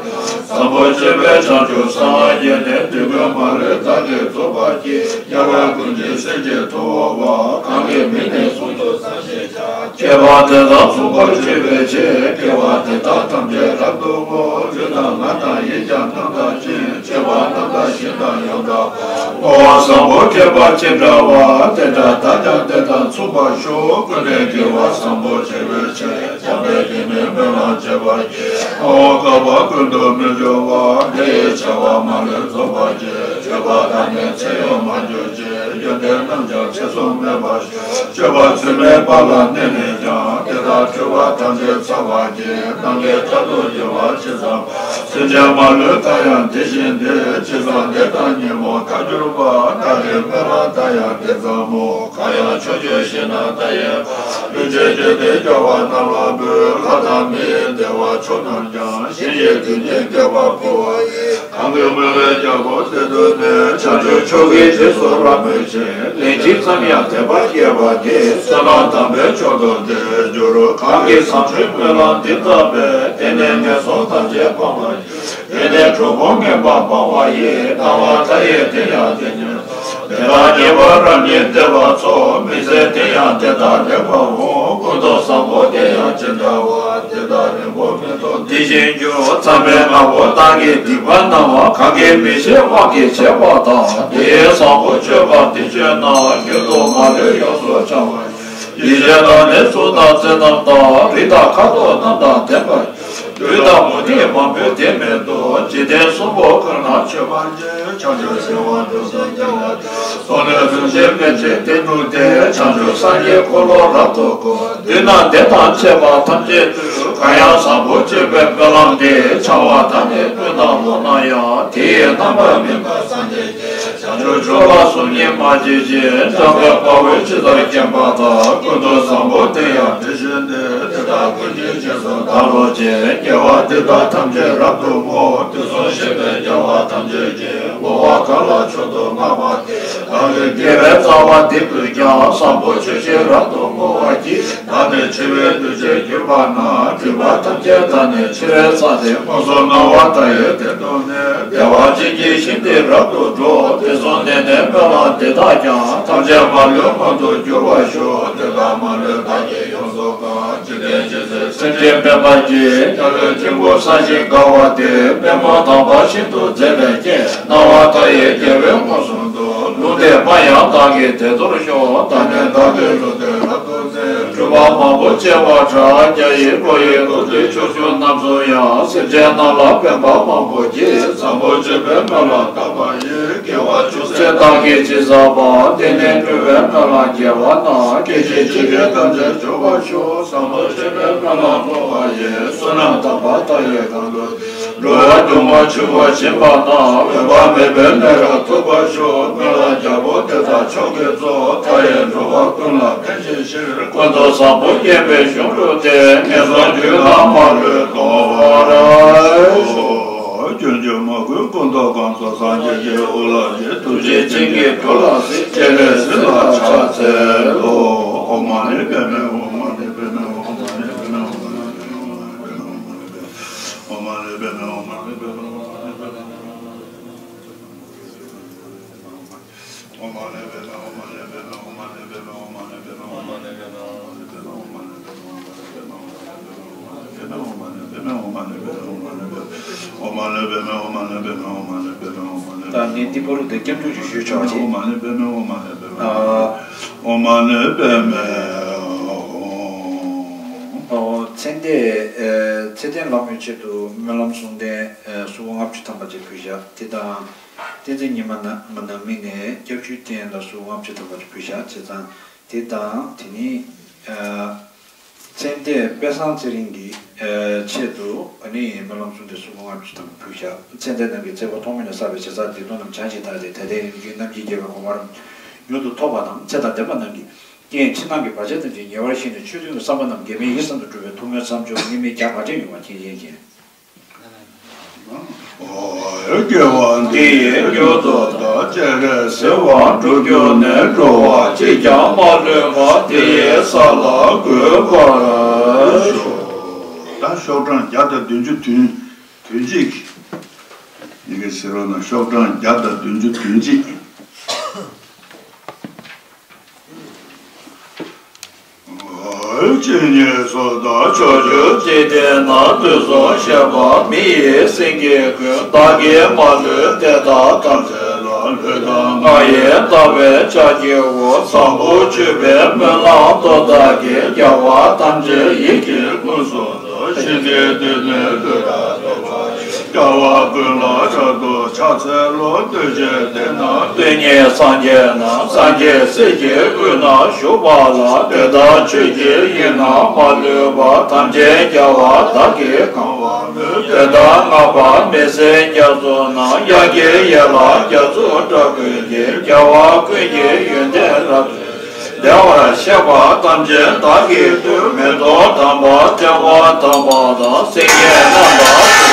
བཟང་པོ་སྤྱོད་པས་བྱང་ཆུབ་སངས་རྒྱས་ནས། དུས་ཀུན་མ་ལུས་བདག་གིས་རྫོགས་པར་བགྱི། རྒྱལ་བ་ཀུན་གྱི་སྲས་ཀྱི་ཐུ་བོ་བ། གང་གི་མིང་ནི་གསུང་དུ་བསམ་ཞེས་བྱ། སྤྱོད་པ་དེ་དག་མཚུངས་པར་སྤྱོད་པའི་ཕྱིར། དགེ་བ་འདི་དག་ཐམས་ཅད་རབ་ཏུ་བསྔོ། ལུས་དང་ངག་དང་ཡིད་ཀྱང་རྣམ་དག་ཅིང་། སྤྱོད་པ་རྣམ་དག་ཞིང་དང་ཡང་དག་པ། བསྔོ་བ་བཟང་པོ་ཐེག་པ་ཅི་འདྲ་བ། དེ་འདྲ་བདག་ཀྱང་དེ་དག་མཚུངས་པར་ཤོག། ཀུན་ནས་དགེ་བ་བཟང་པོ་བྱེད་པའི་ཕྱིར། བྱམས་པའི་དྲིན་ལས་སྨོན་ལམ་བྱེད་པར་བགྱི། མ་འོངས་བསྐལ་པ་ཀུན་ཏུ་མི་འགྱུར་བར། དེ་ཡི་བྱ་བ་མ་ལུས་རྫོགས་པར་བགྱི། སྤྱོད་པ་དག་ནི་ཚེ་ཡོངས་མ་གྱུར་ཅིག། ཡོན་ཏན་རྣམས་ཀྱང་ཚེ་གཟུངས་མེད་པར་ཤོག། སྤྱོད་པ་ཚུལ་མིན་པ་ལ་གནས་ནས་ཀྱང་། དེ་དག་འཁྲུལ་པ་ཐམས་ཅད་ཚར་བར་བགྱི། རྣམ་མཁྱེན་དྲག་ཏུ་གྱུར་པ་ཇི་ཙམ་པ། སེམས་ཅན་མ་ལུས་མཐའ་ཡང་དེ་བཞིན་ཏེ། ཇི་ཙམ་འདས་དང་ཉོན་མོངས་མཐར་གྱུར་པ། བདག་གི་སྨོན་ལམ་མཐའ་ཡང་དེ་ཙམ་མོ། གང་ཡང་ཕྱོགས་བཅུའི་ཞིང་རྣམས་མཐའ་ཡས་པ། ལུས་ཅན་བཅོམ་ལྡན་རྒྱལ་བ་རྣམས་ལ་འབུལ། ལྷ་དང་མི་ཡི་བདེ་བ་མཆོག་རྣམས་ཀྱང་། ཞིང་གི་རྡུལ་སྙེད་བསྐལ་པར་ཕུལ་བ་ཡི། གང་གི་མོས་པའི་རྒྱལ་པོ་དེ་ཐོབ་ནས། བྱང་ཆུབ་མཆོག་གི་རྗེས་སུ་རབ་མོས་ཤིང་། ལན་གཅིག་ཙམ་ཡང་དད་པ་སྐྱེས་པ་དེས། བསོད་ནམས་དམ་པའི་མཆོག་ཏུ་དེ་འགྱུར། གང་གིས་བཟང་སྤྱོད་སྨོན་ལམ་འདི་བཏབ་པས། དེ་ནས་ངན་སོང་ཐམས་ཅད་སྤང་བར། དེ་ནས་གྲོགས་པོ་ངན་པ་སྤང་བ་ཡི། སྣང་བ་མཐའ་ཡས་དེ་ཡང་དེ་ཉིད། དེ་དག་ཉེས་པ་རབ་ཉིད་སྟེར་བ་སོགས། མི་ཚེ་དེ་ཡང་དེ་དག་ལེགས་པར་འོང་། ཀུན་ཏུ་བཟང་པོ་དེ་ཡང་ཇི་འདྲ་བ། དེ་དག་རིང་པོ་མི་ཐོགས་དེ་བཞིན་འགྱུར། མཚམས་མེད་ལྔ་པོ་དག་གིས་སྡིག་པ་གནང་བ། གང་གིས་མི་ཤེས་དབང་གིས་བྱས་པ་དག། དེ་ཡི་བཟང་པོ་སྤྱོད་པ་འདི་སྤྱོད་ན། རྒྱུན་དུ་མ་ལུས་ཡོངས་སུ་བྱང་བ་ཡི། ཡེ་ཤེས་དང་ནི་གཟུགས་དང་མཚན་རྣམས་དང་། རིགས་དང་ཁ་དོག་རྣམས་དང་ལྡན་པ་ཡི། བདུད་དང་མུ་སྟེགས་མང་པོས་དེ་མི་ཐུབ། འཇིག་རྟེན་གསུམ་པོ་ཀུན་ལ་མཆོད་པར་བགྱི། བྱང་ཆུབ་སེམས་དཔའ་འབྲུ་གསུམ་འདི་ལ་བརྟེན། ཚོགས་ནི་རིན་ཆེན་མན་ཆད་དེ་ནུས་ཏེ། བྱང་ཆུབ་སངས་རྒྱས་འཁོར་ལོ་རབ་ཏུ་བསྐོར། མདུན་ན་དེ་དང་བཅས་པ་ཐམས་ཅད་དུ། གང་ཡང་བཟང་པོ་སྤྱོད་པའི་སྨོན་ལམ་འདི། བྱ་བ་དག་ནི་ཀུན་བཏང་བསླངས་ན་ཡང་། དེ་ཡི་རྣམ་པར་སྨིན་པ་སངས་རྒྱས་བྱང་ཆུབ་མཆོག་ལ་སོམ་ཉི་མ་བྱེད་ཅིག། འཇམ་དཔལ་དཔའ་བོས་ཇི་ལྟར་མཁྱེན་པ་དག། ཀུན་ཏུ་བཟང་པོ་དེ་ཡང་དེ་བཞིན་ཏེ། དེ་དག་ཀུན་གྱི་རྗེས་སུ་བདག་སློབ་ཅིང་། དགེ་བ་འདི་དག་ཐམས་ཅད་རབ་ཏུ་བསྔོ། དུས་གསུམ་གཤེགས་པའི་རྒྱལ་བ་ཐམས་ཅད་ཀྱིས། བསྔོ་བ་གང་ལ་མཆོག་ཏུ་བསྔགས་པ་དེས། བདག་གི་དགེ་བའི་རྩ་བ་འདི་ཀུན་ཀྱང་། བཟང་པོ་སྤྱོད་ཕྱིར་རབ་ཏུ་བསྔོ་བར་བགྱི། བདག་ནི་འཆི་བའི་འདུ་བྱེད་གྱུར་པ་ན། སྒྲིབ་པ་ཐམས་ཅད་དག་ནི་འཆི་བའི་རྩ་སྟེ། མངོན་སུམ་སྣང་བ་མཐའ་ཡས་དེ་ཐོབ་ནས། བདེ་བ་ཅན་གྱི་ཞིང་དེ་རབ་ཏུ་འགྲོ། དེ་སོང་ནས་ནི་སྨོན་ལམ་འདི་དག་ཀྱང་། ཐམས་ཅད་མ་ལུས་མངོན་དུ་འགྱུར་བར་ཤོག། དེ་དག་མ་ལུས་བདག་གིས་ཡོངས་སུ་བསྔགས། འཇིག་རྟེན་ཇི་སྲིད་ སེམས་ཅན་ཕན་པར་བགྱི། རྒྱལ་བའི་དཀྱིལ་འཁོར་ས་གཞི་དགའ་བ་དེ། པདྨོ་དམ་པ་ཤིན་ཏུ་མཛེས་པའི་སྤྱན། སྣང་བ་མཐའ་ཡས་རྒྱལ་བའི་དབང་ཟུང་དུ། ལུང་བསྟན་པ་ཡང་བདག་གིས་དེ་ལྟར་ཤོག་ད་ནི་བདག་གིས་ལུང་བསྟན་རབ་ཏུ་བསྩལ། སྤྲུལ་པ་མང་པོ་སྤྱན་སྔར་བཀྲ། རྒྱ་ཡི་ཀླུ་ཡི་རྡོ་རྗེ་ཕྱོགས་བཅུ་རྣམས་སུ་ཡང་། སེམས་ཅན་རྣམས་ལ་ཕན་པ་མང་པོ་བགྱི། བཟང་པོ་སྤྱོད་པའི་སྨོན་ལམ་བཏབ་པ་ཡིས། དགེ་བ་ཅུང་ཟད་བདག་གིས་ཅི་བསགས་པ། དེ་ནི་སྤྲུལ་པའི་སྨོན་ལམ་རྒྱས་པ་ན། སྐད་ཅིག་གཅིག་གིས་ཐམས་ཅད་འབྱོར་བར་ཤོག་བཟང་པོ་སྤྱོད་པའི་སྨོན་ལམ་བསྔོ་བ་ཡིས། བསོད་ནམས་དམ་པ་མཐའ་ཡས་གང་དུ། འགྲོ་བ་སྡུག་བསྔལ་ཆེན་པོ་ཞི་བ་ན། འོད་དཔག་མེད་པའི་མེ་རབ་ཐོབ་པར་ཤོག་སྨོན་ལམ་རྒྱལ་པོ་དེ་དག་མཆོག་གི་གཙོ། མཐའ་ཡས་འགྲོ་བ་ཀུན་ལ་ཕན་ཕྱིར། ཀུན་ཏུ་བཟང་པོ་བསྙེན་པའི་གཞུང་ལུགས་དེ། ངན་སོང་རྒྱུད་ལ་མ་ལུས་གཏོང་བར་ཤོག་སྐྱོན་བརྗོད་མ་གུས་ཀུན་ཏུ་གང་ཚོགས། སངས་རྒྱས་ཀྱི་དབུ་ལ་བཞེས། ཐུགས་རྗེའི་བྱིན་གྱིས་གྲོ་ལ་གཟིགས། སྤྱན་རས་གཟིགས་ལ་ཕྱག་འཚལ་ལོ། ཨོཾ་མ་ཎི་པདྨེ་ཧཱུྃ། མ་ཎི་པདྨེ་ཧཱུྃ། མ་ཎི་པདྨེ་ཧཱུྃ། མ་ཎི་པདྨེ་ཧཱུྃ། ད་ངས་འདི་པར་དུ་སྐྱབས་འཇུག་ཅིག་ཞུས་ཆོག་ཅིག་ཨོཾ་མ་ཎི་པདྨེ་ཧཱུྃ། མ་ཎི་པདྨེ་ཧཱུྃ། མ་ཎི་པདྨེ་ཧཱུྃ། མ་ཎི་པདྨེ་ཧཱུྃ། ཨོ་ཚེ་འདས་ཨེ་ཚེ་བརྟན་ལྷ་མོའི་ཆེད་དུ་སྨོན་ལམ་གསུང་རྟེན་ཨེ་གཟུགས་པོ་ལྔ་བཅུ་ཐམ་པ་ཅིག་ཕུལ་བཞག་དེ་དང་། བསྟན་འཛིན་ཉི་མ་ནང་མ་ནང་མི་ནས་སྐྱབས་ཆུའི་རྟེན་ལ་གཟུགས་པོ་ལྔ་བཅུ་ཐམ་པ་ཅིག་ཕུལ་བཞག་བྱས་ཙང་། དེ་དང་དེ་ནི་ཨ་ཚེ་འདས་དཔལ་བཟང་ཚེ་རིང་གི་ཨ་ཆེད་དུ་ཨ་ནི་སྨོན་ལམ་གསུང་སྟེ་གཟུགས་པོ་ལྔ་བཅུ་ཐམ་པ་ཕུལ་བཞག་ཚེ་འདས་རྣམས་ཀྱི་ཚེ་འཁོར་ཐོག་མེད་ནས་བསགས་པའི་བྱས་བསགས་སྡིག་ལྟུང་རྣམས་བྱང་ཞིང་དག་སྟེ། ད་ལྟའི་རིང་བཞིན་རྣམ་མཁྱེན་རྒྱལ་བའི་གོ་འཕང་མྱུར་དུ་ཐོབ་པ་དང་། ཚེ་དང་ལྡན་པ་རྣམས་ཀྱི་རྐྱེན་ཕྱི་ནང་གི་བར་ཆད་ཐམས་ཅད་ཉེ་བར་ཞི་ནས་ཆོས་མཐུན་གྱི་བསམ་པ་རྣམས་གེགས་མེད་ཡིད་བསམ་དུ་འགྲུབ་པའི་ཐུགས་སྨོན་བསམ་སྦྱོར་དངོས་མེད་རྒྱ་གར་ཕྲན་ཡོང་བ་མཁྱེན་ཅན་གྱིས། དགེ་བ་འདི་ཡིས་མྱུར་དུ་བདག་སྤྱན་རས་གཟིགས་དབང་འགྲུབ་གྱུར་ནས། འགྲོ་བ་གཅིག་ཀྱང་མ་ལུས་པ། དེ་ཡི་ས་ལ་འགོད་པར་ཤོག་ད་ཤོག་གྲངས་བརྒྱ་དང་བདུན་ཅུ་དོན་དོན་གཅིག་ཡི་གེ་ཟེར་བ་ན་ཤོག་གྲངས་བརྒྱ་དང་བདུན་ཅུ་དོན་གཅིག་ཇི་སྙེད་སུ་དག་ཕྱོགས་བཅུ་འཇིག་རྟེན་ན། དུས་གསུམ་གཤེགས་པ་མི་ཡི་སེང་གེ་ཀུན། བདག་གིས་མ་ལུས་དེ་དག་ཐམས་ཅད་ལ། ལུས་དང་ངག་ཡིད་དག་པའི་ཕྱག་བགྱིའོ། བཟང་པོ་སྤྱོད་པའི་སྨོན་ལམ་སྟོབས་དག་གིས། རྒྱལ་བ་ཐམས་ཅད་ཡིད་ཀྱིས་ཀུན་སུ། ཞིང་གི་འདོད་དོན་ལུས་དང་ལྡན་པ་ཡི། རྒྱལ་བ་ཀུན་ལ་ཕྱག་ཏུ་ཕྱག་འཚལ་ལོ། གདུལ་བྱའི་སྡེ་རྣམས་སྡུག་བསྔལ་སངས་རྒྱས་རྣམས། སངས་རྒྱས་སྲས་ཀྱི་སྐུ་ན་བཞུགས་པ་ལ། དེ་དག་ཆོས་ཀྱི་དབྱིངས་རྣམས་མ་ལུས་པ། ཐམས་ཅད་རྒྱལ་བ་དག་གིས་གང་བར་མོས། དེ་དག་བསྔགས་པ་མི་ཟད་རྒྱ་མཚོ་རྣམས། དབྱངས་ཀྱི་ཡན་ལག་རྒྱ་མཚོ་འདྲ་ཀུན་གྱི། རྒྱལ་བ་ཀུན་གྱི་ཡོན་ཏན་རབ་ཏུ་བདེ་བར་གཤེགས་པ་ཐམས་ཅད་བདག་གིས་བཏུད། མེ་ཏོག་དམ་པ་ཕྲེང་བ་དམ་པ་དང་། སེང་གེ་རྣམ་པར་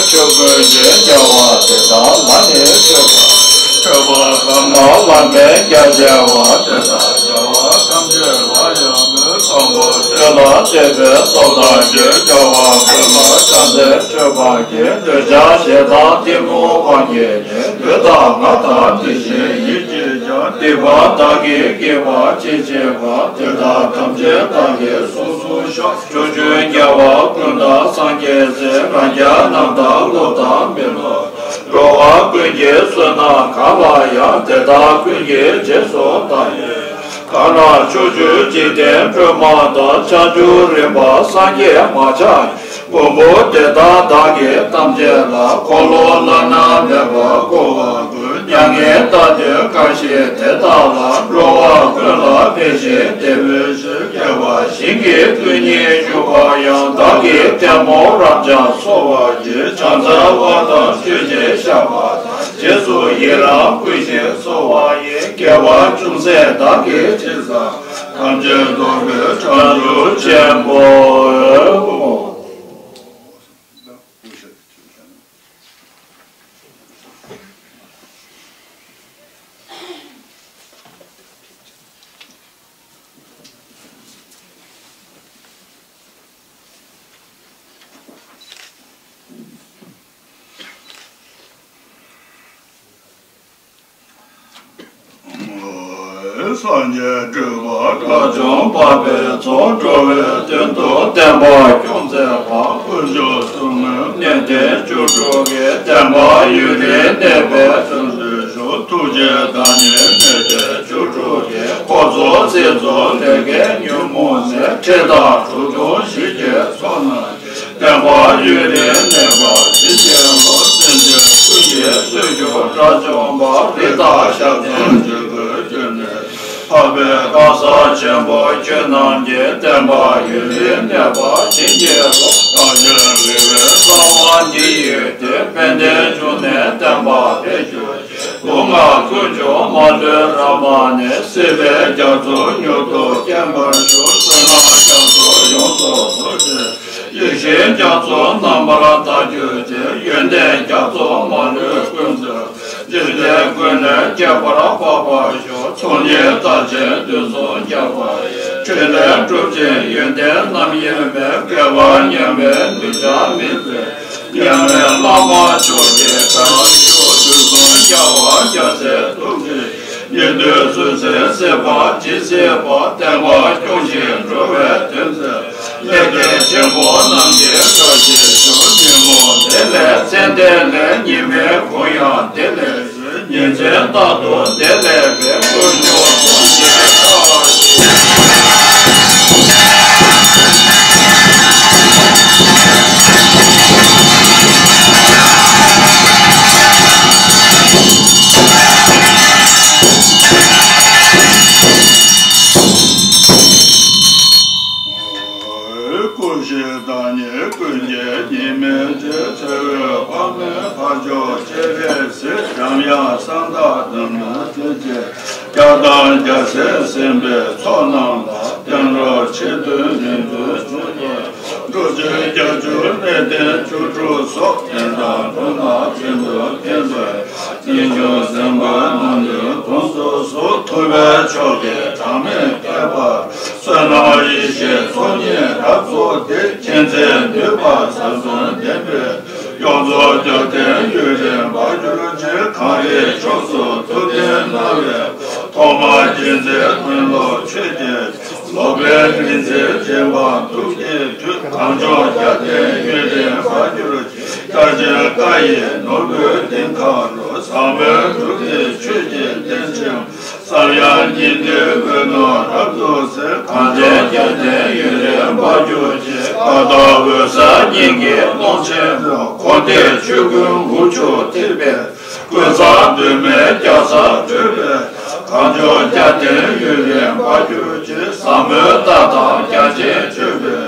ཕྱུག་པོའི་རྒྱལ་བ་དེ་དག་ལ་ནི་མཆོད་པ། མཆོད་པ་གང་གང་ལ་མེ་བརྒྱ་བྱ་བ་དེ་དག་རྒྱལ་བ་ཐམས་ཅད་ལ་ཡང་མོས། དང་པོ་ཆོས་ལ་གཏད་པའི་སྟོབས་དང་ལྡན། རྒྱལ་བ་ཀུན་ལ་ཕྱག་འཚལ་མཆོད་པ་ཀྱིས། འདོད་ཆགས་ཞེ་སྡང་གཏི་མུག་དབང་གིས་ནི། ལུས་དང་ངག་དང་དེ་བཞིན་ཡིད་ཀྱིས་ཀྱང་། སྡིག་པ་བདག་གིས་བགྱིས་པ་ཅི་མཆིས་པ། དེ་དག་ཐམས་ཅད་བདག་གིས་སོ་སོར་བཤགས། ཕྱོགས་བཅུའི་རྒྱལ་བ་ཀུན་དང་སངས་རྒྱས་སྲས། རང་རྒྱལ་རྣམས་དང་སློབ་དང་མི་སློབ། འགྲོ་བ་ཀུན་གྱི་བསོད་ནམས་གང་ལ་ཡང་། དེ་དག་ཀུན་གྱི་རྗེས་སུ་བདག་ཡི། གང་ལ་ཕྱོགས་བཅུའི་འཇིག་རྟེན་སྒྲོན་མ་དང་། ཕྱག་མཇུག་རིམ་པ་སངས་རྒྱས་མ་ཆགས་ཀྱི། མགོན་པོ་དེ་དག་བདག་གིས་ཐམས་ཅད་ལ། འཁོར་ལོ་བླ་ན་མེད་པ་བསྐོར་བ་ཀུན། མྱ་ངན་འདའ་སྟོན་གང་བཞེད་དེ་དག་ལ། འགྲོ་བ་ཀུན་ལ་ཕན་ཞིང་བདེ་མོས་ཤིང་། རྒྱལ་བ་ཞིང་གི་སྐུ་བརྙེས་བཞུགས་པ་ཡང་། བདག་གིས་ཐལ་མོ་རབ་འབྱམས་གསོལ་བ་ཡི། ཕྱག་འཚལ་བ་དང་མཆོད་ཅིང་བཤགས་པ་དང་། རྗེས་སུ་ཡི་རང་བསྐུལ་ཞིང་གསོལ་བ་ཡི། དགེ་བ་ཅུང་ཟད་བདག་གིས་ཅི་བསགས། ཐམས་ཅད་རྫོགས་པའི་བྱང་ཆུབ་ཆེན་པོའི། སངས་རྒྱས་སྤྲུལ་པ་དགྲ་བཅོམ་པ་པའི་ཚོགས། འགྲོ་བའི་དོན་དུ་བསྟན་པ་སྐྱོང་མཛད་པ། དཀོན་མཆོག་གསུམ་མོས་གནས་བརྟན་བཅུ་དྲུག་གི། བསྟན་པ་ཡུན་རིང་གནས་པའི་དོན་དུ་ཞུ། ཐུགས་རྗེའི་བདག་ཉིད་གནས་བརྟན་བཅུ་དྲུག་གི། འཁོར་ཚོགས་སྲིད་མཚོ་ལས་ཀྱི་ཉོན་མོངས་ནད། འདྲེ་དང་དུག་གདོན་ཞི་བྱེད་ཚོགས་རྣམས་ཀྱིས། བསྟན་པ་ཡུན་རིང་གནས་པར་བྱིན་གྱིས་རློབས། སེམས་ཅན་ཀུན་གྱི་གསོས་གྱུར་དགྲ་བཅོམ་པ། རི་དྭགས་ཞག་བཙན་ཆོས་སྐུའི་སྤྱོད་གནས། འཕགས་པའི་གང་ཟག་ཆེན་པོ་ཁྱོད་རྣམས་ཀྱིས། བསྟན་པ་ཡུན་རིང་གནས་པར་བྱིན་གྱིས་རློབས། བདག་གཞན་དགེ་བའི་རྩ་བ་འདི་ཡི་དོན། ཕན་བདེའི་འབྱུང་གནས་བསྟན་པ་འཕེལ་གྱུར་ཅིག་སྡུག་བསྔལ་ཀུན་ཀྱང་མ་ལུས་རབ་མ་ནས། སྲིད་པའི་རྒྱ་མཚོ་མྱུར་དུ་སྐེམ་པར་ཤོག་བསོད་ནམས་རྒྱ་མཚོ་ཡོངས་སུ་རྫོགས་ཤིང་། ཡེ་ཤེས་རྒྱ་མཚོ་རྣམ་པར་དག་གྱུར་ཅིག་ཡོན་ཏན་རྒྱ་མཚོ་མ་ལུས་ཀུན་སྩོལ། འཇིག་རྟེན་ཀུན་ནས་ཁྱད་པར་འཕགས་པར་ཤོག་ཚོགས་གཉིས་རྟགས་ཅན་དུས་གསུམ་ཁྱབ་པ་ཡི། ཕྲིན་ལས་གྲུབ་ཆེན་ཡོན་ཏན་རྣམ་དབྱེ་མེད། བསྐལ་པ་མཉམ་པའི་གདུལ་བྱ་མི་ཕམ། མཉམ་མེད་བླ་མ་མཆོག་གི་གར་ཞུགས། དུས་གསུམ་རྒྱལ་བ་རྒྱལ་སྲས་ཐུགས་རྗེ་ཡིས། ཉན་ཐོས་སུ་འཚེ་སྲིད་པ་ཇི་སྲིད་བར། བསྟན་པ་སྐྱོང་ཞིང་འགྲོ་བའི་དོན་མཛད། ལེགས་ལྡན་ཆེན་པོ་རྣམས་ཀྱི་བཀྲ་ཤིས་ཤོག་ཉིན་མོ་བདེ་ལེགས་མཚན་བདེ་ལེགས། ཉི་མའི་གུང་ཡང་བདེ་ལེགས། ཉིན་མཚན་རྟག་ཏུ་བདེ་ལེགས་པའི། དཀོན་མཆོག་གསུམ་གྱི་བཀྲ་ཤིས། སྐུ་བཞི་བདག་ཉིད་ཀུན་གྱི་གཉིས་མེད་ཆོས། ཚེ་འོད་དཔག་མེད་འཕགས་མཆོག་སྤྱན་རས་གཟིགས། འཇམ་དབྱངས་གསང་བདག་བདུད་མོ་བརྒྱད་ཀྱི། རྒྱལ་དང་རྒྱལ་སྲས་སེམས་དཔའི་ཚོགས་རྣམས་ལ། བསྟན་འགྲོ་ཆེད་དུ་རིང་དུ་བྱུང་བའི། འགྲོ་རྒྱུ་རྒྱལ་བྱུང་གནས་བརྟན་བཅུ་དྲུག་སོགས། བསྟན་དང་འགྲོ་ན་བཙུན་དུ་བསྟན་པའི། སྙིང་ཁུང་སེམས་དཔའ་རྣམས་ཀྱི་དོན་སོ་སོ། ཐུབ་པའི་མཆོག་གི་གྲངས་མེད་བསྐལ་པར། བསོད་ནམས་ཡེ་ཤེས་ཚོགས་གཉིས་རབ་རྫོགས་ཏེ། མཁྱེན་བརྩེ་ནུས་པ་ཟབ་གསུམ་ལྡན་པའི། ཡོངས་རྫོགས་རྒྱལ་བསྟན་ཡུན་རིང་འབར་གྱུར་ཅིག་གངས་རིའི་ཕྱོགས་སུ་ཐུབ་བསྟན་གནང་བའི། ཐོག་མ་རྗེ་བཙུན་དོན་རླབས་ཆོས་ཀྱི། སློབ་དཔོན་རིག་འཛིན་རྗེ་འབངས་ཐུགས་ཀྱི་མཐུ། གངས་ལྗོངས་རྒྱལ་བསྟན་ཡུན་རིང་འབར་གྱུར་ཅིག་རྒྱ་ཆེན་བཀའ་ཡི་ནོར་བུའི་གཏིང་ཁ་རུ། ཟབ་མོའི་སྒྲུབ་བརྒྱུད་ཆོས་ཀྱི་རྟེན་ཅིང་། བསམ་ཡས་སྙིང་ཐིག་འོད་སྣང་རབ་ཏུ་གསལ། གངས་ཅན་རྒྱལ་བསྟན་ཡུན་རིང་འབར་གྱུར་ཅིག་བཀའ་དང་འོད་གསལ་སྙིང་གི་ཀློང་ཆེན་དུ། འཁོར་འདས་ཆོས་ཀུན་དབུ་ཕྱུག་ཐིམ་པས། ཀུན་བཟང་འདུས་མའི་རྒྱལ་སར་བགྲོད་པའི། གངས་ལྗོངས་རྒྱལ་བསྟན་ཡུན་རིང་འབར་གྱུར་ཅིག་ཟབ་མོའི་ལྟ་སྟངས་རྒྱ་ཆེན་སྤྱོད་པའི།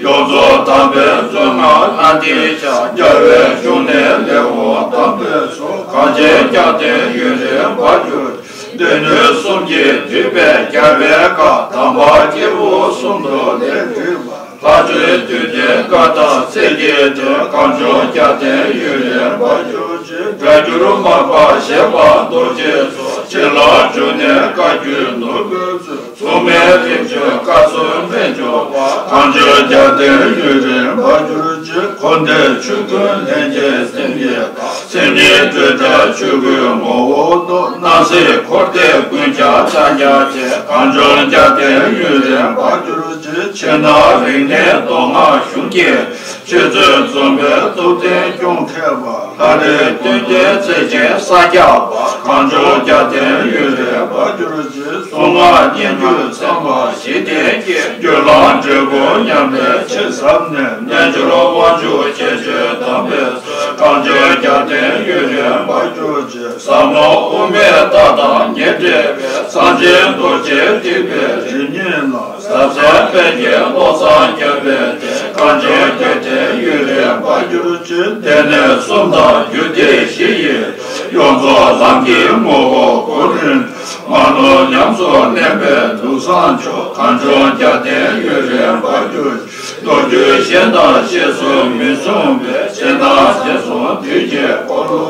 ཡོངས་རྫོགས་དམ་པའི་མཛོད་ལྔ་ལྷ་ལྡན་ཤཱཀྱ། རྒྱལ་བའི་གཞུང་ནས་ལེགས་འོང་དམ་པའི་ཚོགས། གངས་ཅན་རྒྱལ་བསྟན་ཡུན་རིང་འབར་གྱུར་ཅིག་སྡེ་སྣོད་གསུམ་གྱིས་བསྡུས་པའི་རྒྱལ་བའི་བཀའ། དམ་པ་སྐྱེས་བུ་གསུམ་དུ་ལེགས་བསྒྲིགས་པ། ལྷ་ཆོས་འདུས་སྡེ་བཀའ་དང་སྲས་ཀྱི་སྡེ། གངས་ལྗོངས་རྒྱལ་བསྟན་ཡུན་རིང་འབར་གྱུར་ཅིག་སྒྲ་བསྒྱུར་མར་པ་བཞད་པ་རྡོ་རྗེ་སོགས། བྱིན་རླབས་འབྱུང་གནས་བཀའ་བརྒྱུད་ནོར་བུའི་མཚོ། མཚུངས་མེད་རིམ་བྱོན་བཀའ་སྲུང་རྣལ་འབྱོར་པ། གངས་ལྗོངས་རྒྱལ་བསྟན་ཡུན་རིང་འབར་གྱུར་ཅིག་འཁོར་འདས་ཆོས་ཀུན་ལྷན་སྐྱེས་སེམས་ཀྱི་བདག་སེམས་ཉིད་སྤྲོས་བྲལ་ཆོས་སྐུའི་ངོ་བོ་རྟོགས། སྣང་སྲིད་འཁོར་འདས་ཀུན་ཀྱང་ཕྱག་རྒྱ་ཆེ། གངས་ལྗོངས་རྒྱལ་བསྟན་ཡུན་རིང་འབར་གྱུར་ཅིག་ཕྱི་ནང་རིག་གནས་མདོ་སྔགས་གཞུང་གི་ཆོས་མཛོད་འཛོམས་པའི་གཙུག་རྟེན་སྐྱོང་མཁས་པ། ལྷ་རིས་སྟོན་ལྡན་རྩེ་ཆེན་ས་སྐྱ་པ། གངས་ལྗོངས་རྒྱལ་བསྟན་ཡུན་རིང་འབར་གྱུར་ཅིག་གསུང་ངག་སྙན་བརྒྱུད་ཚངས་པ་བཞི་ལྡན་གྱི། བརྒྱུད་ལམ་འབྲས་བུ་མཉམ་པའི་ཆེས་ཟབ་གནས། རྣལ་འབྱོར་དབང་ཕྱུག་ཁྱད་ཆོས་དམ་པའི་ཚོགས། གངས་ལྗོངས་རྒྱལ་བསྟན་ཡུན་རིང་འབར་གྱུར་ཅིག་ཟབ་མོ་དབུ་མའི་ལྟ་དང་ཉེར་འབྲེལ་བའི། གསང་ཆེན་རྡོ་རྗེ་ཐེག་པའི་རིམ་གཉིས་ལ། ཟབ་གསལ་པཎ་གྱི་བློ་བཟང་རྒྱལ་པོའི་སྡེ། གངས་ཅན་རྒྱལ་བསྟན་ཡུན་རིང་འབར་གྱུར་ཅིག་སྡེ་སྣོད་གསུམ་དང་རྒྱུད་སྡེ་བཞི་ཡི། ཡོངས་རྫོགས་ལམ་གྱི་ངོ་བོ་གོ་རིམ། མ་ནོར་ཉམས་སུ་ལེན་པའི་ལུགས་བཟང་མཆོག་གངས་ལྗོངས་རྒྱལ་བསྟན་ཡུན་རིང་འབར་གྱུར་ཅིག་མདོ་རྒྱུད་གཞན་དང་གཞན་སུ་མི་མཚུངས་པའི། རྗེས་གནང་རྗེས་གསུང་དུས་ཀྱི་འཁོར་ལོ།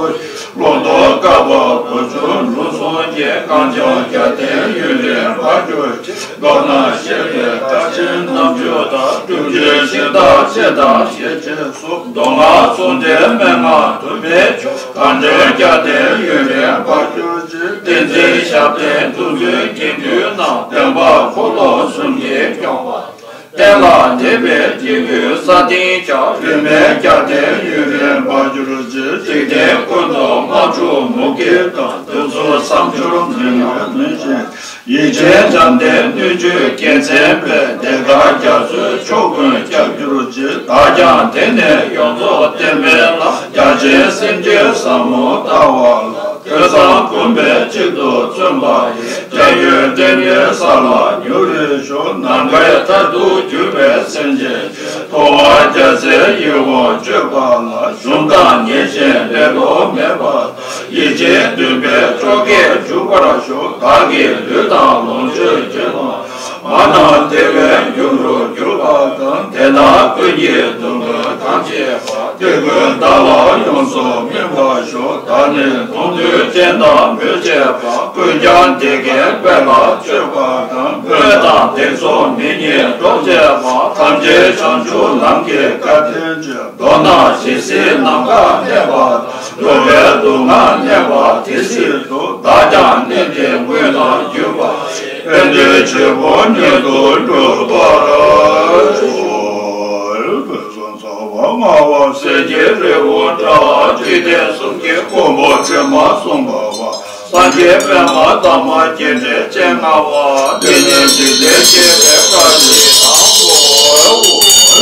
ཀློང་རྡོལ་བསྐལ་པ་དགུ་བཅུ་ལོ་གསུམ་གྱི། གངས་ལྗོངས་རྒྱལ་བསྟན་ཡུན་རིང་འབར་གྱུར་ཅིག་མདོར་ན་བཤད་པའི་མཐར་ཕྱིན་རྣམ་དཔྱོད་དང་། སྒྲུབ་བརྒྱུད་ཤིང་རྟ་ཆེ་དང་ཞེ་ཆེ་སོགས། མདོ་སྔགས་ཚོགས་འགྲེལ་མན་ངག་དུ་མའི་མཆོག་གངས་ལྗོངས་རྒྱལ་བསྟན་ཡུན་རིང་འབར་གྱུར་ཅིག་བསྟན་འཛིན་ཞབས་བརྟན་གདུང་འཛིན་དགེ་འདུན་རྣམས། བསྟན་པ་འཁོར་ལོ་གསུམ་གྱིས་སྐྱོང་བ། བསྟན་ལ་དད་པའི་སྐྱེ་བོའི་ས་སྟེང་ཁྱབ། རིས་མེད་རྒྱལ་བསྟན་ཡུན་རིང་འབར་གྱུར་ཅིག་འཇིག་རྟེན་ཀུན་ཏུ་དམག་འཁྲུག་མུ་གེ་དང་། སྡུག་ཚུལ་བསམ་སྦྱོར་མི་ཡོང་མུན་བཞིན། ཡིད་ཆེས་འཇམ་ལྡན་སྣོད་བཅུད་རྒྱལ་མཚན་དཔལ། བདེ་དགའ་རྒྱ་མཚོའི་ཕྱོགས་ཀུན་ཁྱབ་གྱུར་ཅིག་བདག་ཀྱང་དེང་ནས་ཡོངས་རྫོགས་བསྟན་པའི་ལམ། རྒྱ་ཆེན་སེམས་ཅན་ཟབ་མོ་ལྟ་བ་ལ། ཐོས་བསམ་སྒོམ་པས་གཅིག་ཏུ་མཚོན་པ་ཡི། བགྲེས་ཡོལ་བསྟན་པའི་ས་ལ་མྱུར་རེ་ཞུགས། ནམ་མཁའི་མཐར་ཐུག་གྱུར་པའི་སེམས་ཅན། མཐོང་བ་རྒྱལ་སྲས་ཡིད་འོང་སྤྱོད་པ་ལ། གཞུང་དང་ཉེར་བཞིན་ལེ་ལོ་མེད་པ། ཡིད་ཆེས་འདུན་པའི་སྤྲོ་སྐྱིད་འཇུག་པར་ཤོག་བདག་གི་ལུས་དང་ལོངས་སྤྱོད་ཀྱི་དབང་། མ་ནམ་བདེ་བའི་ཡུམ་རུ་གྱུར་པ་དང་། དེ་དག་ཀུན་གྱི་སྡུག་བསྔལ་ཐམས་ཅད་པ། དེ་ཀུན་བདག་ལ་ཡོངས་སུ་སྨིན་པར་ཤོག་བདག་ནི་མཐོང་ཐོས་ཅན་དང་མོས་བྱེད་པ། ཀུན་ཀྱང་དེ་ཀའི་དཔལ་ལ་སྤྱོད་པ་དང་། སྨོན་དང་གདེང་སོགས་མི་གཉིས་གྲོགས་བྱེད་པ། ཐམས་ཅད་བྱང་ཆུབ་ལམ་གྱི་བཀའ་དྲིན་ཅན། མདོར་ན་ཇི་སྲིད་ནམ་མཁའ་གནས་པ་དང་། འགྲོ་བའི་སྡུག་བསྔལ་གནས་པ་དེ་སྲིད་དུ། བདག་ཀྱང་གནས་འདིར་སྨོན་ལམ་བརྒྱུད་པ་ཡིས། ཕན་བདེའི་བྱེད་པོ་མྱུར་དུ་འགྲུབ་པར་ཤོག་བོད་སོང་ཚོགས་པ་ལྔ་པ་གསེར་གྱི་རི་བོ་འདྲ། འཇིག་རྟེན་གསུམ་གྱི་མགོན་པོ་དྲི་མ་སྲུང་བ་བ། སངས་རྒྱས་པདྨ་འདབ་མ་བརྒྱད་ཁྲི་བཅོ་ལྔ་པ། འདི་ནི་འཇིག་རྟེན་སྐྱེ་བའི་བཀའ་དྲིན་དང་པོའོ།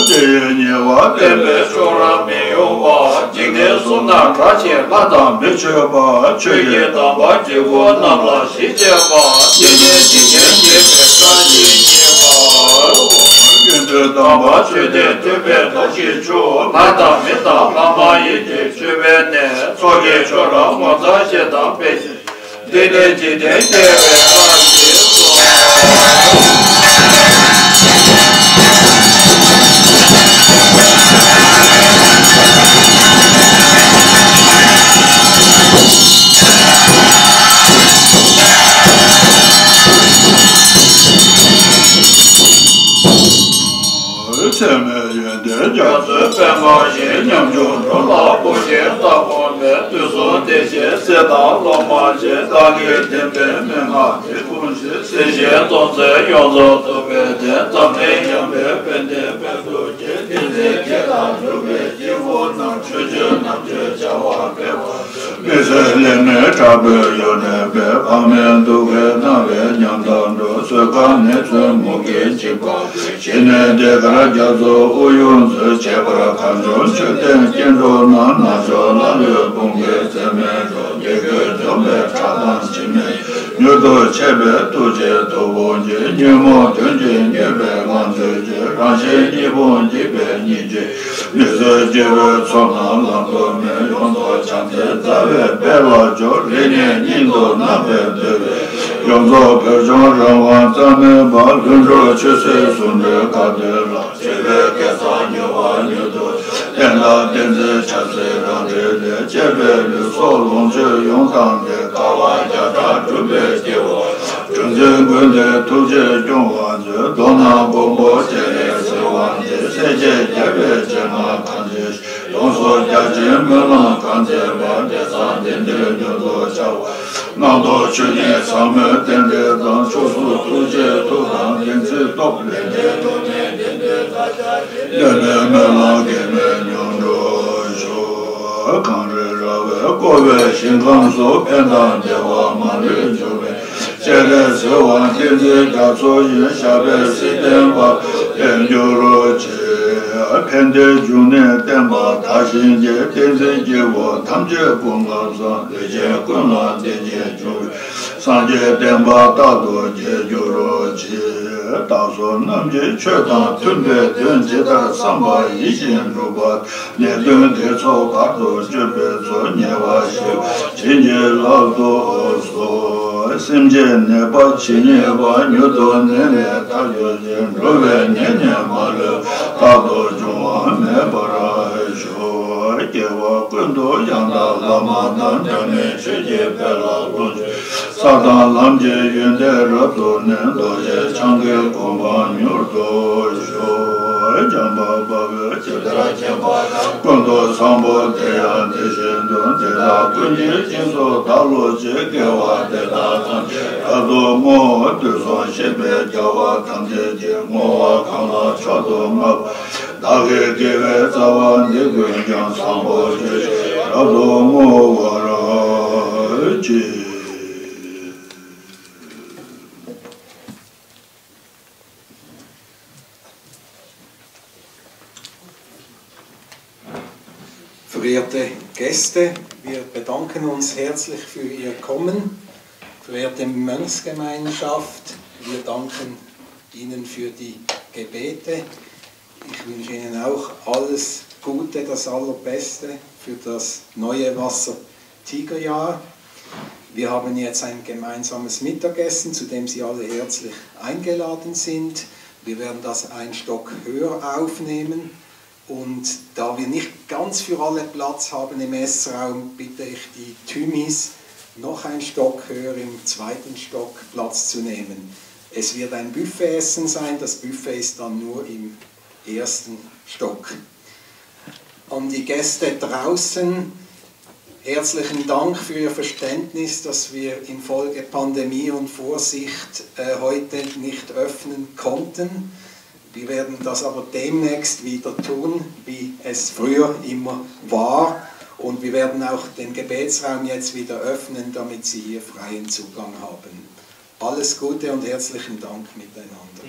དེ་ཡི་གཉིས་པ་བསྟན་པའི་ཕྱོགས་རང་མི་གཡོ་བ། འཇིག་རྟེན་གསུམ་ན་དགྲ་ཆེ་ལྷ་དང་མི་ཆོས་པ། ཆོས་ཀྱི་དམ་པ་སྐྱེ་དགུ་རྣམས་ལ་ཞི་བྱེད་པ། འདི་ནི་འཇིག་རྟེན་སྐྱེ་བའི་བཀའ་དྲིན་གཉིས་པའོ། ཀུན་འདུས་དམ་པ་ཆོས་འདི་ཐོས་པས་རྟོགས་ཤིང་ཆོས། ལྷ་དང་མི་དང་ལྷ་མ་ཡིན་གྱི་མཆོད་པའི་གནས། ཚོགས་ཀྱི་མཆོག་རབ་ངོ་མཚར་ཞེས་དང་དཔེ། འདི་ནི་འཇིག་རྟེན་སྐྱེ་བའི་བཀའ་དྲིན་སོ། ཚད་མེད་ཡོན་ཏན་རྒྱ་མཚོའི་དཔལ་འབར་ཞིང་། ཉམ་ཆུང་འགྲོ་ལ་བུ་ཆེན་ལྟ་བུ་མེད། དུས་གསུམ་བདེ་གཤེགས་སྲས་དང་སློབ་མ་ཆེ། བདག་གིས་བསྟན་པའི་མན་ངག་འདི་ཀུན་ཞིག་གཟིགས་ཤིང་མཐོང་ཚེ་ཡོངས་རྫོགས་ཐུབ་པའི་བདེན། འཛམ་གླིང་ཡངས་པའི་དཔལ་ལྡན་དཔལ་དུ་གྱུར། བསྟན་འཛིན་བརྒྱད་དང་འབྲུག་པའི་སྐྱེ་བོ་རྣམས། ཆོས་སྤྱོད་རྣམ་དཔྱོད་བྱ་བ་སྤེལ་བ། མི་བཟོད་ལས་མེད་དྲག་པོའི་གཡོ་ནས་སྦས། ཕ་མའི་སྡུག་བསྔལ་རྣ་བས་ཉམས་དང་འགྲོགས། གསོད་ཁ་ནད་མཚོན་མུ་གེ་འཇིགས་པ། ཞི་གནས་ཟློས་གར་རྒྱ་མཚོ་དབུགས་དབྱུང་མཛོད། ཁྱད་པར་མཁའ་འགྲོ་མཆོད་རྟེན་སྐྱེ་འགྲོ་རྣམས། ནག་ཕྱོགས་ཀླ་ཀློའི་དཔུང་གིས་ཚད་མེད་འགྲོ། སྡིག་གིས་འཇོམས་པའི་ཁྲག་དང་འཆི་མེད། མྱུར་དུ་མཆོད་པའི་ཐུགས་རྗེས་ཐུབ་དབང་གྱིས། ཉོན་མོངས་གདོན་གྱིས་མྱོས་པའི་ངང་ཚུལ་གྱིས། རང་གཞན་གཉིས་ཕུང་འཇིག་པའི་སྙིང་རྗེ། མི་བཟོད་སྐྱེ་བོའི་ཚོགས་རྣམས་ལམ་དུ་མེད། ཡོངས་རྫོགས་བྱང་སེམས་རྩ་བའི་དཔལ་ལ་སྦྱོར། རིག་གནས་སྙིང་དུ་བརྣག་པའི་འདུལ་བའི། ཡོངས་རྫོགས་བོད་སྐྱོང་རང་དབང་རྩ་མེད་པ། ལྷུན་གྲུབ་ཆོས་སྲིད་ཟུང་འབྲེལ་དཀའ་སྡུག་ལ། སྤྱོད་པའི་སྐལ་བཟང་མྱུར་བ་མྱུར་དུ། བསྟན་དང་བསྟན་འཛིན་ཆབ་སྲིད་རང་འབྲེལ་ལས། བཅས་པའི་ལུས་སྲོག་ལོངས་སྤྱོད་ཡོངས་བཏང་སྟེ། དཀའ་བ་བརྒྱ་ཕྲག་སྒྲུབ་པའི་སྐྱེ་བོ། གྲུ་འཛིན་ཀུན་ལྡན་ཐུགས་རྗེས་སྐྱོང་བར་མཛོད། མདོར་ན་མགོན་པོ་སྤྱན་རས་གཟིགས་དབང་འདི། སྲས་བཅས་རྒྱལ་བའི་སྤྱན་སྔར་གང་མཛད་ཅིང་། ཡོངས་སུ་རྒྱ་ཆེན་སྨོན་ལམ་གང་མཛད་པ། དེང་སང་དེང་འདིར་མྱུར་དུ་བྱ་བ། རྣམ་རྟོག་ཆོས་ཉིད་ཟབ་མོའི་རྟེན་འབྲེལ་དང་། ཕྱོགས་སུ་ཐུགས་རྗེའི་མཐུ་དང་བདེན་ཚིག་སྟོབས། ལས་འབྲས་སྟོབས་ལྡན་བདེན་པའི་ས་ཆ་ཡི། ལེགས་པའི་སྨོན་ལམ་གེགས་མེད་མྱུར་འགྲུབ་ཤོག་གངས་རི་ར་བས་བསྐོར་བའི་ཞིང་ཁམས་སུ། ཕན་དང་བདེ་བ་མ་ལུས་འབྱུང་བའི། སྤྱན་རས་གཟིགས་དབང་བསྟན་འཛིན་རྒྱ་མཚོ་ཡི། ཞབས་པད་སྲིད་མཐའི་བར་དུ་བརྟན་གྱུར་ཅིག་ཕན་བདེའི་འབྱུང་གནས་བསྟན་པ་དར་ཞིང་རྒྱས། བསྟན་འཛིན་སྐྱེ་བོ་ཐམས་ཅད་སྐུ་ཁམས་བཟང་། ལུས་ཅན་ཀུན་ལ་བདེ་སྐྱིད་འབྱུང་བའི། སངས་རྒྱས་བསྟན་པ་རྟག་ཏུ་རྒྱས་གྱུར་ཅིག་བདག་སོགས་རྣམས་ཀྱི་ཆོས་དང་མཐུན་པའི་དོན། ཇི་ལྟར་བསམ་པ་ཡིད་བཞིན་འགྲུབ་པ། ནད་གདོན་སྡིག་ཚོགས་བར་དུ་གཅོད་པའི་ཚོགས། ཉེ་བར་ཞི་བ་བྱིན་གྱིས་བརླབ་ཏུ་གསོལ། སེམས་ཅན་ནད་པ་ཇི་སྙེད་པ། མྱུར་དུ་ནད་ལས་ཐར་གྱུར་ཅིག་འགྲོ་བའི་ཉེན་གཉིས་མ་ལུས་རྟག་ཏུ་འབྱུང་བ་མེད་པར་ཤོག་སྐྱེ་བ་ཀུན་ཏུ་ཡང་དག་བླ་མ་དང་། འབྲལ་མེད་ཆོས་ཀྱི་དཔལ་ལ་ལོངས་སྤྱོད། ས་དང་ལམ་གྱི་ཡོན་ཏན་རབ་ཏུ་བསྣན། རྡོ་རྗེ་འཆང་གི་གོ་འཕང་མྱུར་དུ་ཤོག་བྱམས་པ་དཔའ་བོས་ཇི་ལྟར་མཁྱེན་པ་དང་། ཀུན་ཏུ་བཟང་པོ་དེ་ཡང་དེ་བཞིན་དུ། དེ་དག་ཀུན་ ཉིད་སྦྱིན་སོགས་བདག་སློབ་བྱེད། དགེ་བ་འདི་དག་ཐམས་ཅད་རབ་ཏུ་བསྔོ། དུས་གསུམ་གཤེགས་པའི་རྒྱལ་བ་ཐམས་ཅད་ཀྱིས། བསྔོ་བ་གང་ལ་མཆོག་ཏུ་བསྔགས་པ། བདག་གི་དགེ་བའི་རྩ་བ་འདི་ཀུན་ཀྱང་། བཟང་པོ་སྤྱོད་ཕྱིར་རབ་ཏུ་བསྔོ་བར་བགྱི། Verehrte Gäste, wir bedanken uns herzlich für Ihr Kommen. Verehrte Mönchsgemeinschaft, wir danken Ihnen für die Gebete. Ich wünsche Ihnen auch alles Gute, das Allerbeste für das neue Wasser-Tigerjahr. Wir haben jetzt ein gemeinsames Mittagessen, zu dem Sie alle herzlich eingeladen sind. Wir werden das ein Stock höher aufnehmen. Und da wir nicht ganz für alle Platz haben im Essraum, bitte ich die Tümis, noch ein Stock höher im zweiten Stock Platz zu nehmen. Es wird ein Buffetessen sein, das Buffet ist dann nur im ersten Stock. An die Gäste draußen, herzlichen Dank für Ihr Verständnis, dass wir infolge Pandemie und Vorsicht, äh, heute nicht öffnen konnten. Wir werden das aber demnächst wieder tun, wie es früher immer war. Und wir werden auch den Gebetsraum jetzt wieder öffnen, damit Sie hier freien Zugang haben. Alles Gute und herzlichen Dank miteinander.